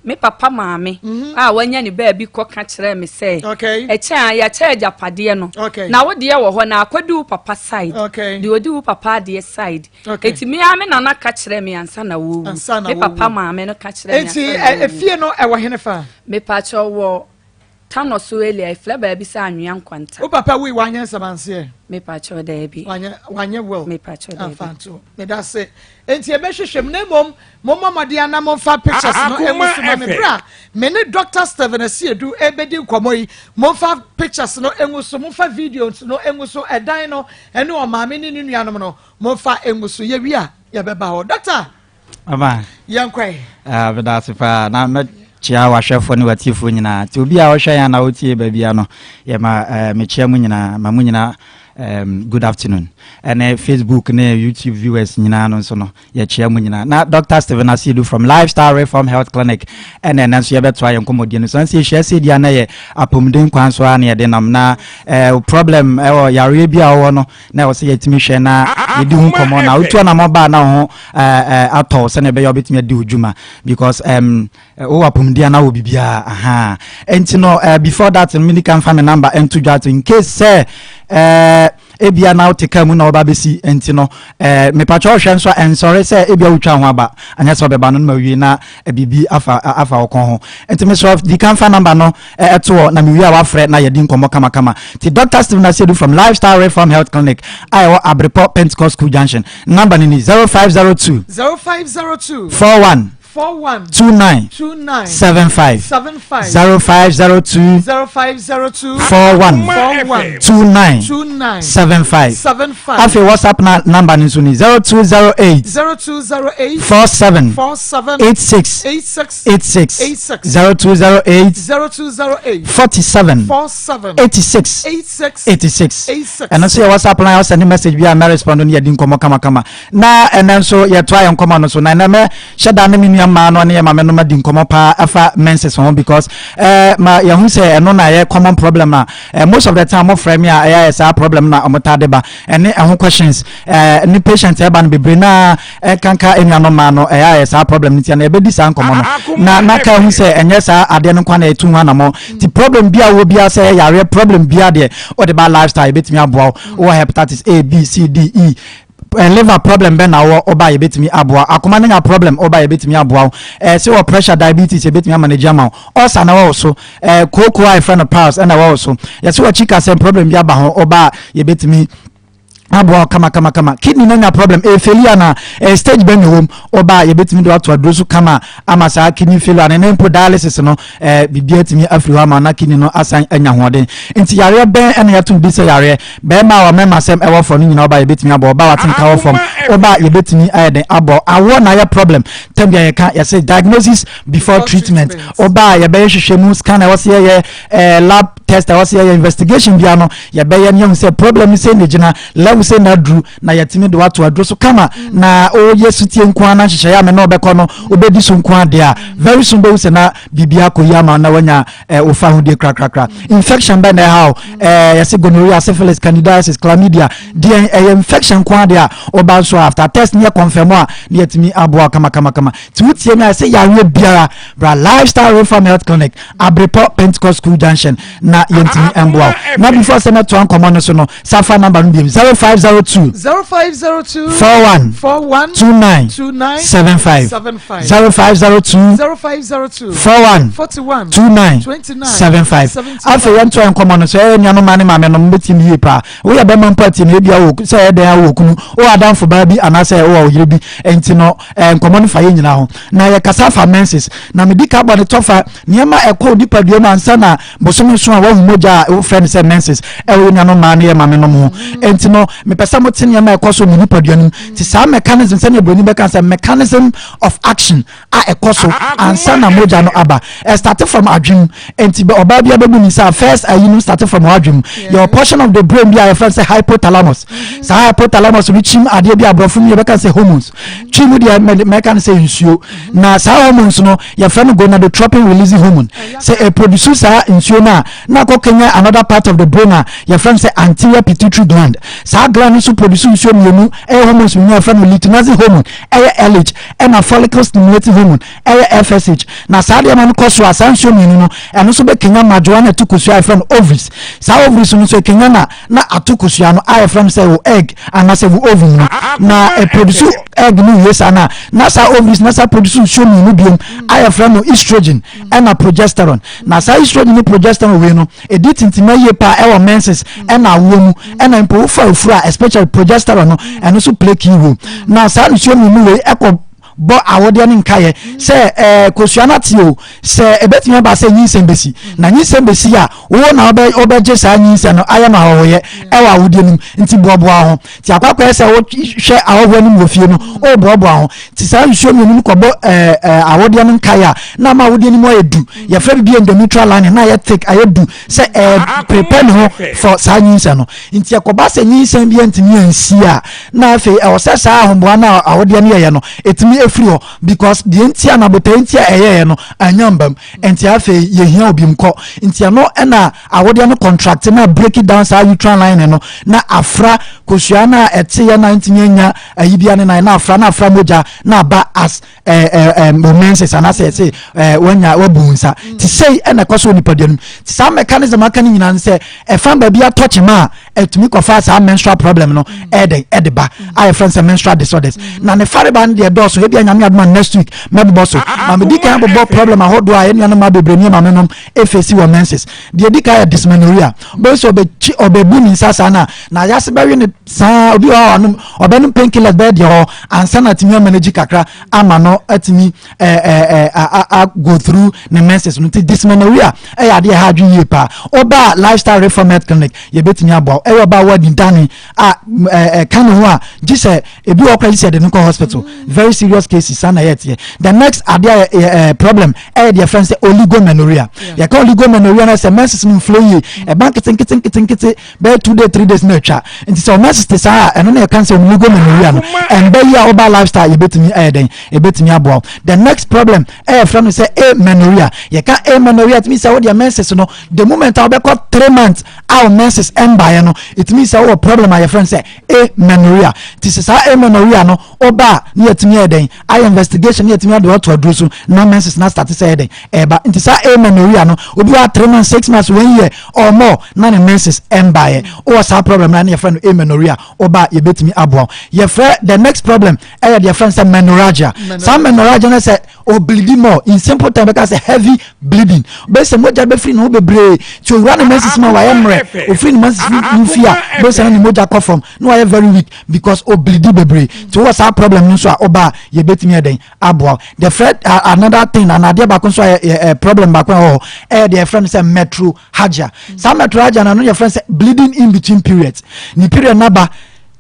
me papa maame a wanya ne baabi kɔ ka kyerɛ me sɛ ɛkyɛn a yɛakyɛ agyapadeɛ no na wo deɛ wɔ hɔ na akɔdi wo papa side deɛ ɔdi wo papa adeɛ side eti me ara me nana ka kyerɛ me ansa na wɔwu me papa maame no ka kyerɛ me ansa na wɔwu. Eti efie no ɛwɔ hene fa? Mepakyɛw wɔ Tanɔ so earlier efrɛ baabi sɛ Anwea Nkwanta. Wo papa wui wanyɛ nsamanseɛ? Mepakyɛw daabi. Wanyɛ wanyɛ will? Mepakyɛw daabi. Amfa nto. Meda se. Enti yɛbɛhwehwɛ mu na mmom mommɔ mmɔden ana momfa pictures no ngu so ma me bere a me ne Dr. Stephen Asiedu rebɛdi nkɔmmɔ yi. Momfa pictures no ngu so, momfa videos no ngu so, ɛdan no ɛne ɔmaame ne ne nuanom no momfa ngu so. Yɛwie a yɛbɛba hɔ. Doctor! Aba. Yɛnkɔ ɛ. Ah, meda ase paa na mɛkyea w'ahwɛfoɔ ne w'atiefoɔ nyinaa. Nti obi a ɔhwɛ yɛn anaa ɔtie baabia no, yɛma eh, mekyea mu nyinaa, ma mu nyinaa um, good afternoon. Ɛne Facebook ne YouTube viewers nyinaa no nso no, yɛkyea mu nyinaa. Na Dr. Stephen Asiedu from Lifestyle Reform Health Clinic ɛna ɛnɛ nso yɛbɛtoa yɛn nkɔmmɔdie no so. Ɛnso yɛhyia sɛ di a na yɛ apɔmuden kwan so a na yɛde nam na eh, problem ɛwɔ yareɛ bi a ɔwɔ no na ɛwɔ sɛ yɛtumi hwɛ na yɛdi ho nkɔmmɔ na wotu anammɔ baa na wo ho atɔ sɛnea ɛbɛyɛ wobɛtumi adi wo dwuma because wowɔ apɔmuden anaa wɔ biribiara aha. Ɛnti no before that no medi kan fa me number ɛnto dwa to in case sɛ ebia na wote kaa mu na wɔba bɛsi nti no mepatwa ɔhwɛ nso a ɛnsɔre sɛ ebia wotwa ho aba anyɛ sɛ ɔbɛba no no ma wie na biribi afa afa wo kɔn ho. Nti mesrɛ di kan fa number no ɛto hɔ na mewie a wafrɛ na yɛdi nkɔmmɔ kamakama. Nti Dr. Stephen Asiedu from Lifestyle Reform Health Clinic a ɛwɔ Abrepɔ Pentecost School Junction, number no ni: 0502 0502 41 41 29 29 75 75 0502 0502 41 41 29 29 75. 75. Afei WhatsApp na number no nso ni: 0208 0208 47 47 86 86 86 86 0208 0208 47 47 86 86 86. 86. Ɛno nso yɛ WhatsApp line. Ɔsɛne message bi a mɛ respond no yɛdi nkɔmmɔ kamakama. Na ɛnɛ nso yɛtoa yɛn nkɔmmɔ no so na ɛnɛ mɛ hyɛ da ne me nua. Yɛn mmaa no ne yɛn maame nom adi nkɔmmɔ paa ɛfa menses ho because eh, ma yɛhu sɛ ɛno na ɛyɛ common problem na eh, most of the time mofrɛ me a ɛyɛ ayɛ saa problem na ɔmo taa de ba ɛne ɛho questions eh, ne patient ɛba no bebree na ɛkanka nnuanom mmaa no ɛyɛ ayɛ saa problem no nti na yɛbɛdi saa nkɔmmɔ no na na ka hu sɛ ɛnyɛ saa adeɛ no nkwa na ɛtu ho anamɔ ti problem bi a wɔ biara sɛ ɛyɛ yareɛ problem biara deɛ ɔde ba lifestyle yɛbɛtumi aboa wo. Wɔ hepatitis A, B, C, D, E, liver problem bɛ na wɔ ɔba yɛbɛtumi aboa, akoma no nya problem ɔba yɛbɛtumi aboa wo, sɛ wɔ pressure, diabetes, yɛbɛtumi ama no gye ama wo, ulcer na wɔwɔ so, kooko a yɛfrɛ no piles ɛna wɔwɔ so, yɛsɛ wɔkyi kasɛm problem bi aba ho ɔba yɛbɛtumi aboa kama kama kama, kidney no nya problem, failure na stage bɛ na wɔm ɔba yɛbɛtumi de wato aduro so kama ama saa kidney failure ne ne mpo dialysis no biribi atumi afiri hɔ ama na kidney no asan anya ahoɔden. Nti yareɛ bɛn ɛna yɛatom bi sɛ yareɛ bɛrima a wɔmɛma sɛm ɛwɔ fam no nyinaa ɔba yɛbɛtumi abɔ, ɔba wate nka wɔ fam ɔba yɛbɛtumi ayɛ den abɔ awoɔ na ayɛ problem tam bi a yɛka yɛsɛ diagnosis before treatment. Ɔba a yɛbɛyɛ hwehwɛ mu, scan a ɛwɔ sɛ yɛyɛ, lab test a ɛwɔ sɛ yɛyɛ, investigation bia no yɛbɛyɛ ne yɛhu sɛ problem sɛ ne gyina level sɛ na aduru na yɛtumi de wato aduro so kama na ɔyɛ sutie nko ara na nhyehyɛeɛ a me na ɔbɛkɔ no wobɛdi so nko adeɛ a very soon bɛhu sɛ na biribi akɔ yi ama na wanya wofa ahodie krakrakra. Infection bɛ na ɛha o, yɛsɛ gonorrhea, syphilis, candidiasis, chlamydia deɛ ɛyɛ infection nko adeɛ a ɔba nso after test ne yɛ confirm a ne yɛtumi aboa kama kama kama. Nti wotie mi a sɛ yareɛ biara bra Lifestyle Reform Health Clinic, Abrepɔ Pentecost School Junction, na yɛntumi mboa wo. Na before sɛ mɛtoa nkɔmmɔ no so no, safa number no biom, 0502 0502 41 41 29 29 75. 75. 0502 0502 41 41 29 29 75. 75. Afei yɛntoa nkɔmmɔ no so. Ɛyɛ nuanom ma ne maame no mbɛtumi yie paa. Woyɛ bɛma mpo ati no ebia wɔ sɛ ɛyɛ dɛn awɔ kunu, wowɔ adamfo baa bi anaasɛ wowɔ wo yere bi, nti no nkɔmmɔ no fa yɛ nyinaa ho na yɛkasa fa menses. Na medi ka bɔ ne tɔfa nneɛma ɛkɔ nipadua mu ansa na bosome so a wahu mogya a wofrɛ no sɛ menses ɛwɔ yɛ nuanom maa ne yɛ maame nom ho. Nti no mepɛ sɛ mote nneɛma ɛkɔ so mu nipadua no mu, nti saa mechanism, sɛnea buroni bɛka sɛ mechanism of action a ɛkɔ so ansa na mogya no aba, ɛ start from adwene. Nti ɔbaa bi abɛbu ne nsa, first ayi no start from adwene. Yɛwɔ portion of the brain bi a yɛfrɛ sɛ hypothalamus. Saa hypothalamus no kyim adeɛ bi aborɔfo mu yɛbɛka sɛ hormones, twi mu deɛ mɛka no sɛ nsuo. Na saa hormones no yɛfrɛ no gonadotropin releasing hormone. Sɛ ɛ produce saa nsuo no a, na akɔ kenya another part of the brain a yɛfrɛ no sɛ anterior pituitary gland. Saa gland no nso produce nsuo mmienu, ɛyɛ hormones mmienu a yɛfrɛ no luteinizing hormone, ɛyɛ LH, ɛna follicle stimulating hormone, ɛyɛ FSH. Na saa deɛ ma no kɔ so a, saa nsuo mmienu no ɛno nso bɛkenya madwoa na ɛto kosua a yɛfrɛ no ovaries. Saa ovaries no nso ɛkenya na ato kosua no a yɛfrɛ no sɛ wo egg anaasɛ wo ovum no. Na ɛ produce egg no wie saa na saa ovaries na saa produce nsuo mmienu biom a yɛfrɛ no estrogen ɛna progesterone. Na saa estrogen ne progesterone wei no ɛdi tintima yie paa ɛwɔ menses ɛna awoɔ mu ɛna mpo wofa afuru a, especially progesterone no ɛno nso play key role. Na saa nsuo mmienu wei ɛkɔ bɔ awodeɛ no nkaeɛ sɛ kosua no ate o, sɛ ɛbɛtumi aba sɛ nyinsɛn bɛsi, na nyinsɛn bɛsi a wo na wobɛgye saa nyinsɛn no ayɛ no ahɔhoyɛ ɛwɔ awodeɛ no mu, nti boaboa ho. Nti akɔakɔyɛ sɛ wohwɛ ahɔhoɔ no mu wɔ fie no, woboaboa ho. Nti saa nsuo mmienu no kɔbɔ awodeɛ no nkaeɛ a na ama awodeɛ no mu ayɛ du, yɛfrɛ bibi endometrial lining, na ayɛ thick, ayɛ du sɛ prepare ne ho for saa nyinsɛn no. Nti ɛkɔba sɛ nyinsɛn bi antumi ansi a, na afei ɛwɔ sɛ saa ahoboa no a awodeɛ no yɛyɛ no ɛtumi ɛfiri hɔ, because deɛ nti a nabotae nti a ɛyɛyɛ no anya mbam. Nti afei yɛhia obi nkɔ, nti ɛno ɛna awodeɛ no contract na break it down saa uterine lining no na afra kosua no a ɛteyɛ na ntumi anya ayi bia ne nan na afra mogya na aba as menses anaasɛ ɛsɛ wanya wabu nsa. Ti sei ɛna ɛkɔ so wɔ nipadua no mu. Ti saa mechanism aka no nyinaa no sɛ ɛfa baabi atɔ kyema a ɛtumi kɔfa saa menstrual problem no ɛɛdɛn ɛde ba a yɛfrɛ no sɛ menstrual disorders. Na ne fareba no deɛ dɔɔso, ebi anyame adoma next week mɛbobɔ so. Na medi kan bobɔ problem ahodoɔ a yɛn nuanom bebree ne maame nom efesi wɔ menses. Deɛ di kan yɛ dysmenorrhea. Bɛyɛ sɛ ɔbɛkyi ɔbɛbu ne nsa saa na ayase bɛwe ne saa. Obi wɔ hɔ a ɔnom ɔbɛnom painkillers bɛyɛ deɛ hɔ ansa na atumi amanage kakra ama no atumi ɛɛ ɛɛ a a go through ne menses no. Nti dysmenorrhea ɛyɛ adeɛ ɛha adwene yie paa. Ɔbaa Lifestyle Reform Health Clinic yɛbɛtumi aboa. Ɛyɛ ɔbaa wɔ dane a ɛɛ ɛka ne ho a gye sɛ ebi wɔ kora gye sɛ yɛde no kɔ hospital, very serious. most cases saa na ɛyɛ teɛ. The next adeɛ a yɛ ɛɛ problem ɛyɛ deɛ fɛn sɛ oligomenorrhea. Yɛka oligomenorrhea na sɛ menses no nflow yie, ɛba nketenkete nketenkete bɛyɛ 2 day, 3 days na atwa. Nti sɛ menses te saa a, ɛno na yɛka sɛ oligomenorrhea no ɛnbɛ yi a, ɔba Lifestyle yɛbɛtumi ɛyɛ dɛn, yɛbɛtumi aboa wo. The next problem ɛyɛ frɛ no sɛ amenorrhea. Yɛka amenorrhea, tumi sɛ wodeɛ menses no, the moment a wobɛkɔ 3 months a wo menses ɛmbaeɛ no, it means sɛ wowɔ problem a yɛfrɛ no sɛ amenorrhea. Nti sɛ saa amenorrhea no ɔba a, ne yɛtumi yɛ dɛn, ayɛ investigation, ne yɛtumi ade ɔto aduro so na menses na start sɛ yɛ dɛn, ɛba. Nti saa amenorrhea no, obi wɔ 3 months, 6 months, one year or more na ne menses ɛmbaeɛ, wowɔ saa problem na ne yɛfrɛ no amenorrhea, ɔba a yɛbɛtumi aboa wo. Yɛfrɛ the next problem ɛyɛ deɛ yɛfrɛ no sɛ menorrhagia. Saa menorrhagia no sɛ obleedi more, in simple term bɛka sɛ heavy bleeding, bɛsɛ mogya bɛfiri ne ho bebree. Tí owura ne menses mu a, wayɛ mmerɛ, ofiri ne menses mu fi a, bɛsɛ na ne mogya kɔ fam na wayɛ very weak because obleedi bebree. Tí wowɔ saa problem no nso a, ɔba a yɛbɛtumi yɛ dɛn, aboa wo. The third another thing and adeɛ baako nso a yɛ problem baako a ɛwɔ hɔ ɛyɛ deɛ yɛfrɛ no sɛ metrorrhagia. Saa metrorrhagia no, ano yɛfrɛ no sɛ bleeding in between periods. Ne period naba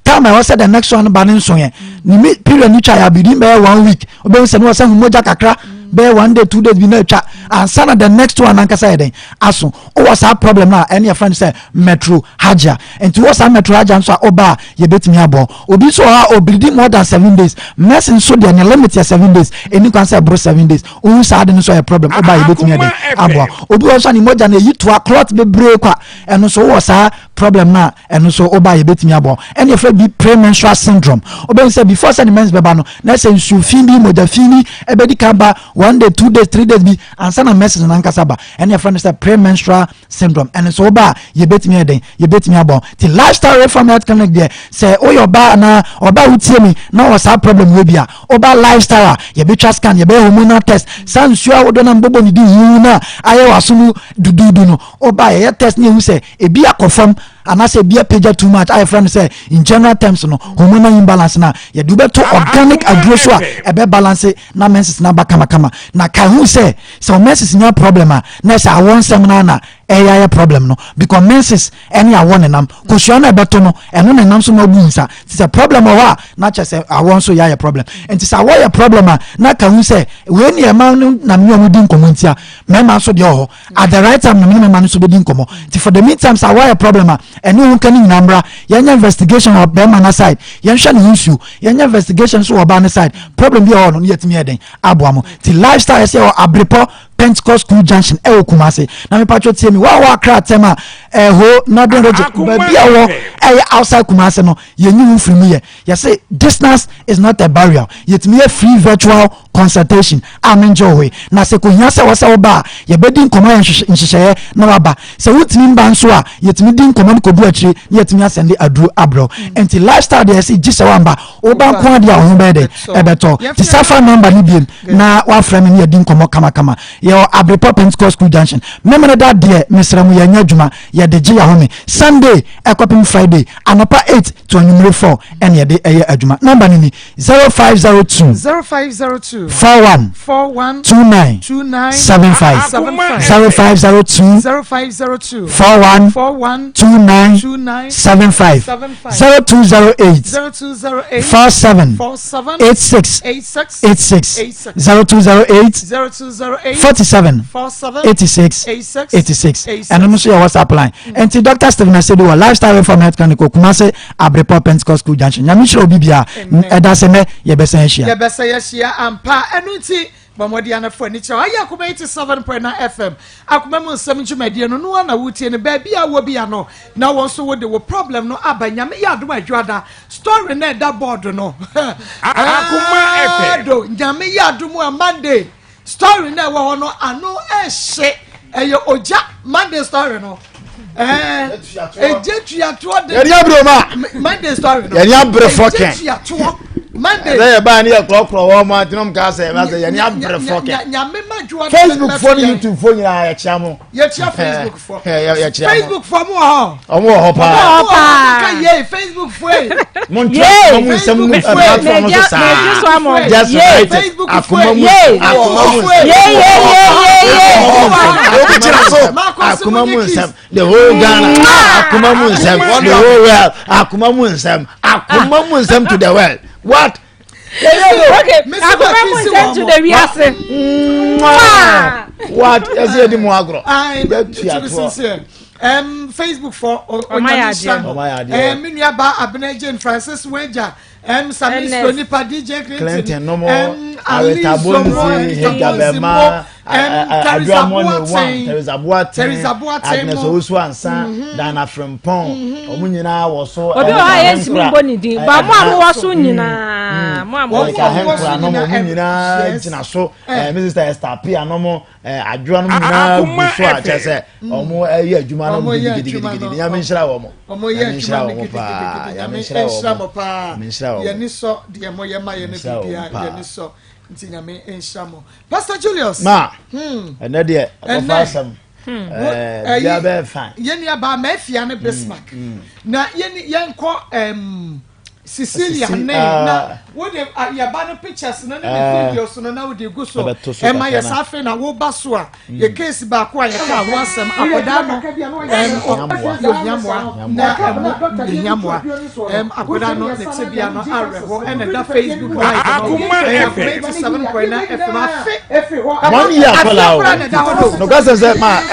time a ɛwɔ sɛ the next one ba ne nso yɛ ne mi period ni twa yɛ abidi bɛyɛ one week, ɔbɛn sɛ ne wɔ sɛ hu mogya kakra bɛyɛ one day, 2 days bi na atwa ansa na the next one ankasa yɛ dɛn aso. Wowɔ saa problem no a, ɛne yɛfrɛ no sɛ metrorrhagia. Nti wɔ saa metrorrhagia nso a, ɔba a yɛbɛtumi abɔ. Obi nso wɔ hɔ a obleedi more than 7 days. Menses nso deɛ, ne limit yɛ 7 days, ɛni kwan sɛ ɛboro 7 days. Wohu saa de no nso yɛ problem, ɔba a yɛbɛtumi ɛdɛn, aboa. Obi wɔ nso a ne mogya no ɛyi toa, clot bebree kwa, ɛno nso wowɔ saa problem no a, ɛno nso woba a yɛbɛtumi aboa. Ɛne yɛfrɛ bi premenstrual syndrome. Wobɛhu sɛ before sɛ ne mens bɛba no, na sɛ nsuo fi bi, mogya fi bi ɛbɛdi kan ba one day, 2 days, 3 days bi ansa na menses no ankasa ba. Ɛne yɛfrɛ no sɛ premenstrual syndrome. Ɛno nso woba a yɛbɛtumi ɛdɛn, yɛbɛtumi abɔ. Nti Lifestyle Reform Health Clinic deɛ, sɛ woyɛ ɔbaa anaa ɔbaa wotie mi na wɔ saa problem wɔ bi a, ɔba Lifestyle a, yɛbɛtwa scan, yɛbɛyɛ hormonal test. Saa nsuo ahodoɔ na mbɔbɔ ne di huhu no a ayɛ wɔ aso mu duduudu no, ɔba yɛyɛ test ne yɛhu sɛ ebi akɔ fam anaasɛ ebi apagya too much a, yɛfrɛ no sɛ in general terms no hormonal imbalance no a, yɛde wobɛto organic aduro so a ɛbɛ balance na menses no aba kamakama. Na ka hu sɛ wo menses nya problem a, na ɛsɛ awɔ nsɛm no ana ɛyɛ ayɛ problem no, because menses ɛne awɔ nenam kosua no ɛbɛto no, ɛno nenam so ma bu nsa. Nti sɛ problem wɔ hɔ a, na kyerɛ sɛ awɔ nso yɛ ayɛ problem. Nti sɛ awɔ yɛ problem a, na ka hu sɛ wei ne ɛma no na me ɔmo di nkɔmmɔ. Nti a mmarima nso deɛ wɔ hɔ at the right time na me ne mmarima no nso bɛdi nkɔmmɔ. Nti for the meantime, sɛ awɔ yɛ problem a, ɛne ho nka ne nyinaa mmra, yɛnyɛ investigation wɔ bɛrima no side, yɛnhwɛ ne ho nsuo, yɛnyɛ investigation nso wɔ ɔbaa no side. Problem bi a ɛwɔ hɔ no, ne yɛtumi yɛ den aboa mo. Nti Lifestyle yɛsɛ wɔ Abrepɔ Pentecost School Junction ɛwɔ Kumase. Na mepatwo tie mi, wa wɔ Akra atɛm a ɛho Northern Region, baabi a wɔ ɛyɛ outside Kumase no, yɛnyi wo firi mu. Yɛ yɛsɛ distance is not a barrier. Yɛtumi yɛ free virtual consultation a mengye wo hɔ. Na sɛ kohia sɛ wɔsɛ woba a, yɛbɛdi nkɔmmɔ, yɛ nhyehyɛeɛ na waba. Sɛ wotumi mba nso a, yɛtumi di nkɔmmɔ no kɔdu akyire na yɛtumi asɛnde aduro abrɛw. Nti Lifestyle deɛ, yɛsɛ gye sɛ wamba, woba nko adeɛ a, wo ho bɛyɛ dɛ ɛbɛtɔ. Nti safa number no biem na wafrɛ me ne yɛdi nkɔmmɔ kamakama. Yɛwɔ Abrepɔ Pentecost School Junction. Memene da deɛ, mesrɛ mo, yɛnyɛ adwuma, yɛde gye yɛahome. Sunday ɛkɔpem Friday, anɔpa 8 to anwummere 4 ɛne yɛde ɛyɛ adwuma. Number no ni: 0502 0502 41 41 29 29 75. 75. 0502 0502 41 41 29 29 75. 75. 0208 0208 47 47 86 86 86. 86. 0208 0208 47 47 86 86 86. 86. Ɛno nso yɛ WhatsApp line. Nti Dr Stephen Asedu wɔ Lifestyle Reform Health Clinic wɔ Kumase, Abrepɔ Pentecost School Junction. Nyame hyerɛ obi bia. Ɛda sɛ nɛ yɛbɛsan ahyia. Yɛbɛsɛ yɛhyia ampa. Ɛno nti bɔmmɔden anafo ani kyerɛ ayɛ Akoma 87.9 FM, Akoma mu Nsɛm dwumadie no noa na wotie no baabi a wɔ bia no, na wɔn nso wode wo problem no aba. Nyame yɛ adom adwoada, story na ɛda board no. Akoma FM. Do Nyame yɛ adom a, Monday story na ɛwɔ hɔ no ano ɛhye, ɛyɛ ogya. Monday story no ɛgye tuatoɔ de. Yɛni abere ma. Monday story no. Yɛni abere fɔkɛ. Ɛgye tuatoɔ Monday. Ɛsɛ yɛ baa ni yɛ korɔkorɔ wɔn mu atenam kaa sɛ ɛbɛ sɛ yɛni abere fɔkɛ. Nyame ma juwa. Facebook fo ni YouTube fo nyinaa, yɛkyia mo. Yɛkyia Facebook fo. Yɛkyia mo. Facebook fo mu wɔ hɔ. Ɔmo wɔ hɔ paa. Ɔmo wɔ hɔ ka yie, Facebook fo yi. Mo n tẹ mo mu nsɛm mu platform so saa. Just write it, Akoma mu, Akoma mu Nsɛm. Obi gyina so. Akoma mu Nsɛm, the whole Ghana, Akoma mu Nsɛm, the whole world, Akoma mu Nsɛm, Akoma mu Nsɛm to the world. What? Okay, akoma mu nsɛm to the wiase. What? Ɛsɛ yɛ di mu agorɔ. Yɛ tua toɔ. Facebook for onyame nhyira no. Me nua ba Abena Jane Francis Weja. Sami Sonipa DJ Clinton. Clinton no mo. Areta Bonzi Hejabema. Teresa Boateng Teresa Boateng Agnes Owusu Ansa mhm. Diana Frimpong mhm. wɔn nyinaa wɔ so. Obi wɔ ha yɛ ntumi mbɔ ne din ba mo a mo wɔ so nyinaa mo a mo wɔ so nyinaa no wɔn nyinaa gyina so ɛɛ mi sista Esther Apia no mo ɛɛ adwoa no nyinaa gu so a kyerɛ sɛ wɔn ɛyɛ adwuma no gidigidigidi nyame nhyira wɔn nyame nhyira wɔn paa nyame nhyira wɔn paa nyame nhyira wɔn yɛn ni sɔ deɛ mo yɛ ma yɛn no biribiara yɛn ni sɔ nti nyame nhyira mo. Pastor Julius. Ma. Hmm. Ɛnɛ deɛ ɛkɔfa asɛm. Hmm. Eh, bia bɛyɛ fine. Yɛn nua baa Mafia ne hmm, Bismarck. Na yɛn yɛn kɔ um, Cecilia ne ah. na wo de ah, yɛba no pictures no ne ne eh. videos no na wo de gu so. Ɛma yɛ saa afei na wo ba so a yɛ case baako a yɛka ho asɛm akwadaa no yɛhia mmoa na ɛmo yɛhia mmoa akwadaa no ne tebea no awerɛhɔ ɛna ɛda facebook live no ɛyɛ akoma 87.9 fm afe one year akwadaa o nokasɛm sɛ ma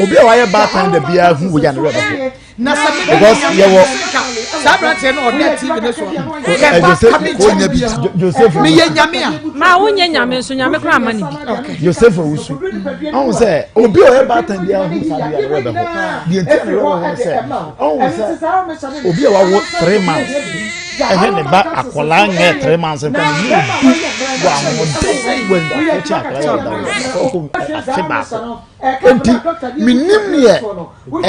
obi a wayɛ baatan da biara hu wɔ yɛ ne werɛ bɛfo na sɛ mi because yɛ wɔ saa aberanteɛ no ɔda tv ne so yɛ ba kame nkyɛn bi joseph mi yɛ nyame a. maa wo nyɛ nyame nso nyame koraa ama ne bi. joseph owusu ɔhun sɛ obi a ɔyɛ baatan bi ahu saa bi a ne werɛ bɛ hɔ deɛ nti a ne werɛ wɔ hɔ sɛ ɔhun sɛ obi a wawo 3 months ɛhwɛ ne ba akwadaa nyɛ 3 months nfa ne mu bi wɔ ahoɔden wɔ ndakɔkye akwadaa yɛ ɔda wɔ ɔkɔ afe baako nti menim neɛ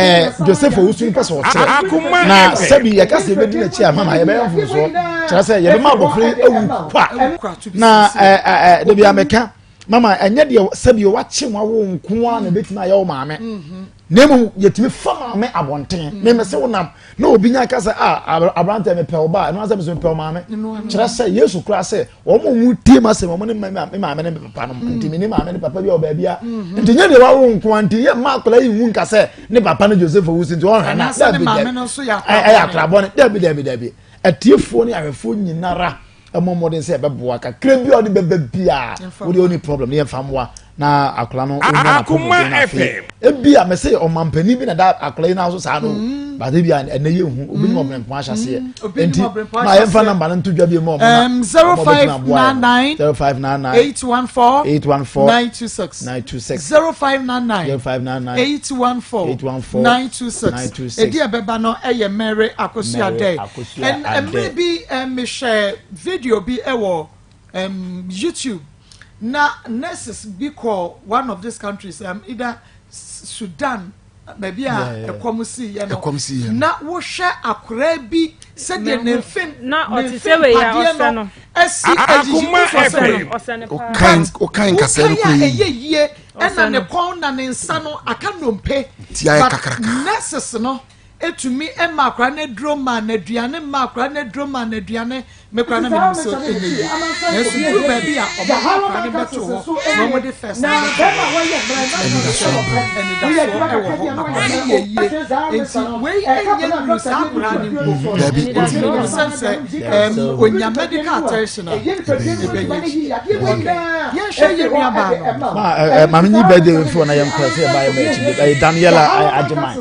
ɛɛ joseph owusu mpɛ sɛ ɔkyerɛ na sɛbi yɛka sɛ yɛbɛdi n'akyi a mama yɛbɛyɛ mfomsoɔ kyerɛ sɛ yɛbɛma abɔfra yi awu kwa na ɛɛ ɛɛ debi ameka mama ɛnyɛ deɛ sɛbi wakye wawo nko ara na ebɛtumi ayɛ wo maame mhm. na mmom yɛtumi fa maame abɔnten mmemme sɛ wonam na obi nya ka sɛ a aberantɛ mepɛ wo ba ɛno asɛ mesɛ mepɛ wo maame kyerɛ sɛ yesu kora sɛ wɔn a wɔn tie ma sɛ wɔn ne me maame ne me papa no mm. nti me ne maame ne papa bi wɔ baabi a mm-hmm. nti nye deɛ wawo nko a nti yɛ mma akwadaa yi nwu nka sɛ ne papa ne joseph owusu nti ɔnhwɛ na dabi dabi ɛyɛ akorabɔ ne dabi dabi dabi atiefoɔ ne ahwɛfoɔ nyinara ɛmɔ mmɔden sɛ ɛbɛboa kakra bi a ɔde bɛbɛ biara wode ɔni problem ne yɛmfa mmoa na akwadaa no ɔnya n'apɔmuden no afei ebi a mɛsɛ ɔmampanin bi na da akwadaa yi n'aso saa no mm. but ebi a ɛnɛ yɛ hu obi nim mm. ɔbrɛmpɔn ahyɛ aseɛ mm. nti na yɛmfa namba no nto dwa bi mu ɔmo na 0599 0599 814 814 926 926 0599 0599 814 814 926 926 edi ɛbɛba no ɛyɛ Mary Akosua Dɛ ɛmmerɛ bi mehwɛ video bi ɛwɔ YouTube na nurses bi kɔ one of these countries, either Sudan, baabi a ɛkɔm si yɛ no, na wohwɛ akwaraa bi sɛdeɛ ne mfe ne mfe mpadeɛ no asi ayiyi wosɔ no wokan nkasɛɛ no kɔ yi ɛyɛ yie ɛna ne kɔn na ne nsa no aka nnompe but nurses no Etumi ma akwadaa no aduro ma no aduane ma akwadaa no aduro ma no aduane. Me koraa na menim sɛ ɛnyɛ yie. Nanso duru baabi a wɔde akwadaa no bɛto hɔ na wɔde first no bɛto hɔ. Anidasoɔ aba mu. Anidasoɔ wɔ hɔ. Akwadaa no yɛ yie. Nti wei nyɛ nnuru saa akwadaa no mpo. Dabi. Nti menim sɛ sɛ ɛm onya medical attention a ɛbɛyɛ yie. Okay. Yɛnhwɛ yɛn nuabaa no. Ma ɛ maame nyi birthday fi hɔ na yɛn kɔ sɛ ɛba yɛ mɛ akyi ɛyɛ Daniela Agyeman.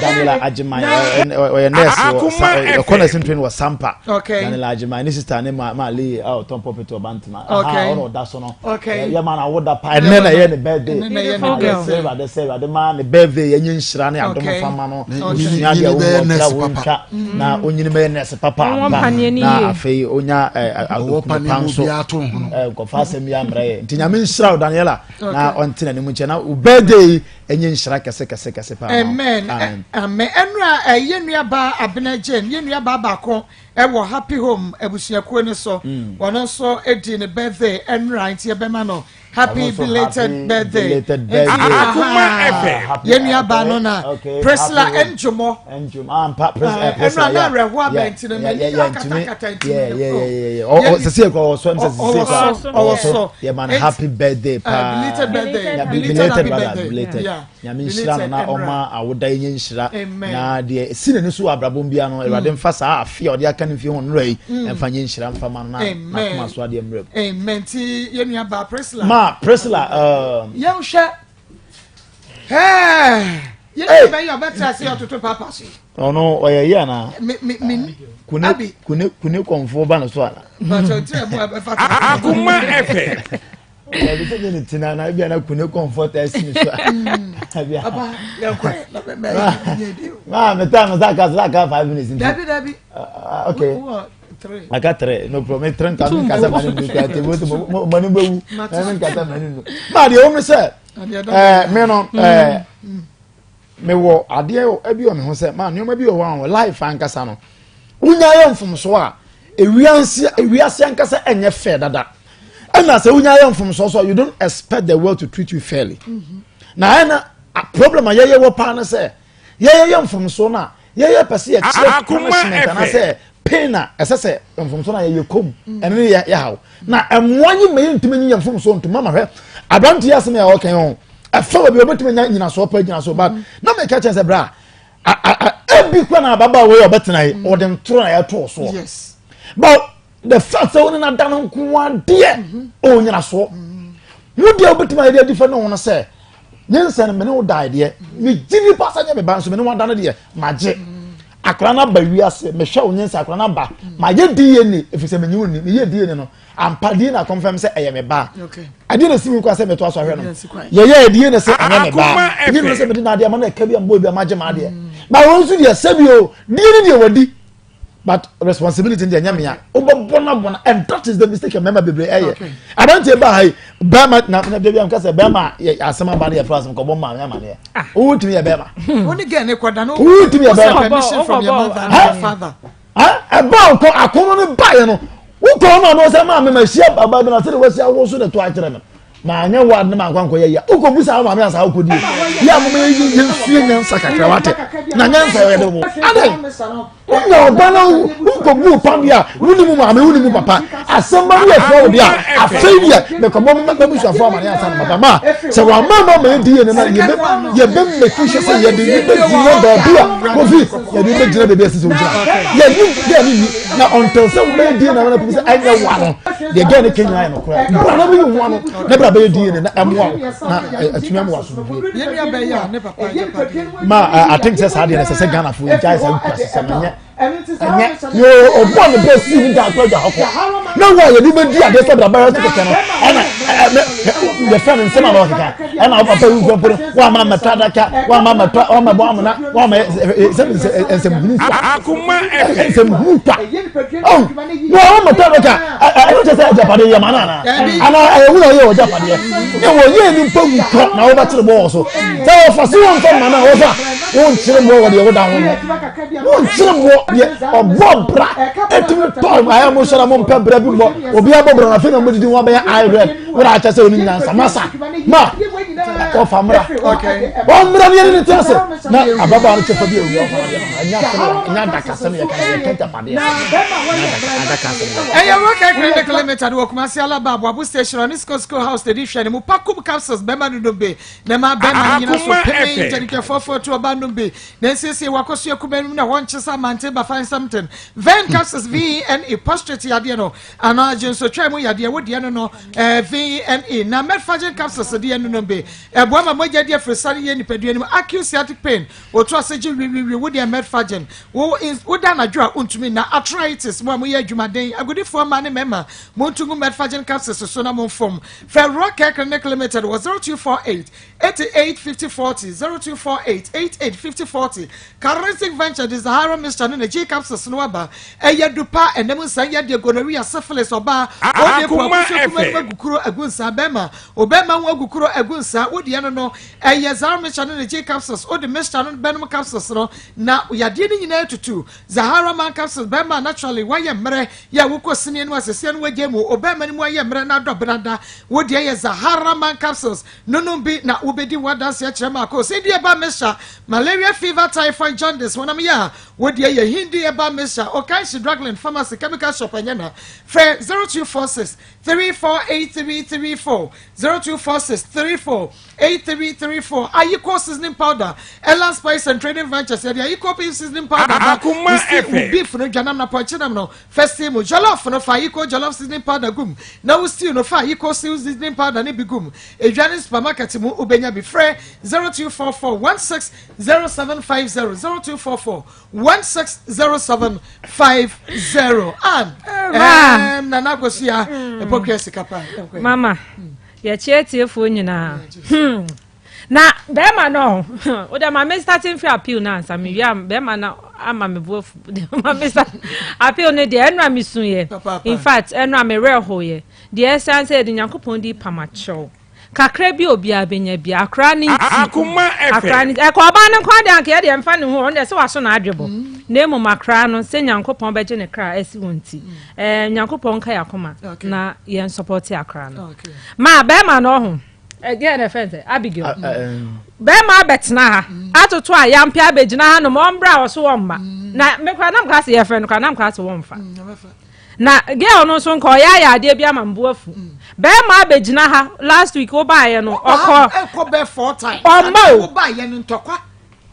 Daniela Agyeman ɔyɛ nurse wɔ ɔkɔ nursing training wɔ Sampa. Daniela Agyeman ne sister ne ma ma Lee a ɔtɔn pulpit wɔ Bantama. Ɔna ɔda so no. Yɛ ma na awoda pa ɛnɛ na ɛyɛ ne birthday. Yɛ sɛ Awurade sɛ Awurade ma ne birthday yɛ nye nhyira ne adom fa ma no. Osua deɛ wɔn wɔ wɔn twa na onyini bɛyɛ nurse papa ampa na afei onya okunu pa nso nkɔfa asɛm yi ambrɛ yɛ nti Nyame nhyira wo Daniela na ɔnte n'anim nkyɛn na wo birthday ɛnyɛ nhyira kɛse kɛse kɛse paa. Amen amen ɛnura eh, yɛn nua baa Abena Jane yɛn nua baa baako ɛwɔ Happy Home abusuakuo no so mm. wɔn nso edi ne birthday ɛnura nti ɛbɛma no. Happy belated birthday. Belated birthday. Akuma FM. Yɛn nua baa no na Priscilla Njomo. Njomo ampa Priscilla. Ɛnu ana awerɛho aba nti no mɛ ni akatakata nti no. Ɔ sisi ekɔ ɔwɔ so ɛmu sɛ sisi ekɔ ɔwɔ so. Yɛ man happy birthday paa. Belated birthday. Belated happy birthday. Belated. Nyame nhyira no na ɔma awoda yi nyɛ nhyira na deɛ ɛsi n'ani so wɔ abrabɔ mu biara no Awurade mfa saa afe a ɔde aka ne mfie ho nnora yi mfa nyɛ nhyira mfa ma no na n'akoma so adeɛ mmerɛ mu. Amen. Ti yɛn nua baa Priscilla. Ma Priscilla. Yɛnhwɛ. Yɛn nua bɛyɛ ɔbɛtra ase ɔtoto papa so. Ɔno ɔyɛ yi ana. Me me me. Kune kune kune kɔnfoɔ ba ne so ana. Akuma FM. Dabi sɛ nye ne ti na na ebi ana kune kɔnfɔ ta esi ne so a. Aba yɛn kɔ yɛ na bɛ mɛ yɛ di. Maa mi ta mi sa ka sa ka 5 minutes. Dabi dabi. Okay. Aka three no problem three nka mi nkasa ma ne nu kura te mo mo ma ne bɛ wu na mi nkasa ma ne nu. Maa deɛ wɔn sɛ ɛɛ mi no ɛɛ mewɔ adeɛ bi wɔ me ho sɛ maa nneɛma bi wɔ hɔ a life ankasa no wonya yɛ mfomsoɔ a ewiase ewiase ankasa ɛnyɛ fair dada ɛna sɛ wonya yɛ mfomsoɔ so you don't expect the world to treat you fairly mm-hmm. na ɛna problem a yɛyɛ wɔ paa no sɛ yɛyɛ yɛ mfomsoɔ no a yɛyɛ pɛ sɛ yɛkyerɛ punishment anaasɛ pain a ɛsɛ sɛ mfomso no a yɛyɛ kɔm mm. ɛno ne yɛ haw na ɛmmoa yi ma yɛntumi nyi yɛn mfomso ntom mama hwɛ aberante yi asɛm yɛ ɔka ho ɛfa baabi ɔbɛtumi anya nyinasoɔ pa gyinasoɔ ba mm. na meka kyɛn sɛ bra ebi kora na ababaawa yi ɔbɛtena yi mm. ɔde ntoro na ɛtoo soɔ but the fact sɛ wo ne no ada no nko adeɛ ɔwɔ nyinasoɔ wo deɛ wobɛtumi ayɛ de adi fɛ ne ho no sɛ ne nsɛ no mene wo dae deɛ megye nipa sɛ nyɛ me ba nso mene wo ada no deɛ magye akora no aba wiase mehwɛ wo nyensa akora no aba mayɛ dna ɛfiri sɛ menye wo ni meyɛ dna no ampa dna confirm sɛ ɛyɛ me ba adeɛ na si mu kwa sɛ mɛto aso ahwɛ no yɛyɛ dna sɛ ɛnyɛ me ba ɛnyɛ no sɛ mede n'adeɛ ama no ɛka bi a mbɔ bi a magye m'adeɛ na wɔn nso deɛ sɛbi o dna deɛ wadi but responsibility deɛ nyɛ mea wobɛbɔ no abɔ no and that is the mistake mmarima bebree ɛyɛ aberanteɛ baa ha yi bɛrima na na dabi amka sɛ bɛrima yɛ asɛm aba no yɛ fura asɛm kɔbɔ maame amaneɛ ah. wotumi yɛ bɛrima wotumi yɛ bɛrima ɛba ɔkɔ akɔnɔ no baeɛ no wokɔ no ano sɛ maame ma hyia baba bi na sɛde wasi awo so na to akyerɛ no maa nyɛ wa ne maa nkwankɔ yɛ ya wokɔ busa wo maame ansa wokɔ die yɛ a moma yɛ yɛnsua nyansa kakra wate na nyansa yɛ de wo adɛn wonya ɔba na wokɔ bu pam a wone mu maame wone mu papa asɛm ba no yɛ frɛ wo deɛ a afei deɛ mekɔbɔ mabusuafoɔ amane ansa no maba ma sɛ wama ma ma yɛdi yɛ no na yɛbɛ mmɛki hyɛ sɛ yɛde ne bɛgyina baabi a kofi yɛde bɛgyina baabi a ɛsɛ sɛ wogyina yɛne gɛ ne ni na ɔntɛn sɛ wobɛyɛ die na wɔn apɛ sɛ ɛnyɛ wa no deɛ gɛ ne kenya yɛ no koraa bra na bɛyɛ ho ano na bra bɛyɛ die ne na ɛmoa wo na atumi amoa so ma I think sɛ saa deɛ no ɛsɛ sɛ Ghanafoɔ yɛgyae saa nkurasesɛm ɛnyɛ ɛnyɛ yoo ɔbɔ ne bɛ si ne da akɔ agya hɔ kɔ na wo a yɛde bɛdi adeɛ sɛ brabara so kɛkɛ no ɛna ɛmɛ yɛfrɛ no nsɛm a na ɔkeka ɛna wo papa yi nkɔmpo no woama mɛtɔ adaka woama mɛtɔ woama bɔ amena woama sɛ nsɛmhunu kwa nsɛmhunu kwa ɔn na wɔn mɛtɔ adaka ɛno kyɛ sɛ agyapadeɛ yɛ ma no anaa anaa ɛyɛ wura yɛ wɔ agyapadeɛ ne wɔyɛ nipa wu kɔ na wɔbɛkyere bɔ wɔ so sɛ wɔfa so wɔmfa ma no a wɔfa wonkyere mmoa wɔ deɛ woda ho no wonkyere mmoa deɛ ɔbɔ bra ɛtumi tɔ ayɛ mo sɔrɔ mo mpɛ bra bi mmɔ obi abɔ bra na afei na mo didi ho abɛyɛ eye red wɔn akyɛ sɛ onim nyansa masa ma ɔfa mmra wɔn mmra ne yɛne ne te ase na ababaawa no kyɛfa bi awia ɔfa adeɛ ɛnyɛ asɛm ɛnyɛ adakasɛm yɛ kan yɛ kɛntɛ padeɛ sɛm ɛyɛ Rocket Clinic Limited wɔ Kumasi Alaba Aboabo Station ɔne Sco Sco House na ɛdi hwɛ ne mu Pakum capsules bɛma no nom bi na ɛma bɛma no nyina so peme nkyɛnikɛfoɔfoɔ to ɔba nom bi na nsiesie wakɔsoɛ kuma no mu na wɔnkye sɛ amante bafa nsɛmten Ven capsules VENE prostrate yadeɛ no anaa gyensotwa mu yadeɛ wo deɛ no no eh, VENE na metformin capsules deɛ no nom bi ɛboa ma mogya di afirisare yɛ nipadua no mu acute sciatic pain otu ase gye wiwiwi wo deɛ metformin wo woda anadwo a wontumi na arthritis mo a moyɛ adwumaden agodifoɔ mmaa ne mmarima montu ngu metformin capsules so na momfom frɛ Rock Care Clinic Limited wɔ 0248 88 50 40 0248 88 50 40 Charismatic Venture de Zahara mixture ne ne G capsules no aba. Ɛyɛ du pa, ɛnam nsa yadeɛ, gonorrhea, syphilis, ɔbaa, ɔde po, Akoma akusuo kuma FM. anim agu kuro, agu nsa, bɛrima, obɛrima ho agu kuro, agu nsaa. Wo deɛ no no, ɛyɛ Zahara mixture no ne G capsules. Wode mixture no bɛnom capsules no na yadeɛ no nyinaa atutu. Zahara man capsules bɛma naturally woayɛ mmerɛ yɛ a wokɔ sini no a seseɛ no woagyae mu. Obɛɛma no mu ayɛ mmerɛ na adɔ benada. Wo deɛ yɛ Zahara man capsules no nom bi na wobɛdi ho adanseɛ akyerɛ maako. Sɛ di ɛba mixture, malaria, fever, typhoid, jaundice, honam yɛ a wo deɛ yɛ Hindi herbal mixture, Okaishie Drugland Pharmacy Chemical Shop ɛnyɛ na. Frɛ 0246 348334, 0246 348334. Ayiko seasoning powder, Elan Spice and Trading Ventures yɛde Ayiko beef seasoning powder ba. Akoma Wo stew, wo FM. beef no, dwanam na pɔnkye nam no, fa stew mu. Jollof no, fa Ayiko jollof seasoning powder gum. Na wo stew no, fa Ayiko stew seasoning powder no bi gum. Edwa ne supermarket mu wobɛnya bi. Frɛ 0244 160750, 0244 160750. Ann, Nana Akosua, Epokua sika pa. Mama, yɛkyia atiefoɔ nyinaa. Na bɛrima no, wode ma me starting free appeal no ansa mewie a bɛrima no ama me bo afu. Ma me start appeal no deɛ, ɛno a mesuyɛ. In fact, ɛno a mewerɛ hoyɛ. Deɛ ɛsiane sɛ yɛde Nyankopɔn di pamakyɛw. Kakra bi obiara bɛnya bi akora ne nti. Akoma Akora ne FM. ɛkɔ ɔbaa no nkwa deɛ anka yɛdeɛ mfa ne ho, ɔno deɛ sɛ waso n'adwebɔ. Na mmom akora no sɛ Nyankopɔn bɛgye ne kra asi wɔn ti. Nyankopɔn nka yɛ akoma na yɛn support akora no. Ma bɛrima no ɔho. Ɛdeɛ na ɛfɛn sɛ Abigail. Bɛrima abɛtena ha atoto a yampe abɛgyina ha nom ɔmbra a ɔso wɔn mma. Na mekora nam ka se yɛfrɛ no kora nam ka se wɔn mfa. Na girl no nso nka ɔyɛ ayɛ adeɛ bi ama mbo afu. Bɛrima abɛgyina ha last week wobaayɛ no ɔkɔ Ɛkɔ bɛ four times. Ɔmma o. Wobaayɛ no ntɔkwa.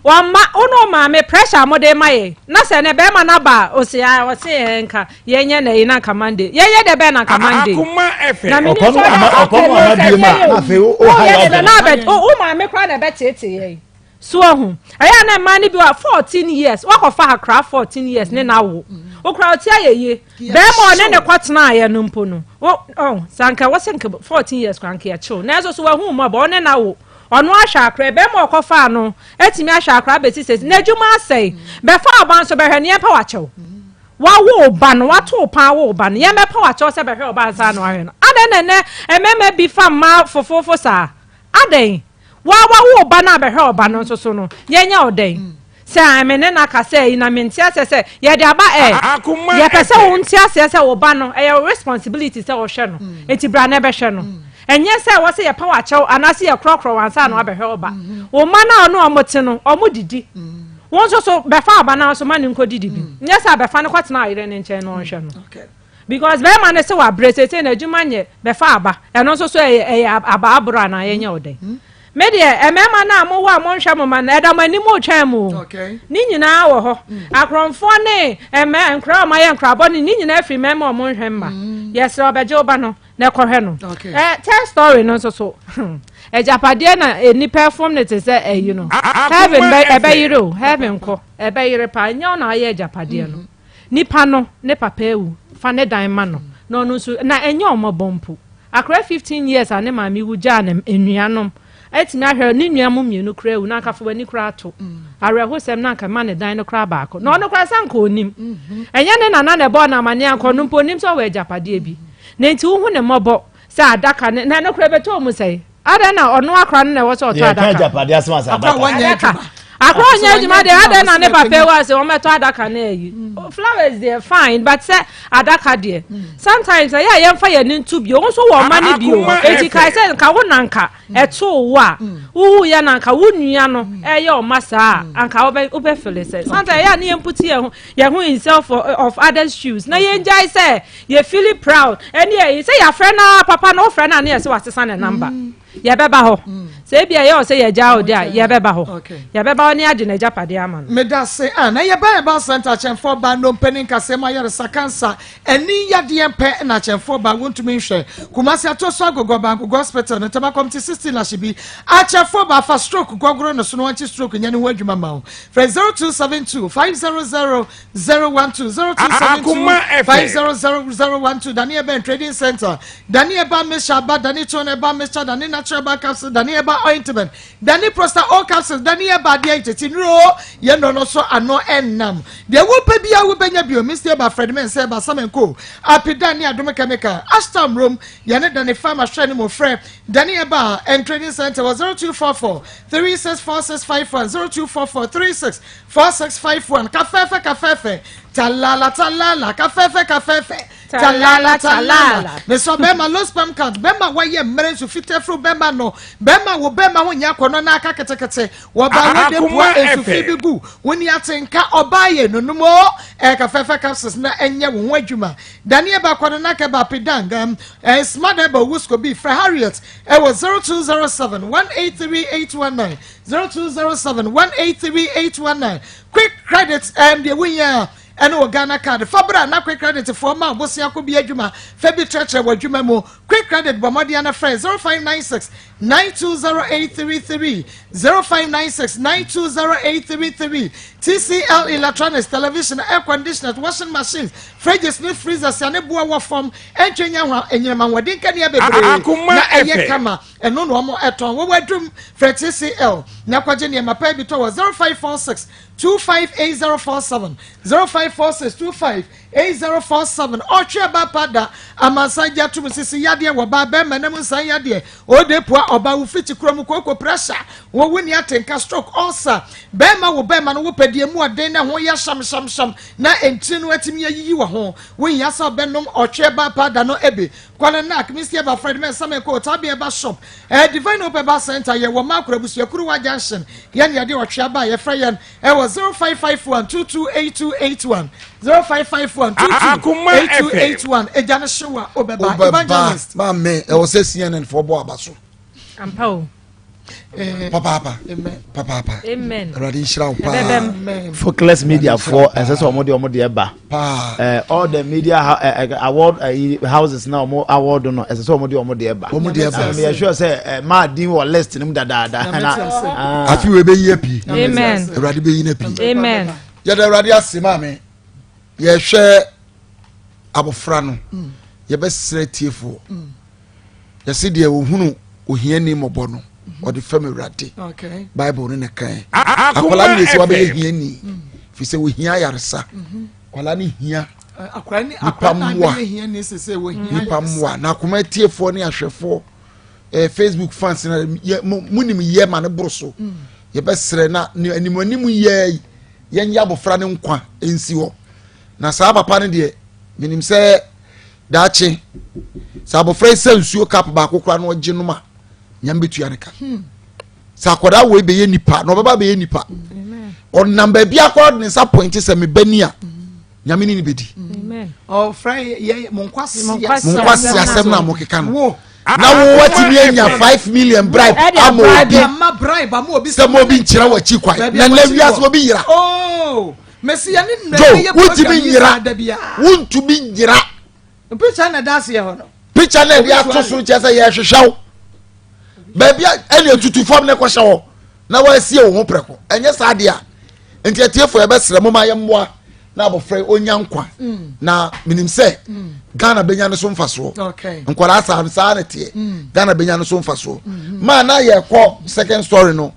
Wɔma wo ne wo maame pressure a mode ma yɛ na sɛ ne bɛrima no aba a ɔse a ɔse yɛn nka yɛnyɛ na yi na nka Monday yɛnyɛ dɛ bɛn na nka Monday Akoma FM. Na menim Ɔkɔ no sɛ ama ɔde ɔkɔ no ama bie mu a na afei wo ha woyɛ yɛ dɛ ɔdɛ. na abɛ wo maame koraa na ɛbɛteetee yɛn so ahu. Ɛyɛ a na mmaa no bi wɔ 14 years wakɔfa akora 14 years ne na wo okura ɔte ayɛ yie bɛrima ɔne ne kɔtenaayɛ no mpo no wo ɔn sanka wɔsɛ nka 14 years kora nka yɛkyew nanso so wahu mmɔbɔ ɔne na wo ɔno ahwɛ akora bɛrima ɔkɔfaa no atumi ahwɛ akora bɛsi sɛ n'adwuma asɛe bɛfa ɔba nso bɛhwɛ ne yɛmpa wakyɛw wawo wo ba no wato wo paa wo ba no yɛmɛpa wakyɛw sɛ bɛhwɛ ɔba ansa na wahwɛ no. Adɛn na ɛnɛ mmarima bi fa mmaa fofofo saa? Adɛn wa wawo wo ba no a bɛhwɛ ɔba no nso so no yɛnyɛ ɔdɛn sɛ ame ne na kasa yi na mente aseɛ sɛ yɛde aba ɛ Akoma yɛpɛ sɛ FM. wo nte aseɛ sɛ wo ba no ɛyɛ wo responsibility sɛ wɔhwɛ no, enti bra na ɛbɛhwɛ no. Ɛnyɛ sɛ wɔ sɛ yɛpa wakyɛw anaasɛ yɛkorɔkorɔ wansa na wabɛhwɛ wo ba. Wo mma no a ɔne ɔmo te no ɔmo didi wo nso so bɛfa aba no nso ma ne nkɔ didi bi. Nyɛ sɛ abɛfa no kɔtena ayere ne nkyɛn na ɔnhwɛ no because bɛrima no sɛ wabrɛ sese na adwuma nyɛ bɛfa aba ɛno nso so ɛyɛ aba aboro anaa yɛnyɛ wo dɛn. Me deɛ, mmarima no a mowɔ a monhwɛ mo ma no, ɛda mo anim retwɛn mo o. Ne nyinaa wɔ hɔ. Akorɔmfoɔ ne mma nkora a wɔayɛ nkorabɔ ne ne nyinaa firi mmarima a wɔnhwɛ mma. Yɛsrɛ ɔbɛgye wo ba no na ɛkɔhwɛ no. Third story no nso so, agyapadeɛ na nnipa ɛfom no te sɛ ayi no. Heaven bɛ ɛbɛyere o, heaven kɔ, ɛbɛyere paa. Nyɛ wo na ayɛ agyapadeɛ no. Nipa no ne papa awu, fa ne dan ma no na ɔno nso na ɛnyɛ ɔmmɔbɔ mpo. Akora 15 years a ne maame wu gyaa ne nnuanom atumi ahwɛ ne nua mu mmienu koraa awu na anka fa w'ani koraa to awerɛhosɛm na anka ma ne dan no koraa baako na ɔno koraa sɛ anka ɔnim ɛnyɛ ne nana na ɛbɔɔ no amaneɛ anka ɔno mpo ɔnim sɛ ɔwɔ agyapadeɛ bi na nti wohu ne mmɔbɔ sɛ adaka ne na ɛno koraa ɛbɛtɔ mu sɛe adɛn na ɔno akora no na ɛwɔ sɛ ɔtɔ Yɛka adaka agyapadeɛ asɛm asɛ Akora adaka. wɔnyɛ adaka adwuma. akora ɔnyɛ adwuma deɛ adɛn na ne papa ewu ase wɔn bɛtɔ adaka na ayi flowers deɛ fine, but sɛ adaka deɛ sometimes ɛyɛ a yɛmfa yɛn ni nto bio. Wɔn nso wɔ ɔma ne bio. Akoma eti kae FM. sɛ nka wo nanka ɛto wo a wowu yɛ nanka wo nua no ɛyɛ ɔma saa a anka wobɛ feel sɛ sometimes ɛyɛ a ne yɛn put yɛn ho in self of others shoes na yɛn gyae sɛ yɛ feel proud ɛne ɛyi sɛ yɛafrɛ na papa na wofrɛ na ne yɛ sɛ wasesa ne number. Yɛbɛba hɔ sɛ ebi a ɛyɛ wɔ sɛ yɛgya wo de a yɛbɛba hɔ yɛbɛba hɔ ne agye n'agyapadeɛ ama no. Meda se a na yɛba yɛba center akyɛnfoɔ ba nnompe ne nkasɛm ayaresa cancer ani yadeɛ mpɛ na akyɛnfoɔ ba wontumi nhwɛ. Kumasi ato so agogo ɔba Agogo Hospital no ntɛm akɔmte 16 ahye bi akyɛnfoɔ ba afa stroke gɔgoro no so no wɔnkye stroke nyɛ ne ho adwuma ma wo. Frɛ 0272 500 012, 0272 Akoma FM. 500 012. Daniel Ben Trading Center, Daniel Ba Mixture Ba, Daniel Tone Ba Mixture, Daniel Natural Ba Capsule, Daniel Ba. Herbal Ointment, Dani Prosta O Capsules, Dani Herbal Adeɛ Ntete Nnuro, yɛn nnuro no so ano ɛnnam. Deɛ wopɛ biara wobɛnya bio, Misty Herbal, Fred Mensah Herbal, Sam Co, Apidan ne Adom Chemical, Ashtown Rome, yɛne Dani Pharma hwɛ ne mu frɛ Dani Herbal and Trading Center wɔ 0244 364651, 0244 364651. Kafɛɛfɛ kafɛɛfɛ, talala talala, kafɛɛfɛ kafɛɛfɛ, talala talala. Mesɔ bɛrima low sperm count, bɛrima wayɛ mmerɛ nso fitafuru bɛrima no, bɛrima wo bɛrima ho nyɛ akɔnɔ na aka ketekete, wɔba wo de pua nsu fi bi gu, wo ni atenka ɔbaa yɛ nonum o, ɛyɛ kafɛɛfɛ capsules na ɛnyɛ wo ho adwuma. Daniel ba kɔno na kɛba pidang, ɛɛ smart ɛbɛ wusko bi, frɛ Harriet ɛwɔ 0207 183 819, 0207 183 819. Quick credit ɛm deɛ wohia ɛne wɔ Ghana card fa bra na quick credit foɔ ma bosea ko bi adwuma fa bi kyerɛkyerɛ wɔ adwuma mu. Quick credit, bɔ mmɔden ana frɛ 0596 920833, 0596 920833. TCL Electronics, television, air conditioners, washing machines, fridges ne freezers ane boa wɔ fam ɛntwe nya ho enyinam ahoɔden kanea bebree na ɛyɛ kama, ɛno na wɔn ɛtɔn wɔwɔ adum. Frɛ TCL na kɔgye nneɛma pa bi tɔ wɔ 0546 258047, 0546 258047. Ɔtwe aba pa da amansan gye atum sisi yadeɛ wɔ ba bɛrima nam nsan yadeɛ ɔde pua ɔba wo fiti kurom kooko pressure wɔwu ni atenka stroke ulcer. Bɛrima wo bɛrima no wopɛ deɛ mu ɔden na ho yɛ hyamhyamhyam na ntiri no atumi ayiyi wɔ ho, wohia sɛ ɔbɛnom ɔtwe ba pa da no ebi. Kwale Nak, Misty Eba, Fred Men Same Ko Tabi Eba Shop, Divine Hope Eba Center, yɛ wɔ Makora Busuakuru Junction. Yɛn yɛde ɔtwe aba a yɛfrɛ yɛn ɛwɔ 0551 228281, 0551 228281. Egya no hyew a obɛba, evangelist. Maame, ɛwɔ sɛ CNN fɔ bɔ aba so. Ampa o. Papaapa papaapa. Amen. Awurade nhyira wo paa. Focus Media foɔ, ɛsɛ sɛ ɔmo de ɔmo deɛ ba. All the media award houses na ɔmo award no, ɛsɛ sɛ ɔmo de ɔmo deɛ ba. Ɔmo deɛ ba. Meyɛ sure sɛ maa din wɔ list no mu dadaada na afi wo ebeyi api. Amen. Awurade bɛyi no api. Amen. Yɛda Awurade ase. Maame, yɛhwɛ abɔfra no, yɛbɛsrɛ tiefoɔ, yɛsi deɛ ohunu ohiani mmɔbɔ no, ɔde fam Awurade. Bible no ne kan akwadaa no yɛ sɛ wabɛyɛ hiani fi sɛ ohia ayaresa. Akwadaa no hia nipa mmoa, nipa mmoa. Na akoma tiefoɔ ne ahwɛfoɔ, Facebook fans na yɛ mo nim yɛ ma ne boro so. Yɛbɛsrɛ na ne anim anim yɛ yɛn yɛ abɔfra ne nkwa nsi hɔ. Na saa papa no deɛ, menim sɛ daakye sɛ abɔfra yi sɛ nsuo cup baako koraa na ɔgye nom a, Nyame bɛtua ne ka. Sɛ akwadaa wei bɛyɛ nipa na ɔbɛba bɛyɛ nipa, ɔnam baabi akɔ de ne nsa pɔnkye sɛ meba ni a, Nyame ne ne bɛdi. Ɔfrɛ yɛ mo nkwasi. Mo nkwasi asɛm na mokeka no na wo watumi anya 5 million bribe ama obi ama bribe ama obi sɛ ma obi nkyerɛ w'akyi kwan na nnɛ wiase obi yera. Oh, mesi yɛ ne Jo nnɛ yɛ wontumi nyera, wontumi nyera. Picture na da aseɛ hɔ no. Picture na ɛde ato so kyerɛ sɛ yɛhwehwɛ wo baabi a ɛne atutu fam ne kɔhyɛ hɔ na wɔasie wo ho prɛko. Ɛnyɛ saa deɛ a, nti atiefo, yɛbɛsrɛ mo ma yɛmmoa na abɔfra yi ɔnya nkwa. Na menim sɛ Ghana bɛnya no so mfasoɔ. Nkwadaa saa no saa na teɛ, Ghana bɛnya no so mfasoɔ. Maa na yɛkɔ second story no,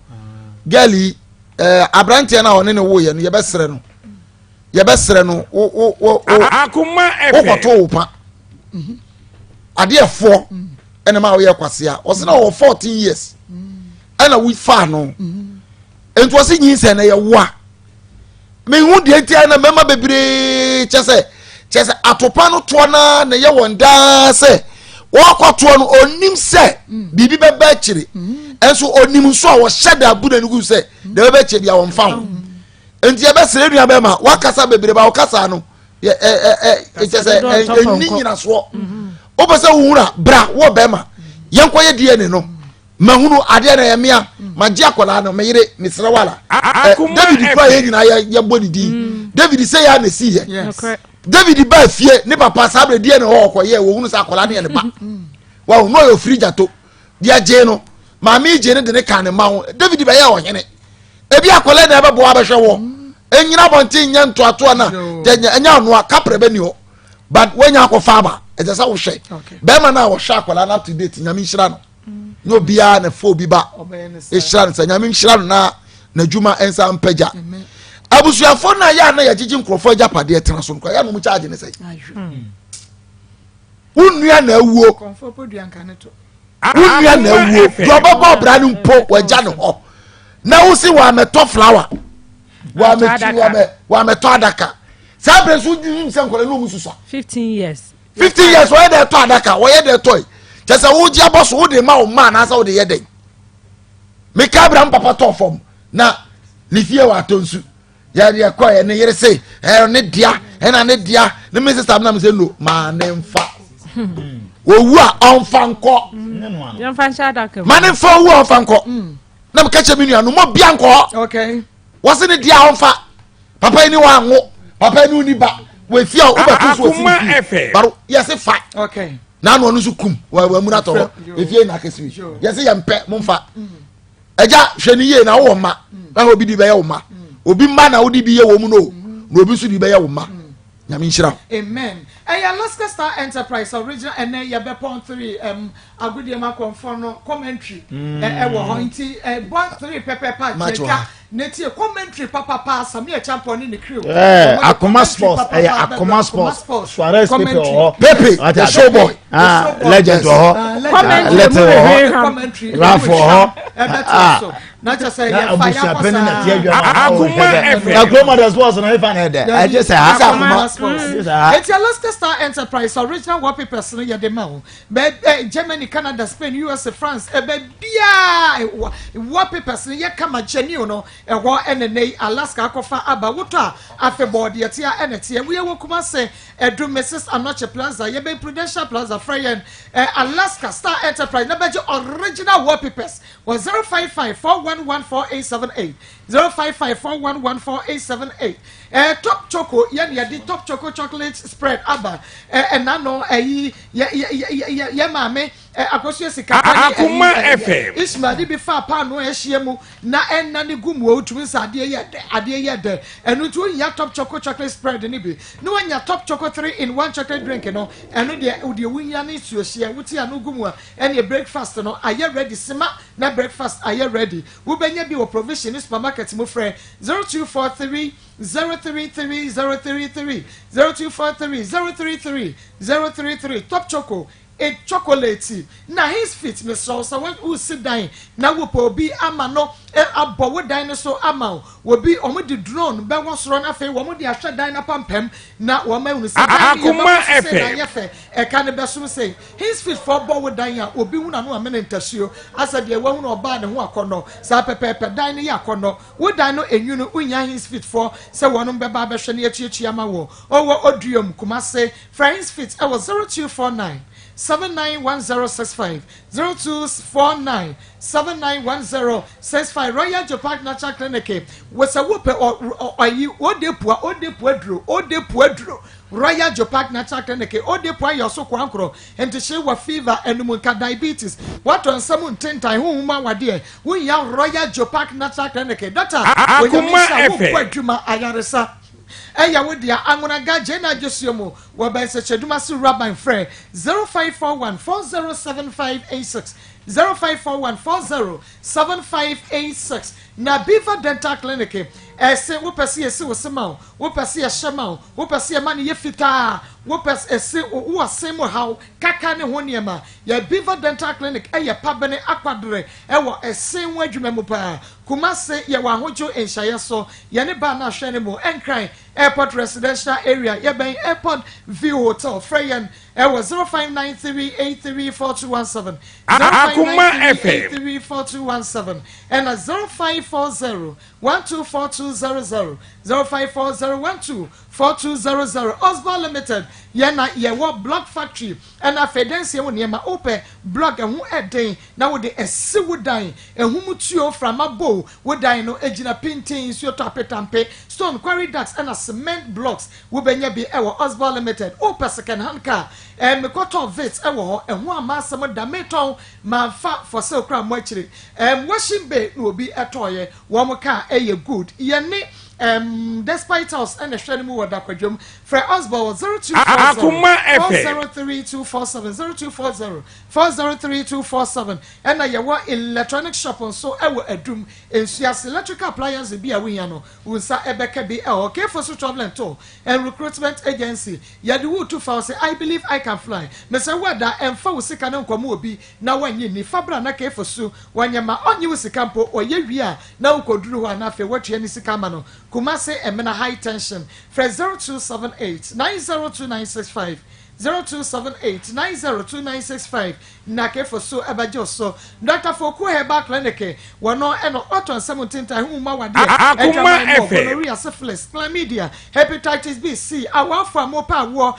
girl yi, aberanteɛ no a ɔne ne woyɛ no, yɛbɛsrɛ no, yɛbɛsrɛ no, wo wo wo wo Akoma FM. Wokɔto wo pa adeɛ foɔ ɛna ma woyɛ kwasea. Ɔsɛ na ɔwɔ 14 years ɛna wofaa no, nti ɔsɛ nyinsɛn na yɛwoa. Mehu deɛ nti a na mmarima bebree kyɛ sɛ atopa no toɔ naa na ɛyɛ wɔn daa sɛ wɔkɔtoɔ no, ɔnim sɛ biribi bɛba akyire, ɛnso ɔnim nso a wɔhyɛ da abu n'ani gu sɛ deɛ bɛbɛ akyire bi a wɔmfa ho. Nti yɛbɛsrɛ nua bɛma wakasa bebree ba wɔkasa no yɛ ɛ ɛ ɛ kyɛ sɛ ɛnni nyinasoɔ. Wopɛ sɛ wohunu a, bra wɔ bɛrima, yɛnkɔyɛ DNA no mahunu adeɛ na yɛmea magye akwadaa no meyere. Mesrɛ wala Akoma David kura yɛn FM. nyinaa yɛbɔ ne din David sɛ yɛ a na esi yɛ. Nokorɛ. David ba fie ne papa saa abere DNA hɔ ɔkɔyɛ, wɔhunu sɛ akwadaa no yɛ ne ba. Wɔn no ɔyɛ ofiri gyato deɛ gye no, maame gye no de ne ka ne ma ho. David bɛyɛ ɔhene, ebi akwadaa na ɛbɛboa abɛhwɛ wɔ enyina abɔnten nyɛ ntoatoa na deɛ ɛnyɛ ɔnoa kapra bɛ ni hɔ, but wɔnya akɔfa aba. Ɛsɛ sɛ wohwɛ bɛrima no a wɔhwɛ akwadaa no up to date. Nyame nhyira no. Nyɛ obiara na ɛfa obi ba ɛhyira no sɛ Nyame nhyira no na n'adwuma nsa mpagya. Abusuafoɔ no a yɛ a na yɛgyegye nkurɔfoɔ agyapadeɛ tena so no koraa yɛ a na wɔn kyaagye ne sɛ wo nua na awuo wo nua na awuo deɛ ɔbɛbɔ ɔbra no mpo wagya ne hɔ na wo se wɔamɛtɔ flower wɔamɛtu wɔamɛtɔ adaka saa bere nso nim sɛ nkɔla ne ɔmu susua 15 years 15 years wɔyɛ dɛ ɛtɔ adaka wɔyɛ dɛ ɛtɔ yi kyɛ sɛ wogye abɔ so wode ma wo mma anaasɛ wode yɛ dɛn meka abraham papa tɔɔ fam na ne fie wɔ atɔ nsu yɛde ɛkɔ yɛ ne yere se ɛyɛ ne dea ɛna ne dea ne me sista nam sɛ no maa ne nfa owu a ɔnfa nkɔ ma ne nfa owu a ɔnfa nkɔ mm. na meka kyɛ me nua no mo bia nkɔ wɔse ne dea ɔnfa papa yi ni wa anwo papa yi ni oni ba wɔafi a wobɛto so wɔsi fie baro yɛse fa na ano ɔno nso kum wɔamuna tɔ hɔ efie na akɛse yi yɛse yɛmpɛ momfa mm. Agya, hwɛ no yie na wowɔ mma na obi de bɛyɛ wo mma. Obi mma na wode bi yɛ wɔn mu no, na obi nso de bɛyɛ wo mma. Nyame nhyira wo. Amen. Ɛyɛ Alaska Star Enterprise original ɛnɛ yɛbɛpɔn 3 um, agodie mu akɔmfɔ no commentary ɛwɔ hɔ nti ɛbɔ 3 pɛpɛpɛ a kyerɛtwa na tie commentary papapa Samia Champon ne ne crew. Ɛɛ Akoma Sports ɛyɛ Akoma Sports Suarez Pepe wɔ hɔ. Pepe the show boy. Ah, legend wɔ hɔ. Ah, Little wɔ hɔ. Ralph wɔ hɔ. Ah, na abusuapɛni na ti adwa na ɔwɔ hɛ dɛ. Na kurom ɔdɛ sports na efa na ɛdɛ. Ɛgye sɛ ha. Akoma Sports. Eti Alaska Star Enterprise original wallpapers no yɛ de ma wo. Bɛ Germany, Canada, Spain, USA, France, ɛbɛ biara wallpapers no yɛ kama genuine no ɛhɔ ɛna nɛ yi Alaska akɔfa aba wotɔ a afebɔɔ deɛ ɛteɛ ɛna ɛteɛ woyɛ wɔ Kumase Ɛdu Mrs Anokye Plaza yɛbɛn Prudential Plaza frɛ yɛn ɛ Alaska Star Enterprise na bɛgye original wallpapers wɔ 055 411 4878 055 411 4878 ɛ Top Choco yɛn yɛde Top Choco chocolate spread aba ɛ ɛna no ɛyi yɛ yɛ yɛ yɛ yɛ maame ɛ akosua sika pa ne ɛyi ɛ Ismail de bi fa paano a ɛhyia mu Na ɛnna ne gu mu o, wotumi sɛ adeɛ yɛ dɛ, adeɛ yɛ dɛ. Ɛno nti wohia Top Choco Chocolate Spread no bi, na woanya Top Choco 3 in 1 Chocolate Drink no, ɛno deɛ wo deɛ wohia ne nsuohyeɛ, wote ano gu mu a, ɛneɛ breakfast no ayɛ ready, sima na breakfast ayɛ ready. Wobɛnya bi wɔ Provision ne supermarket mu, frɛ 0243 033 033, 0243 033 033, Top Choco, E chocolate na his fit mesrɛ wo sɛ woresi dan na wopɛ obi ama no abɔ wo dan no so ama wo obi wɔn de drone bɛwɔ soro na afei wɔn de ahwɛ dan no apampam na wɔn ahunu sɛ dan no yɛ bɛkɔ so sɛ na ayɛ fɛ ɛka no bɛsom sɛ his fit fɔ bɔ wo dan a obi hunu ano amene ntasuo asɛ deɛ wahunu ɔbaa ne ho akɔnnɔ saa pɛpɛɛpɛ dan no yɛ akɔnnɔ wo dan no enwunu wonya his fit fɔ sɛ wɔn bɛba abɛhwɛ no atuatua ama wɔ ɔwɔ oduom Kumase Frɛ Insfit wɔ 0249 791065, 0249 791065, Royal Jopak Natural Clinic. Wɔ sɛ wopɛ ɔyi ode pua ode pua duro ode pua duro Royal Jopak Natural Clinic ode pua yɛ ɔso koankorɔ ntehye wɔ fever anum nka diabetes watɔ nsɛm ntentan honhom awadeɛ wohia Royal Jopak Natural Clinic Doctor Onyame nhyira wo bɔ adwuma ayaresa Ɛyɛ wo dea Anwonaga Gyena Adwosuo mu wɔ Bɛnsɛkyɛdum ase Wuraban frɛ 0541 407586 0541 407586 Na Beaver Dental Clinic ɛse wopɛ se yɛsi wo se ma wo wopɛ se yɛhyɛ ma wo wopɛ se yɛma no yɛ fitaa wopɛ se wowɔ se mu haw kaka ne ho nneɛma yɛ Beaver Dental Clinic ɛyɛ pabene akwadere ɛwɔ ɛse ho adwuma mu paa Kumase yɛwɔ Ahodwo nhyɛeɛ so Yɛne baa no ahwɛ no mu Nkran Airport Residential Area yɛbɛn Airport View Hotel frɛ yɛn ɛwɔ 0593834217 0593834217 ɛna 0540124200 0540124200 Osba Limited yɛn na yɛwɔ Block Factory ɛna afei dansie ho nneɛma wopɛ block ɛho ɛden na wode asi wo dan ahum tuo frama bow Wo dan no gyina pintinn, nsuo tɔ apetampe, stone, quarry ducts ɛna cement blocks. Wobɛnya bi wɔ Osbal Limited. Wopɛ second hand car a, mekɔtɔɔ Vitz wɔ hɔ, ɛho amma asɛm da, metɔn, mamfa for sale koraa ammɔ akyire. Ɛɛm, Washing Bay na obi tɔɔeɛ, wɔn car yɛ good. Yɛne Um, Despite House ɛna ɛhwɛ no mu wɔ Dakwadwom. Frɛ Osborn wɔ 0240 Akoma FM. 403247 0240 403247 ɛna yɛwɔ electronic shop nso ɛwɔ Adum Nsuase electrical appliance bi a wohia no wo nsa ɛbɛka bi ɛwɔ Kefo so Travel and Tour and Recruitment Agency yɛde wo tu fa wo sɛ I believe I can fly mesɛ wo ada ɛmfa wo sika no nkɔmo obi na wannye nni fa bra na Kefo so wanyɛ ma ɔnnye wo sika mpo ɔyɛ wie a na wokɔduru hɔ a na afei woatua ne sika ama no Kumasi Emena High Tension frɛ 0278 902965 0278 902965 na Kefo so bɛgye wo so. Dɔkta Foku Herbal Clinic wɔno na ɔtɔ nsɛm ntentan ho ma wadeɛ, Akoma adwaman mu, FM. gonorrhea, syphilis, chlamydia, hepatitis B, C, awaafo a mopɛ awoɔ,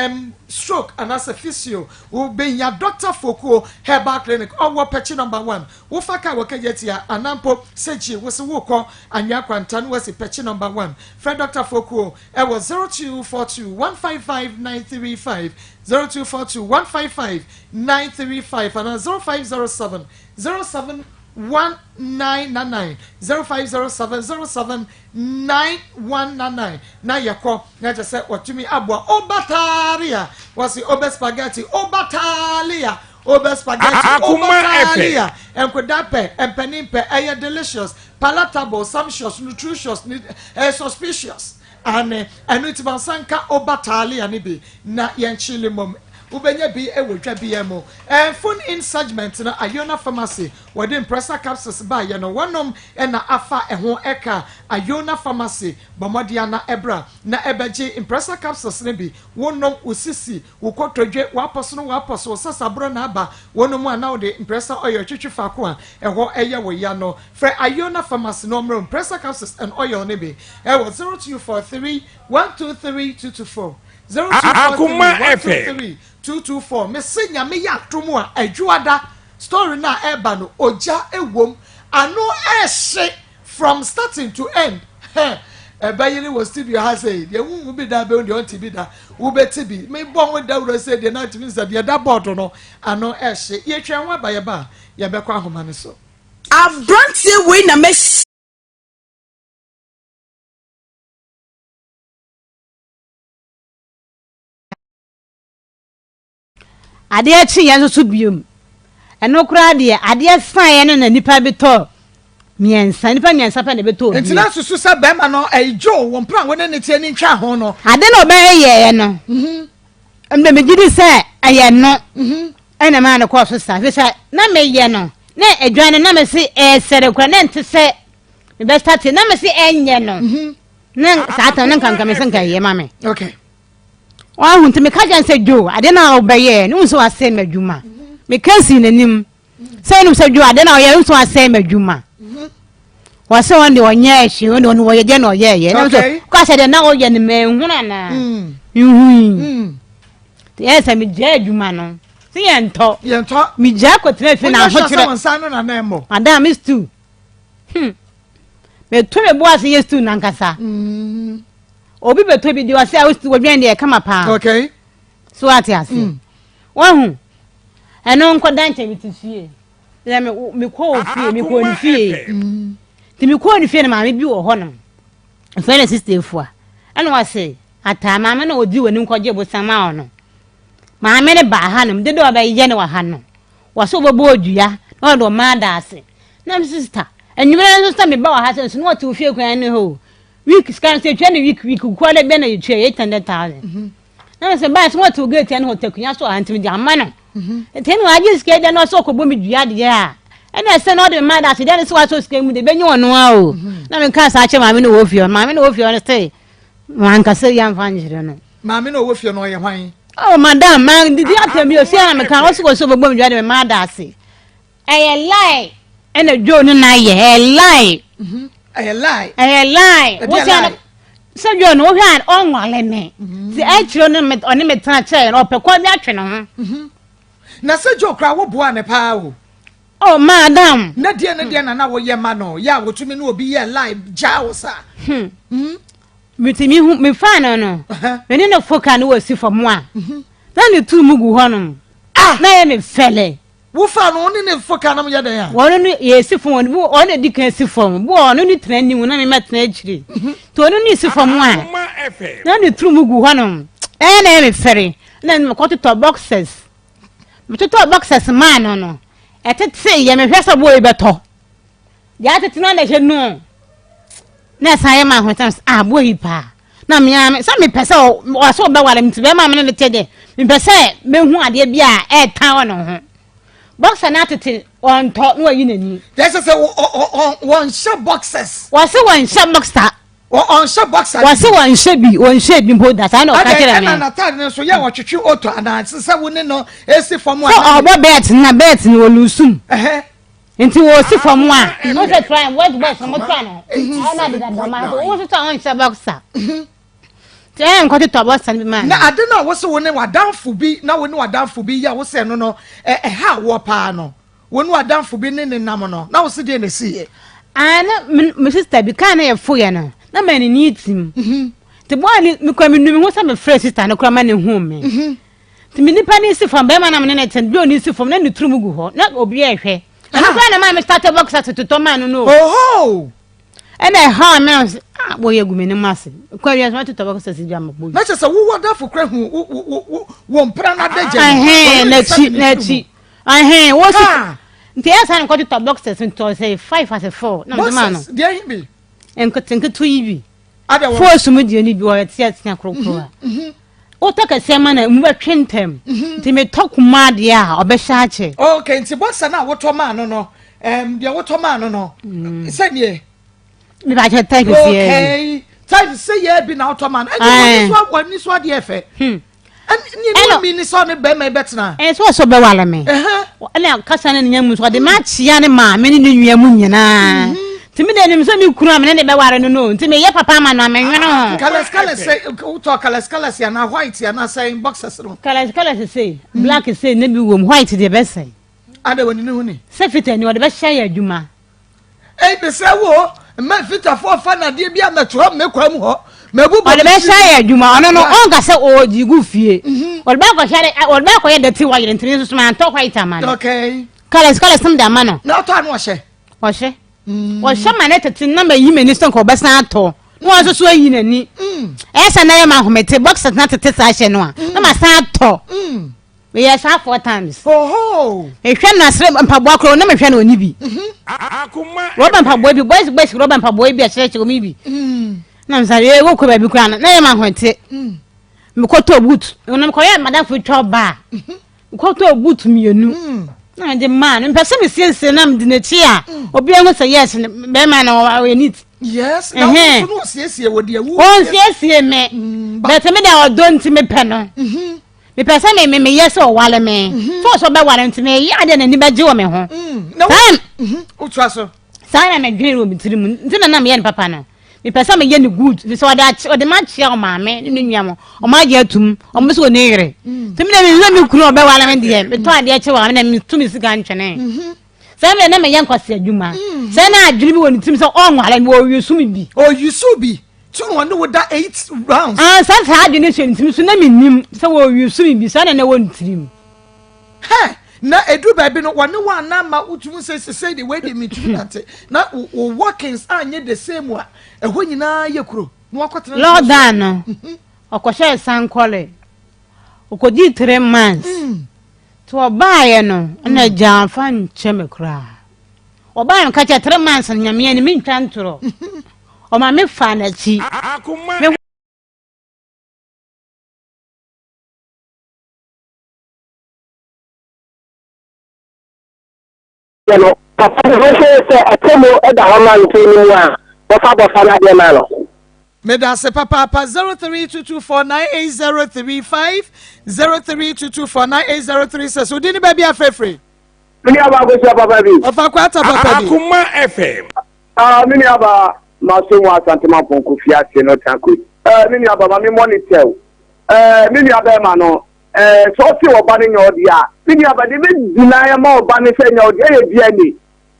um, stroke anaasɛ physio, wobɛnya Dɔkta Fokuo Herbal Clinic ɔwɔ Pɛkyi number one. Wofa kaa wɔ Kejetia anaa mpo Sekyi wose worekɔ Anwea Kwanta na woasi Pɛkyi number one. Frɛ Dɔkta Fokuo ɛwɔ 0242 155 935, 0242 155 935 anaa 0507 07 1999, 0507 07 9199 na yɛkɔ na kyerɛ sɛ wɔtumi aboa Obatalia wɔse Obe spaghetti Obatalia Obe spaghetti Akoma Obatalia nkoda pɛ mpanin pɛ ɛyɛ delicious palatable sumptuous nutritious ne ɛyɛ suspicious ane ɛno nti mansa nka Obatalia ne bi na yɛnkyele mmom wobɛnya bi wɔ dwa biara mu. Ɛɛ phone in segment no Iona Pharmacy wɔde Mpressa capsules baeɛ no wɔnom na afa ɛho ɛka Iona Pharmacy bɔ mmɔden ara na ɛbra na ɛbɛgye Mpressa capsules no bi wonom wo sisi wo kotodwe w'apɔso no w'apɔso wo sasaborɔ na aba wonom a na wode Mpressa oil twetwe faako a ɛhɔ ɛyɛ wo ya no frɛ Iona Pharmacy na ɔmmrɛ wo Mpressa capsules and oil no bi ɛwɔ 0243 123 224 0243 Akoma FM. 123 224 mese nyame yɛ adom a adwoada story no a ɛba no ogya ɛwom ano ɛhye from starting to end ɛbɛyere wɔ studio ha sɛ deɛ wohu bi da bɛhu deɛ ɔnte bi da wobɛte bi mebɔ ho dawuro sɛ deɛ na atumi sɛ deɛ da bɔɔdo no ano ɛhye yɛtwa ho aba yɛba a yɛbɛkɔ ahoma no so. Aberanteɛ wei na mɛ. Adeɛ kyeeɛ nso so biom. Ɛno koraa deɛ, adeɛ saeɛ no na nnipa bi tɔ mmiɛnsa. Nnipa mmiɛnsa pɛ na ɛbɛtɔ obi. Nti na susu sɛ bɛrima no ɛyi Joe wɔ mpena wo ne ne teɛ ne ntwa ho no. Ade na ɔbɛyɛ yɛɛ no. Mhm. Mbɛ megye di sɛ ɛyɛ no. Mhm. Ɛna maa no kɔɔ so saa. Fi sɛ na meyɛ no na adwan no na mese ɛɛsɛre koraa na ɛnte sɛ mebɛstate na mese ɛnyɛ no. Mhm. Na saa tam no nka nka mese nka ɛyɛ ma me. Okay. Wahu nti meka kyerɛ no sɛ Joe ade no a wobɛyɛɛ no wohu sɛ wasɛe m'adwuma meka sii n'anim sɛ wonim sɛ Joe ade no a ɔyɛ wohu sɛ wasɛe m'adwuma wɔsɛ wɔn deɛ ɔnyɛ hwee wɔn deɛ ɔno wɔyɛ deɛ na ɔyɛɛyɛ na sɛ kɔ sɛ deɛ na ɔyɛ no manhunu anaa nhui yɛ sɛ megyaa adwuma no sɛ yɛntɔ yɛntɔ megyaa kɔtena fie na ahokyerɛ madam me stew hmm meto me bo ase yɛ stew nankasa mm. Obi bɛtɔ bi di ɔsɛ a wosi wɔdwɛn deɛ kama paa. Okay. So ate ase. Mm. Wahu. Ɛno nkɔda nkyɛn mi ti fie. Sɛ me me kɔ wɔ fie me kɔ ne fie. Mm. Ti me kɔ ne fie na maame bi wɔ hɔ nom. Nfɛn na sista efua. Ɛna wɔse ataa maame na odi wɔ ne nkɔgye bosan ma ɔno. Maame ne ba ha nom dede ɔbɛyɛ ne wɔ ha no. Wɔse wɔbɛbɔ odua na ɔde ɔmaa da ase. Na sista enyimire nso sɛ meba wɔ ha sɛ nso na ɔte ofie kwan ne hɔ o. Week sika nso yɛtua no week week kua dɛ bɛn na yɛtua 800,000 mhm. na sɛ baa sɛ wɔte gate no hɔ takunya so a ntimi de ama no mhm. nti na wagye sika deɛ na ɔsɛ ɔkɔbɔ me dua deɛ a ɛna ɛsɛ na ɔde me ma da ase deɛ ne sɛ wasɔ sika mu de bɛnyɛ ɔno a o mhm. na menka saa kyɛ maame no wɔ fie maame no wɔ fie no sɛ wankasa yi amfa nkyerɛ no maame no wɔ fie no ɔyɛ hwan oh madam ma didi atɛm bi osi na meka ɔsɛ wɔ sɛ ɔbɛbɔ me dua de me ma da ase Ɛyɛ lie ɛna Joe ne na yɛ ɛyɛ lie. Mhm. Ɛyɛ lie. Ɛyɛ lie. Ɛdeɛ lie. Sɛ Joe no wohwɛ a ɔnwale me. Mhm. Ti ɛkyerɛ ne me ɔne me tena kyerɛ no ɔpɛ kwan bi atwe ne ho. Mhm. Na sɛ Joe koraa wo boa ne paa o. Oh madam. Na deɛ ne deɛ na na woyɛ ma no yɛ a wotumi ne obi yɛ lie gyaa wo saa. Hmm. hmm. Metumi hu me fa no no. Me ne no fo ka no wɔ si fam a. Na ne tu mu gu hɔnom. Ah. Na yɛ me fɛlɛ. Wofaa no, wo ne ne fo kaa na moyɛ dɛn a? Wɔn no yɛsi fam, wɔn wɔn na di kan si fam. Bi wɔ ɔno ne tena anim na mema tena akyire. Mhm. Nti ɔno ne si fam a, na ne turu mu gu hɔnom. Ɛyɛ na ɛyɛ me fɛre. Na mekɔtotɔ boxers. Metotɔɔ boxers maa no no, ɛtetee yɛ mehwɛ sɛ boy bɛtɔ. Deɛ atete no na ɛhyɛ no. Na ɛsan yɛ ma ahotan sɛ ah boy yi paa. Na mea me sɛ mepɛ sɛ ɔsɛ ɔbɛware me nti bɛrima me ne no te de mepɛ sɛ mehu adeɛ bi a ɛɛtan wɔ ne ho. Boxer no atete ɔntɔ na wayi n'ani. Deɛ ɛsɛ sɛ wɔnhyɛ boxers. Wɔse wɔnhyɛ boxer. Ɔnhyɛ boxer. Wɔse wɔnhyɛ bi, wɔnhyɛ bi mpo da saa na ɔka kyerɛ me. Ɛna n'ataade no nso yɛ ɔtwetwe oto anaa sɛ wo ne no esi fam a. Sɛ ɔbɔ bɛɛt na bɛɛt no ɔlusum. Nti wɔsi fam a, wo sɛ try boys boys no mo try no. Ɛna deda dɔm a, wo nso sɛ ɔnhyɛ boxer. Nti ɛyɛ nkɔtotɔ boxer no bi maa. Na ade no a wo sɛ wo ne w'adamfo bi na wo ne w'adamfo bi yɛ wo sɛ no no ɛha woɔ paa no. Wo ne w'adamfo bi ne ne nam no, na wo se deɛ na ɛsiiɛ? Ah, na me, me sister bi kaa na yɛfoeɛ no, na ma ne ni tim. Mhm. Nti bɔɔ ne, mekura me nu me ho sɛ mefrɛ sister no kora ma ne hu me. Mhm. Nti me nipa ne si fam, bɛrima na me ne ne te, bi ɔne si fam, na ne turu mu gu hɔ, na obi ɛhwɛ. Ɛno ah. koraa na maa me start box atototɔ maa no no. Oho! Ɛna ɛhaw me na ah wɔyɛ gu m'anim ase. Kɔ awia so matotɔ box asi dwa ma bɔ. Na kyerɛ sɛ wowɔ dafo kora hu wo wo wo wo mpra no adagya. Ɛhɛn n'akyi n'akyi. Ɛhɛn wo si nti ɛyɛ saa na nkɔtotɔ boxers ntɔ sɛ five ase four na mede maa no. Boxers deɛ hin bi. Nkete nketewa yi bi. Foosu mu deɛ no bi wɔyɛ teatea korokoro a. Mhm, mhm. Wotɔ kɛseɛ ma na mu bɛtwe ntɛm. Mhm. Nti metɔ kumaa deɛ a ɔbɛhyɛ akyɛ. Okay nti boxer no a wotɔ maa no no um, deɛ wotɔ maa no no mm. sɛdeɛ. Mebakyɛ type sɛ Okay type sɛ yɛ bi na wotɔ maa no ɛnti wɔni so adeɛ fɛ. Hmm. Ɛne mi ni sɛ ɔne bɛrima yi bɛtena. Ɛsɛ ɔsɛ ɔbɛwale me. Ɛna kasa ne nya mu nso ɔde m'akyea ne maame ne ne nua mu nyinaa. Mhm. Nti mi de nim sɛ mi kunu a me ne ne bɛware no no nti meyɛ papa ama no a menwene ho. Colours colours sɛ wotɔ colours colours anaa white anaa sɛn boxers no. Colours colours sei black sei ne bi wom white deɛ bɛsɛn. Ada wɔ ne ne ho ni. Sɛ fitaa ni ɔde bɛhyɛ yɛ adwuma. Ei mesrɛ wo mma mfitafoɔ mfa nnadeɛ bi ammɛto hɔ mme kwan mu hɔ. Mabu bɔ Ɔde bɛhyɛ ayɛ adwuma ɔno no ɔnka sɛ ɔgye gu fie. Mhm. Ɔde bɛkɔhyɛ ɔde bɛkɔyɛ dɛte wɔ yere ntini nso so mantɔ white ama no. Okay. Colours colours no de ama no. Na ɔtɔ ano ɔhyɛ. Ɔhyɛ. Mm. Ɔhyɛ ma ne tete na ma yi m'ani so nka ɔbɛsan atɔ. Na wɔn nso so ayi n'ani. Mm. Ɛyɛ sɛ na yɛ ma ahomete boxers na tete saa hyɛ no a na ma san atɔ. Mm. Meyɛ saa four times. Oho! Mehwɛ no asere mpaboa koraa na mehwɛ no ɔni bi. Mhm. Rɔba mpaboa bi boys boys rɔba mpaboa bi akyerɛkyerɛ wɔn bi. Mm. Na msa yɛ wokɔ baabi koraa no na yɛ ma ahwɛnte. Mm. Mekɔtɔ boot na mekɔyɛ madamfo twa ɔbaa. Mhm. Mekɔtɔ boot mmienu. Mm. Na mede maa no mpɛ sɛ mesiesie na mede n'akyi a obi ahu sɛ yes bɛrima na ɔyɛ neat. Yes, na wɔn nso no osiesie wɔ deɛ wo. Ɔnsiesie me. Bɛtɛ me deɛ ɔdɔ nti mepɛ no. Mhm. mepɛ sɛ me meyɛ sɛ ɔwale me mhm. sɛ ɔsɛ ɔbɛware nti meyɛ adeɛ n'ani bɛgye wɔ me ho mm, mhm, saa na medwene wɔ me tiri mu nti na na meyɛ no papa no mepɛ sɛ meyɛ no good nti sɛ ɔde ɔde ma akyea ɔmaame ne ne nua mo ɔmo agye atum ɔmo sɛ ɔne yere mm. nti mena mehwɛ me kunu ɔbɛware me deɛ metɔ adeɛ kye wɔ me na metu me sika ntwene mhm. sɛ mmerɛ na meyɛ nkwasi adwuma sɛ na adwene bi wɔ ne tirim sɛ ɔnware me ɔyusu me bi ɔyusu bi So na ɔne wo da eight rounds. Ah, saa saa adwene hyɛ ne tirim so na menim sɛ wɔresu me bi saa na na ɛwɔ ne tirim. Hɛ na edu baabi no wɔne wo anan ma wotumi sɛ sesei de wei de metumi nante na wo workings anyɛ the same a ɛhɔ nyinaa yɛ kuro na wakɔtena. Lockdown no mhm. ɔkɔhyɛɛ sankɔle ɔkɔdii three months mm. nti ɔbaeɛ no ɛna mm. gya mfa nkyɛ me koraa. Ɔbaa no ka kyerɛ three months no nyame ani mentwa ntorɔ. Ɔma me faa n'akyi. Me no papa no ho hwee sɛ atemmu da hɔ ma ntow no mu a, wɔfa abɔfra no adeɛ ma no. Medase papaapa 0322498035 0322498036 wodi ne baabi afrɛfrɛ. Me nua baa Akosua papa bi. Ɔfa kwata papa bi. Akoma FM. Ah, me nua baa maso mu Asante Mampong Kofi ase no tanko. Eh, me nua baa ma me monitor o. Eh, me nua bɛrima no, eh, sɛ ɔse ɔba no nyɛ ɔde a, me nua baa de bɛ gyina ma ɔba no sɛ nyɛ ɔde ɛyɛ DNA.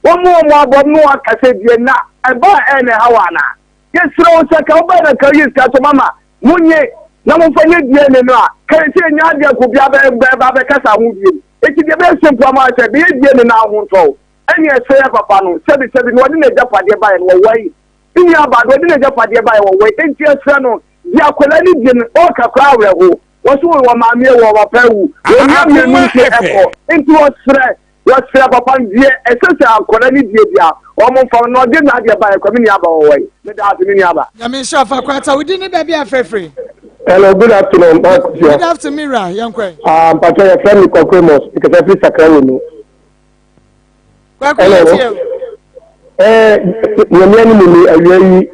Wɔn mu wɔn abɔ no aka sɛ DNA na ɛba a ɛna ɛha wɔ anaa? Yɛsrɛ wo sɛ ka wobɛɛ na ka woyɛ sika so mama monye na momfa nyɛ DNA no a, ka sɛ ɛnya adeɛ ko bia bɛba bɛkasa ho bio. Enti deɛ ɛbɛyɛ simple ama sɛ bɛyɛ die ne nan ho ntɔ wo. Ɛne ɛsɛ yɛ papa no, sɛbi sɛbi na ɔde n'agyapadeɛ baeɛ no wɔwɔe. Ne nua baa deɛ ɔde n'agyapadeɛ baeɛ wɔwɔe. Enti ɛsrɛ no, deɛ akwadaa no die no, ɔreka koraa awerɛho. Wɔse wɔ maame awu, wɔ papa awu, wɔ nua mmienu nso ɛkɔ. Enti wɔsrɛ, wɔsrɛ papa no deɛ ɛsɛ sɛ akwadaa no die bia, wɔn mfa no na ɔde n'adeɛ baeɛ kɔ, me nua ba wɔwɔe. Meda ase me nua ba. Nyame nhyira fa kwata wo din ne baabi a frɛfrɛ. Hello, good afternoon, Mark. Good afternoon, Mira. Yɛnkɔ. Ah, mpakyɛ yɛfrɛ me Kwaku Amos, mekasa firi Sakra wɔ mu. Kwaku yɛ tie o. Ɛɛ nyame anim ni awia yi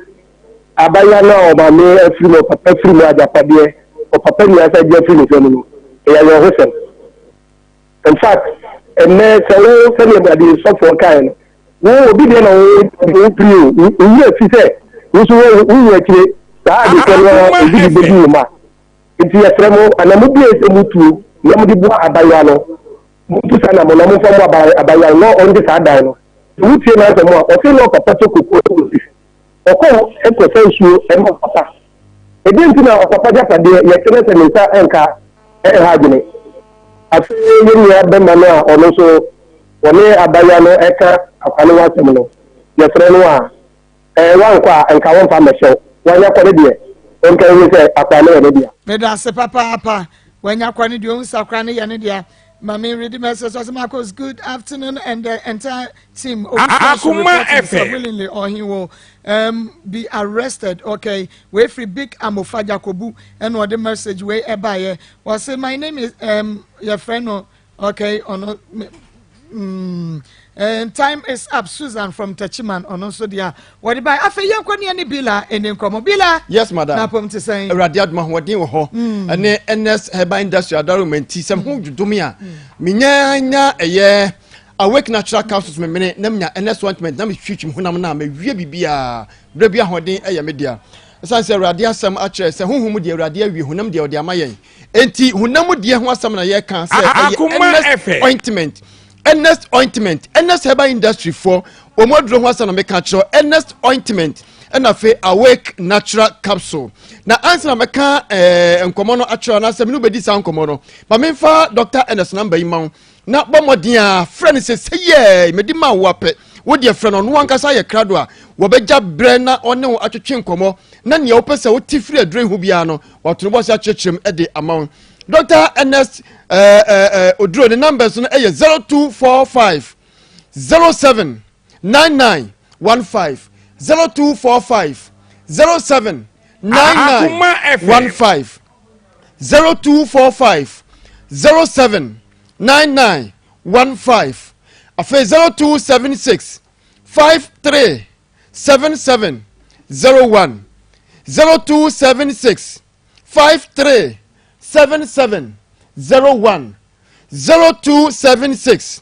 abaya no a ɔmaame afiri mu ɔpapa afiri mu agyapadeɛ ɔpapa nyinaa sɛ agye afiri ne nsam no ɛyɛ awerɛhosɛm. In fact ɛnɛ sɛ wo sɛdeɛ ade sɔfoɔ kaeɛ no wo obi deɛ na wo wo piri o wo werɛ fi sɛ wo nso wo wo akyire saa adekorɔ no ara obi de bɛdi wo ma nti yɛsrɛ mo anaa mo bie sɛ motuo na mode boa abayewa no Montu saa anamɔn na momfa mmoa abayewa no na ɔngye saa dan no. Sɛ wotie n'asɛm a, ɔse na ɔpapa tɔ kokoo wɔ ne fi. Ɔkɔ hɔ kɔsa nsuo ma ɔpapa. Ɛdeɛn nti na ɔpapa agyapadeɛ yɛte na sɛ ne nsa nka a, ɛnha adwene? Afei yɛn nua bɛma no a ɔno nso ɔne abayewa no reka akwa no ho asɛm no, yɛfrɛ no a, ɛɛ wankɔ a nka wɔmfa mmɛhyɛ wo. Wanya kɔ no deɛ, ɔnka nhu sɛ akwa no yɛ ne dea. Medase papaapa. Wanya kɔ no deɛ ɔhu sɛ akora no yɛ ne dea. Ma me read message. Ɔsɛ Marcos, good afternoon and the entire team. Obi should report himself willingly or he will be arrested. Okay. Wei firi Big Amofa Jakobu ɛna ɔde message wei ɛbaeɛ. Ɔsɛ my name is yɛfrɛ no Okay, ɔno and time is up Susan from Techiman ɔno nso deɛ wɔde ba afei yɛn kɔ ne ɛne Bila ɛne nkɔmɔ Bila. Yes madam. N'apɔm te sɛn. Awurade adum ahoɔden wɔ hɔ. Ɛne NS Herbal Industry adaroma nti sɛ ho dwodwo a menya nya ɛyɛ awake natural capsules memene na menya NS ointment na metwitwi honam no a mewie biribiara berɛ bi ahoɔden ɛyɛ me dea. Ɛsiane sɛ Awurade asɛm akyerɛ sɛ honhom deɛ Awurade awie honam deɛ ɔde ama yɛn. Enti honam mu deɛ ho asɛm na yɛka sɛ ɛyɛ Ernest ointment. Ernest ointment, Ernest herbal industry foɔ wɔn aduro ho asɛm na meka kyerɛ Ernest ointment ɛna afei awake natural capsule. Na ansa na mɛka ɛɛ eh, nkɔmɔ no akyerɛ anaasɛ mene wobɛdi saa nkɔmɔ no ma memfa Dr. Ernest namba yi ma wo na bɔ mmɔden a frɛ no sɛ sɛ yɛɛ mede ma wo apɛ wo deɛ frɛ no ɔno ankasa yɛ krado a wɔbɛgya berɛ na ɔne wo atwetwe nkɔmmɔ na nea wopɛ sɛ wote firi aduro yi ho biara no wato ne bo ase akyerɛkyerɛ mu de ama wo dr ernest eh, eh, eh, oduro ne numbers no yɛ 0245 07 99 15 0245 07 99 15 0245 07 99 15 afei 0276 53 77 01 0276 53 77 01 0276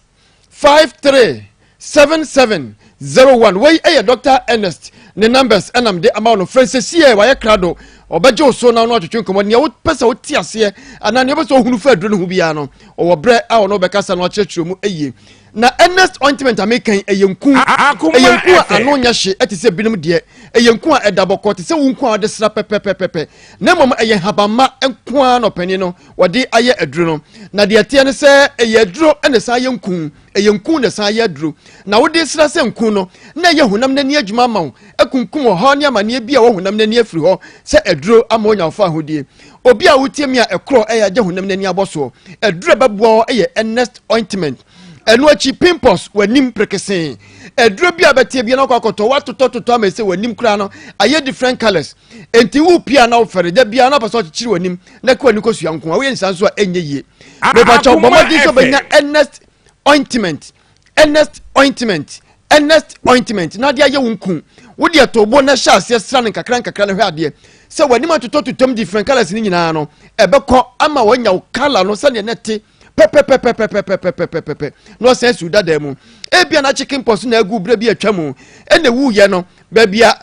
53 77 01 wei ɛyɛ Dr. Ernest ne numbers ɛnam de ama no frɛ nsɛsiɛ wayɛ krado ɔbɛgye wo so na ɔno atwetwe nkɔmmɔ nea wopɛ sɛ wote aseɛ anaa nea wopɛ sɛ wohunu fa aduro no ho biara no ɔwɔ berɛ a ɔno ɔbɛkasa no akyerɛkyerɛ mu yie Na Ernest ointment a meka yi, ɛyɛ nku. Ɛyɛ nku a ano nyɛ hye te sɛ binom deɛ. Ɛyɛ nku a ɛda bɔkɔɔ te sɛ wo nku a wɔde sra pɛpɛpɛpɛ. Na mmom ɛyɛ nhabamma nko ara na ɔpanin no wɔde ayɛ aduro no. Na deɛ ɛteɛ ne sɛ ɛyɛ aduro na ɛsan yɛ nku. Ɛyɛ nku na ɛsan yɛ aduro. Na wode sra sɛ nku no, na ɛyɛ honam no ani adwuma ama wo, akunkum ɔhaw ne amaneɛ bi a ɛwɔ honam no ani afiri hɔ sɛ aduro ama woanya wo fahodie. Obi a wotie me a ɛkorɔ ɛyɛ agye honam no ani abɔ soɔ. Aduro a ɛbɛboa wo yɛ Ernest ointment. Ɛno akyi pimples w'anim prekesee. Aduro bi a bɛteɛ bi na wakɔ akɔtɔ watotɔtotɔ ama ɛsɛ w'anim koraa no ayɛ different colours. Enti wo pia na wofɛre da biara na wopɛ sɛ ɔkyekyere w'anim na kɔ w'ani kɔsua nko a woyɛ nsa nso a ɛnyɛ yie. Mepakyɛw bɔ mmɔden sɛ wobɛnya Ernest ointment Ernest ointment Ernest ointment na de ayɛ wo nku. Wo deɛ to bo na hyɛ aseɛ sra no nkakra nkakra na hwɛ adeɛ sɛ w'anim atotɔtotɔm different colours no nyinaa no ɛbɛkɔ ama wanya wo colour no sɛdeɛ na ɛte pɛpɛpɛpɛpɛpɛpɛpɛpɛ na ɔsan si wo dadaa mu. Ebia na chicken pox na agu berɛ bi atwa mu ɛna ɛwuiɛ no baabi a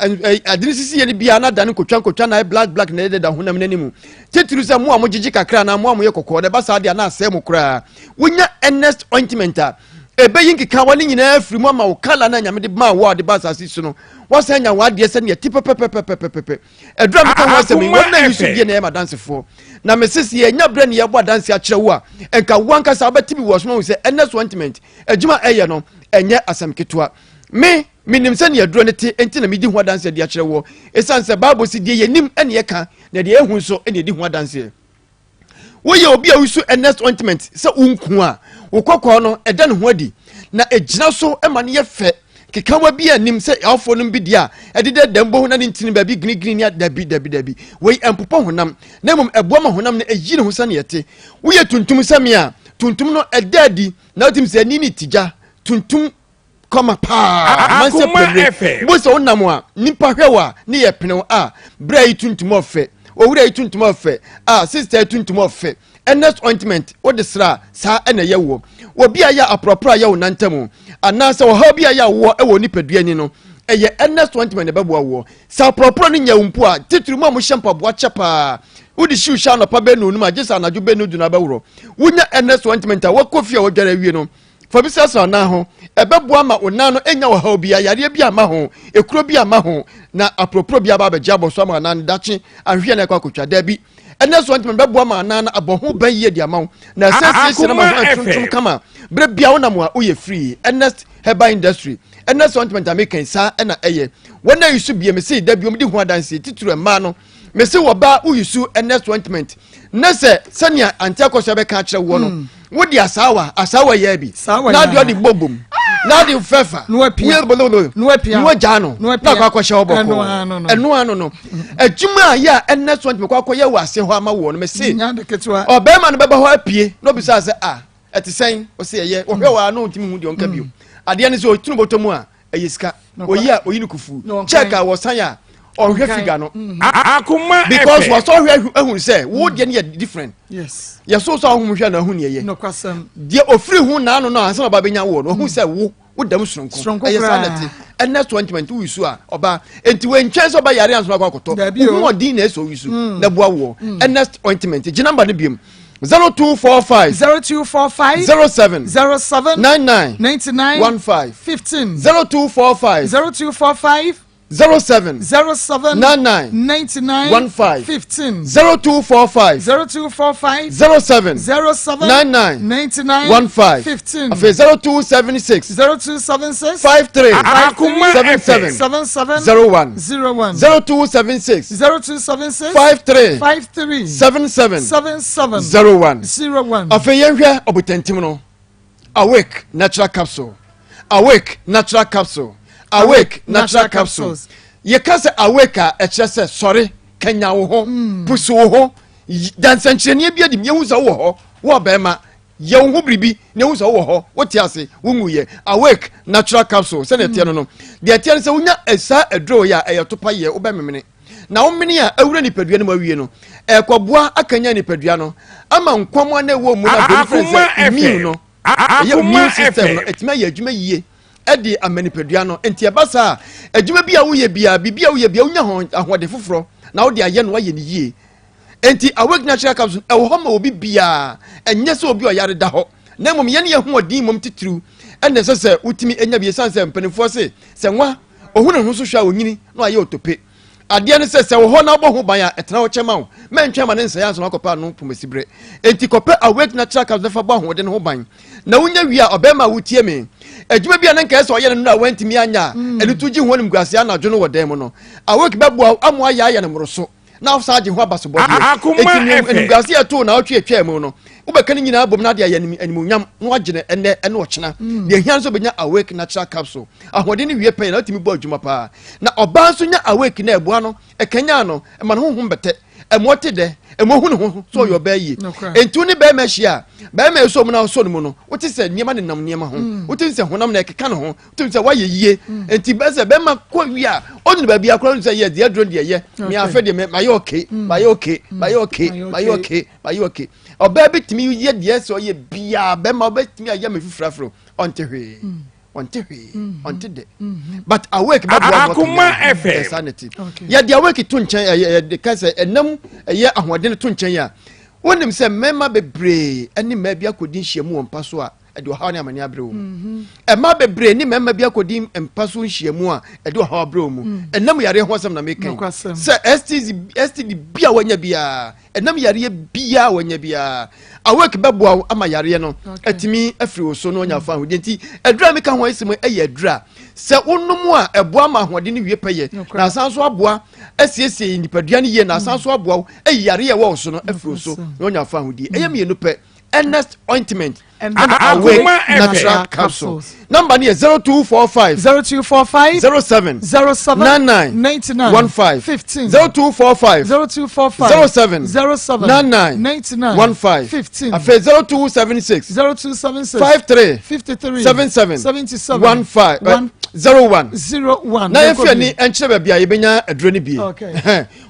ade no sisi yɛ no biara na adane nkotwa nkotwa na ayɛ black black na ɛdeda honam no anim. Titiriw sɛ mo a mogyegye kakra anaa mo a moyɛ kɔkɔɔ na ɛba saa deɛ na asɛe mo koraa. Wonya Ernest ointment a. Ɛbɛyi nkekawa no nyinaa afiri mu ama wo kala no a Nyame de maa wo a ɔde ba asase so no, woasan anya w'adeɛ sɛdeɛ ɛte pɛpɛpɛpɛpɛpɛ. Aduru a meka ho asɛm yi, wɔn na yi so bie na ɛyɛ m'adansefoɔ. Na mese sɛ yɛnya berɛ ne yɛbɔ adanse akyerɛ wo a, nka wo ankasa wobɛte bi wɔ ɔsom ahu sɛ Ernest Ointment adwuma a ɛyɛ no, ɛnyɛ asɛm ketewa. Me, menim sɛdeɛ aduro no te, enti na medi ho adanseɛ de akyerɛ woɔ. Ɛsiane sɛ Bible se deɛ yɛnim ne yɛka, na deɛ yɛhu nso ne yɛdi ho adanseɛ. Woyɛ obi a wosu Ernest ointment sɛ wo nku a, wo kɔkɔɔ no ɛda ne ho adi na ɛgyina so ma no yɛ fɛ. Kekawa bi a nim sɛ awofoɔ nom bi deɛ a ɛdeda dam bohu na ne ntini baabi ginigini ne dabi dabi dabi. Wei ɛmpopɔ honam na mmom ɛboa ma honam no ɛyi ne ho sɛdeɛ ɛte. Woyɛ tuntum sɛ me a, tuntum no ɛda adi na wotumi sɛ ani ne tigya tuntum kɔma paa mansɛ pɛmire bo sɛ wonam a nipa hwɛ wo a ne yɛ pene wo a berɛ yi tuntum ɔfɛ owura yi tuntum ɔfɛ a sista yi tuntum ɔfɛ Ernest ointment wode sra saa ɛna ɛyɛ woɔ obi a yɛ aporɔporɔ a yɛ wo nantam anaasɛ ɔhaw bi a yɛ awoɔ ɛwɔ nipadua ni no ɛyɛ Ernest ointment na ɛbɛboa woɔ sɛ aporɔporɔ no nyɛ wo mpo a titiri mu a mohyɛ mpaboa kyɛ paa wode hyiw hyɛ anɔpa bɛnu no mu a gye sɛ anadwo bɛnu du no abɛworɔ wonya Ernest ointment a wakɔ fie a wɔdware awie no Fa bi srasra wo nan ho. Ɛbɛboa ma wo nan no anya ɔhaw biara, yareɛ bi amma ho, ekuro bi amma ho, na aporoporo bi aba abɛgye abɔ so ama anan no dakye ahwehwɛ na ɛkɔ akɔtwa. Dabi. Ɛnɛ so ntoma bɛboa ma anan no abɔ ho ban yie de ama wo, na ɛsɛ siesie no ma ho atrontrom kama. Berɛ bia wonam a woyɛ free. Ernest Herbal Industry. Ernest ointment a meka yi, saa ɛna ɛyɛ. Wɔn a yusu bie, mese da bi wɔn di ho adanseɛ, titiri mmaa no. Mese wɔ baa woyusu Ernest ointment ne sɛ sɛnea ante akɔsua bɛka akyerɛ woɔ no hmm. wode asaawa asaawa yɛ bi na ade ɔde bɔ bom na ade fɛfa na wagyaa no na akɔ akɔhyɛ hɔ bɔkɔɔ ɛno ano no adwuma a yɛ a ɛnɛ so ntumi kɔ akɔyɛ wɔ ase hɔ ama woɔ no mese ɔbɛrima no bɛba hɔ apue na obisa sɛ a ɛte sɛn ɔsɛ ɛyɛ wɔhwɛ wɔ ano ntumi hu deɛ ɔnka bio hmm. adeɛ no sɛ ɔtunu bɔtɔ mu a ɛyɛ sika oyi a oyi no kufu check a wɔsan a ɔhwɛ figure no mm-hmm. akoma because wɔsɔ hwɛ ehun sɛ wo deɛ no yɛ different yɛ so so ahom hwɛ na ehun yɛ yɛ deɛ ofiri ho naano no ansa na ɔba benya wɔ no ohun sɛ wo wo dɛm soronko ɛyɛ saa na ti ɛnɛ so ntoma nti wusu a ɔba nti wɔntwɛn sɛ ɔba yare ansa na akɔ akɔtɔ ohun ɔdin na ɛsɛ owusu mm. na boa woɔ mm. ɛnɛ ointment gyina namba no biem. 0245 0245 07 07 99 99 15 15 0245 0245 07 07 99 99 15 15 0245 0245 07 07 99 99 15 15 afei 0276 0276 53 77 77 01 01 0276 0276 53 53 77 77 01 01 Afei yɛnhwɛ ɔbotantim no. Awake natural capsule. Awake natural capsule. Awake natural capsule. Yɛka sɛ awake a ɛkyerɛ sɛ sɔre, kanya wo ho, mm. pusu wo ho, da nsɛnkyerɛnneɛ bi adi yɛhu sɛ wowɔ hɔ, wo ɔbɛrima, yɛ wo ho biribi na ehu sɛ wowɔ hɔ, wote ase, wonwuyɛ. Awake natural capsule sɛdeɛ ɛteɛ no no, deɛ ɛteɛ no sɛ wonya saa aduro yi a ɛyɛ topa yɛ wobɛmemene. Na womene a awura nipadua no mu awie no, ɛrekɔboa akanyan nipadua no ama nkwammoa no a ɛwɔ mu no a broni frɛ sɛ immune no, ɛyɛ immune system no, ɛtumi ayɛ adwuma yie ɛde ama nipadua no. Nti ɛba saa a, adwuma bi a woyɛ biara, biribi a woyɛ biara, wonya ahoɔden foforɔ na wode ayɛ no ayɛ no yie. Enti Awake Natural Capsule ɛwɔ hɔ ma obi biara, ɛnyɛ sɛ obi a ɔyare da hɔ, na mmom yɛne yɛn hoɔden mmom titiriw ɛna ɛsɛ sɛ wotumi nya bi, ɛsiane sɛ mpanimfoɔ se sɛ nwa ohu ne ho so hwɛ a onyini na wayɛ otope. Adeɛ ne sɛ, sɛ wɔ hɔ na wobɔ ho ban a, ɛtena hɔ kyɛ ma wo. Mɛntwɛn ma ne nsɛe ansa na wakɔpɛ ano pomasiberɛ. Enti kɔpɛ Awake Natural Capsule na fa bɔ ahoɔden ho ban. Na wonya wie a, ɔbarima a wotie me, adwuma bi a na nka ɛsɛ sɛ ɔyɛ no nnora a wantumi anyɛ a, ɛno to gye ho animguaseɛ anadwo no wɔ dan mu no, Awake bɛboa wo ama woayɛ ayɛ no mmoroso. na wosan agye ho abasobɔdeɛ. Enti nea animguase a ɛtoo naawɔtwe a ɛtwaa mu no, wobɛka ne nyinaa abom na ade ayɛ animuonyam na wagye no ɛnnɛ ne ɔkyena. Mm. Deɛ ɛhia nso bɛnya Awake Natural Capsule. Ahoɔden no wie pɛn na wotumi bɔ adwuma paa. Na ɔbaa nso nya Awake na ɛboa no, ɛkanyan no, ɛma ne honhom bɛtɛ, ɛma ɔte dɛ, ɛma ohu ne ho sɛ ɔyɛ ɔbaa yie. Enti wo ne bɛrima ahyia a, bɛrima ɛsɔ mu na ɔsɔ no mu no, wote sɛ nneɛma nenam nneɛma ho. Mm. Wote sɛ honam na ɛkeka ne ho. Wote sɛ woayɛ yie. Mm. Enti bɛ sɛ bɛrima kɔ wie a, ɔnyina baabi akora no sɛ yɛ deɛ aduro deɛ yɛ. Me afɛ deɛ mayɛ okay, mayɛ okay, mayɛ okay, mayɛ okay, mayɛ okay. Ɔbaa bi tumi yɛ deɛ sɛ ɔyɛ biara, bɛrima ɔbɛtumi ayɛ me fifiri afro, ɔnte hwee. Ɔnte hwee, ɔnte dɛ. But awake bɛboa no Akoma FM. Ɛsa ne ti. Yɛde awake to nkyɛn, ɛyɛ yɛde ka sɛ ɛnam ɛyɛ ahoɔden to nkyɛn a, wonim sɛ mmarima bebree ne mmaa bi akɔdi nhyiamu wɔ mpa so a, ɛde ɔhaw ne amane abrɛ wo mu. Mmaa bebree ne mmarima bi akɔdi mpa so nhyiamu a ɛde ɔhaw abrɛ wo mu. Ɛnam yareɛ ho asɛm na meka yi. Sɛ STD bi a wanya biara, ɛnam yareɛ biara a wanya biara, Awake bɛboa wo ama yareɛ no atumi afiri wo so na wanya fa ahodeɛ. Nti aduru a meka ho asɛm yɛ aduru a sɛ wonom a ɛboa ma ahoɔden no wie pɛyɛ na asan so aboa asiesie nipadua no yie na asan so aboa wo ayi yareɛ a ɛwɔ wo so no afiri wo so na wanya fa ahodie. Ɛyɛ mmienu pɛ. Ernest ointment ɛna Awake natural capsule. Number no yɛ 0245 0245 07 07 99 99 15 15 0245 0245 07 07 99 99 15 15 afei 0276 0276 53 53 77 77 15 01 01 na yɛmfi ani nkyerɛ baabi a yɛbɛnya aduro no bie.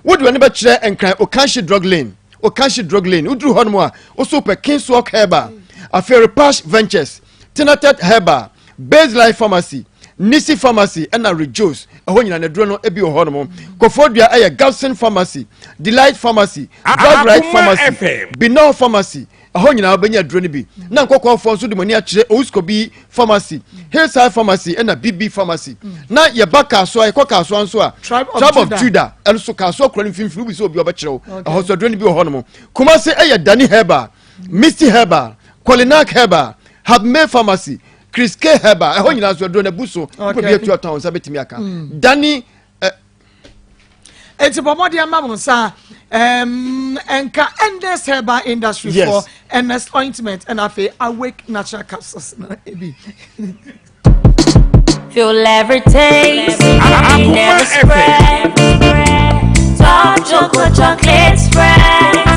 Wode w'ani bɛkyerɛ Nkran Okanhye Drug Lane. Okanshi Drug Lane. Woduru hɔnom a, woso pɛ Kingswalk Herbal, afei Repash Ventures, Tinatet Herbal, Baselife Pharmacy, Nisi Pharmacy ɛna Rejoice. Ɛhɔ nyinaa n'aduro no bi wɔ hɔnom. Koforidua ɛyɛ Gabson Pharmacy, Delight Pharmacy, Drug Right Pharmacy, Binol Pharmacy. Ɛhɔ nyinaa wobɛnya aduro no bi. Na nkɔkɔɔfoɔ nso de mo ani akyerɛ Ouskobi Pharmacy, Hillside Pharmacy ɛna BB Pharmacy. Na yɛba Kasoa, yɛkɔ Kasoa nso a, Tribe of Tribe of Judah. Judah ɛno nso Kasoa kura no mfimfini, wobi sɛ obi ɔbɛkyerɛ wo. Ɛhɔ nso aduro no bi wɔ hɔnom. Kumasi ɛyɛ Dani Herbal, Misty Herbal, Kolinak Herbal, Habme Pharmacy, Chris K Herbal. Ɛhɔ nyinaa nso aduro no abu so. Wopɛ bi atu atɔn a, wo nsa bɛtumi aka. Dani Eti bɔ mmɔden ama mo nsa nka Ernest Herbal Industry yes. for Ernest Ointment and afei Awake Natural Capsules na ebi. Feel every taste, never spread. Top chocolate, chocolate spread.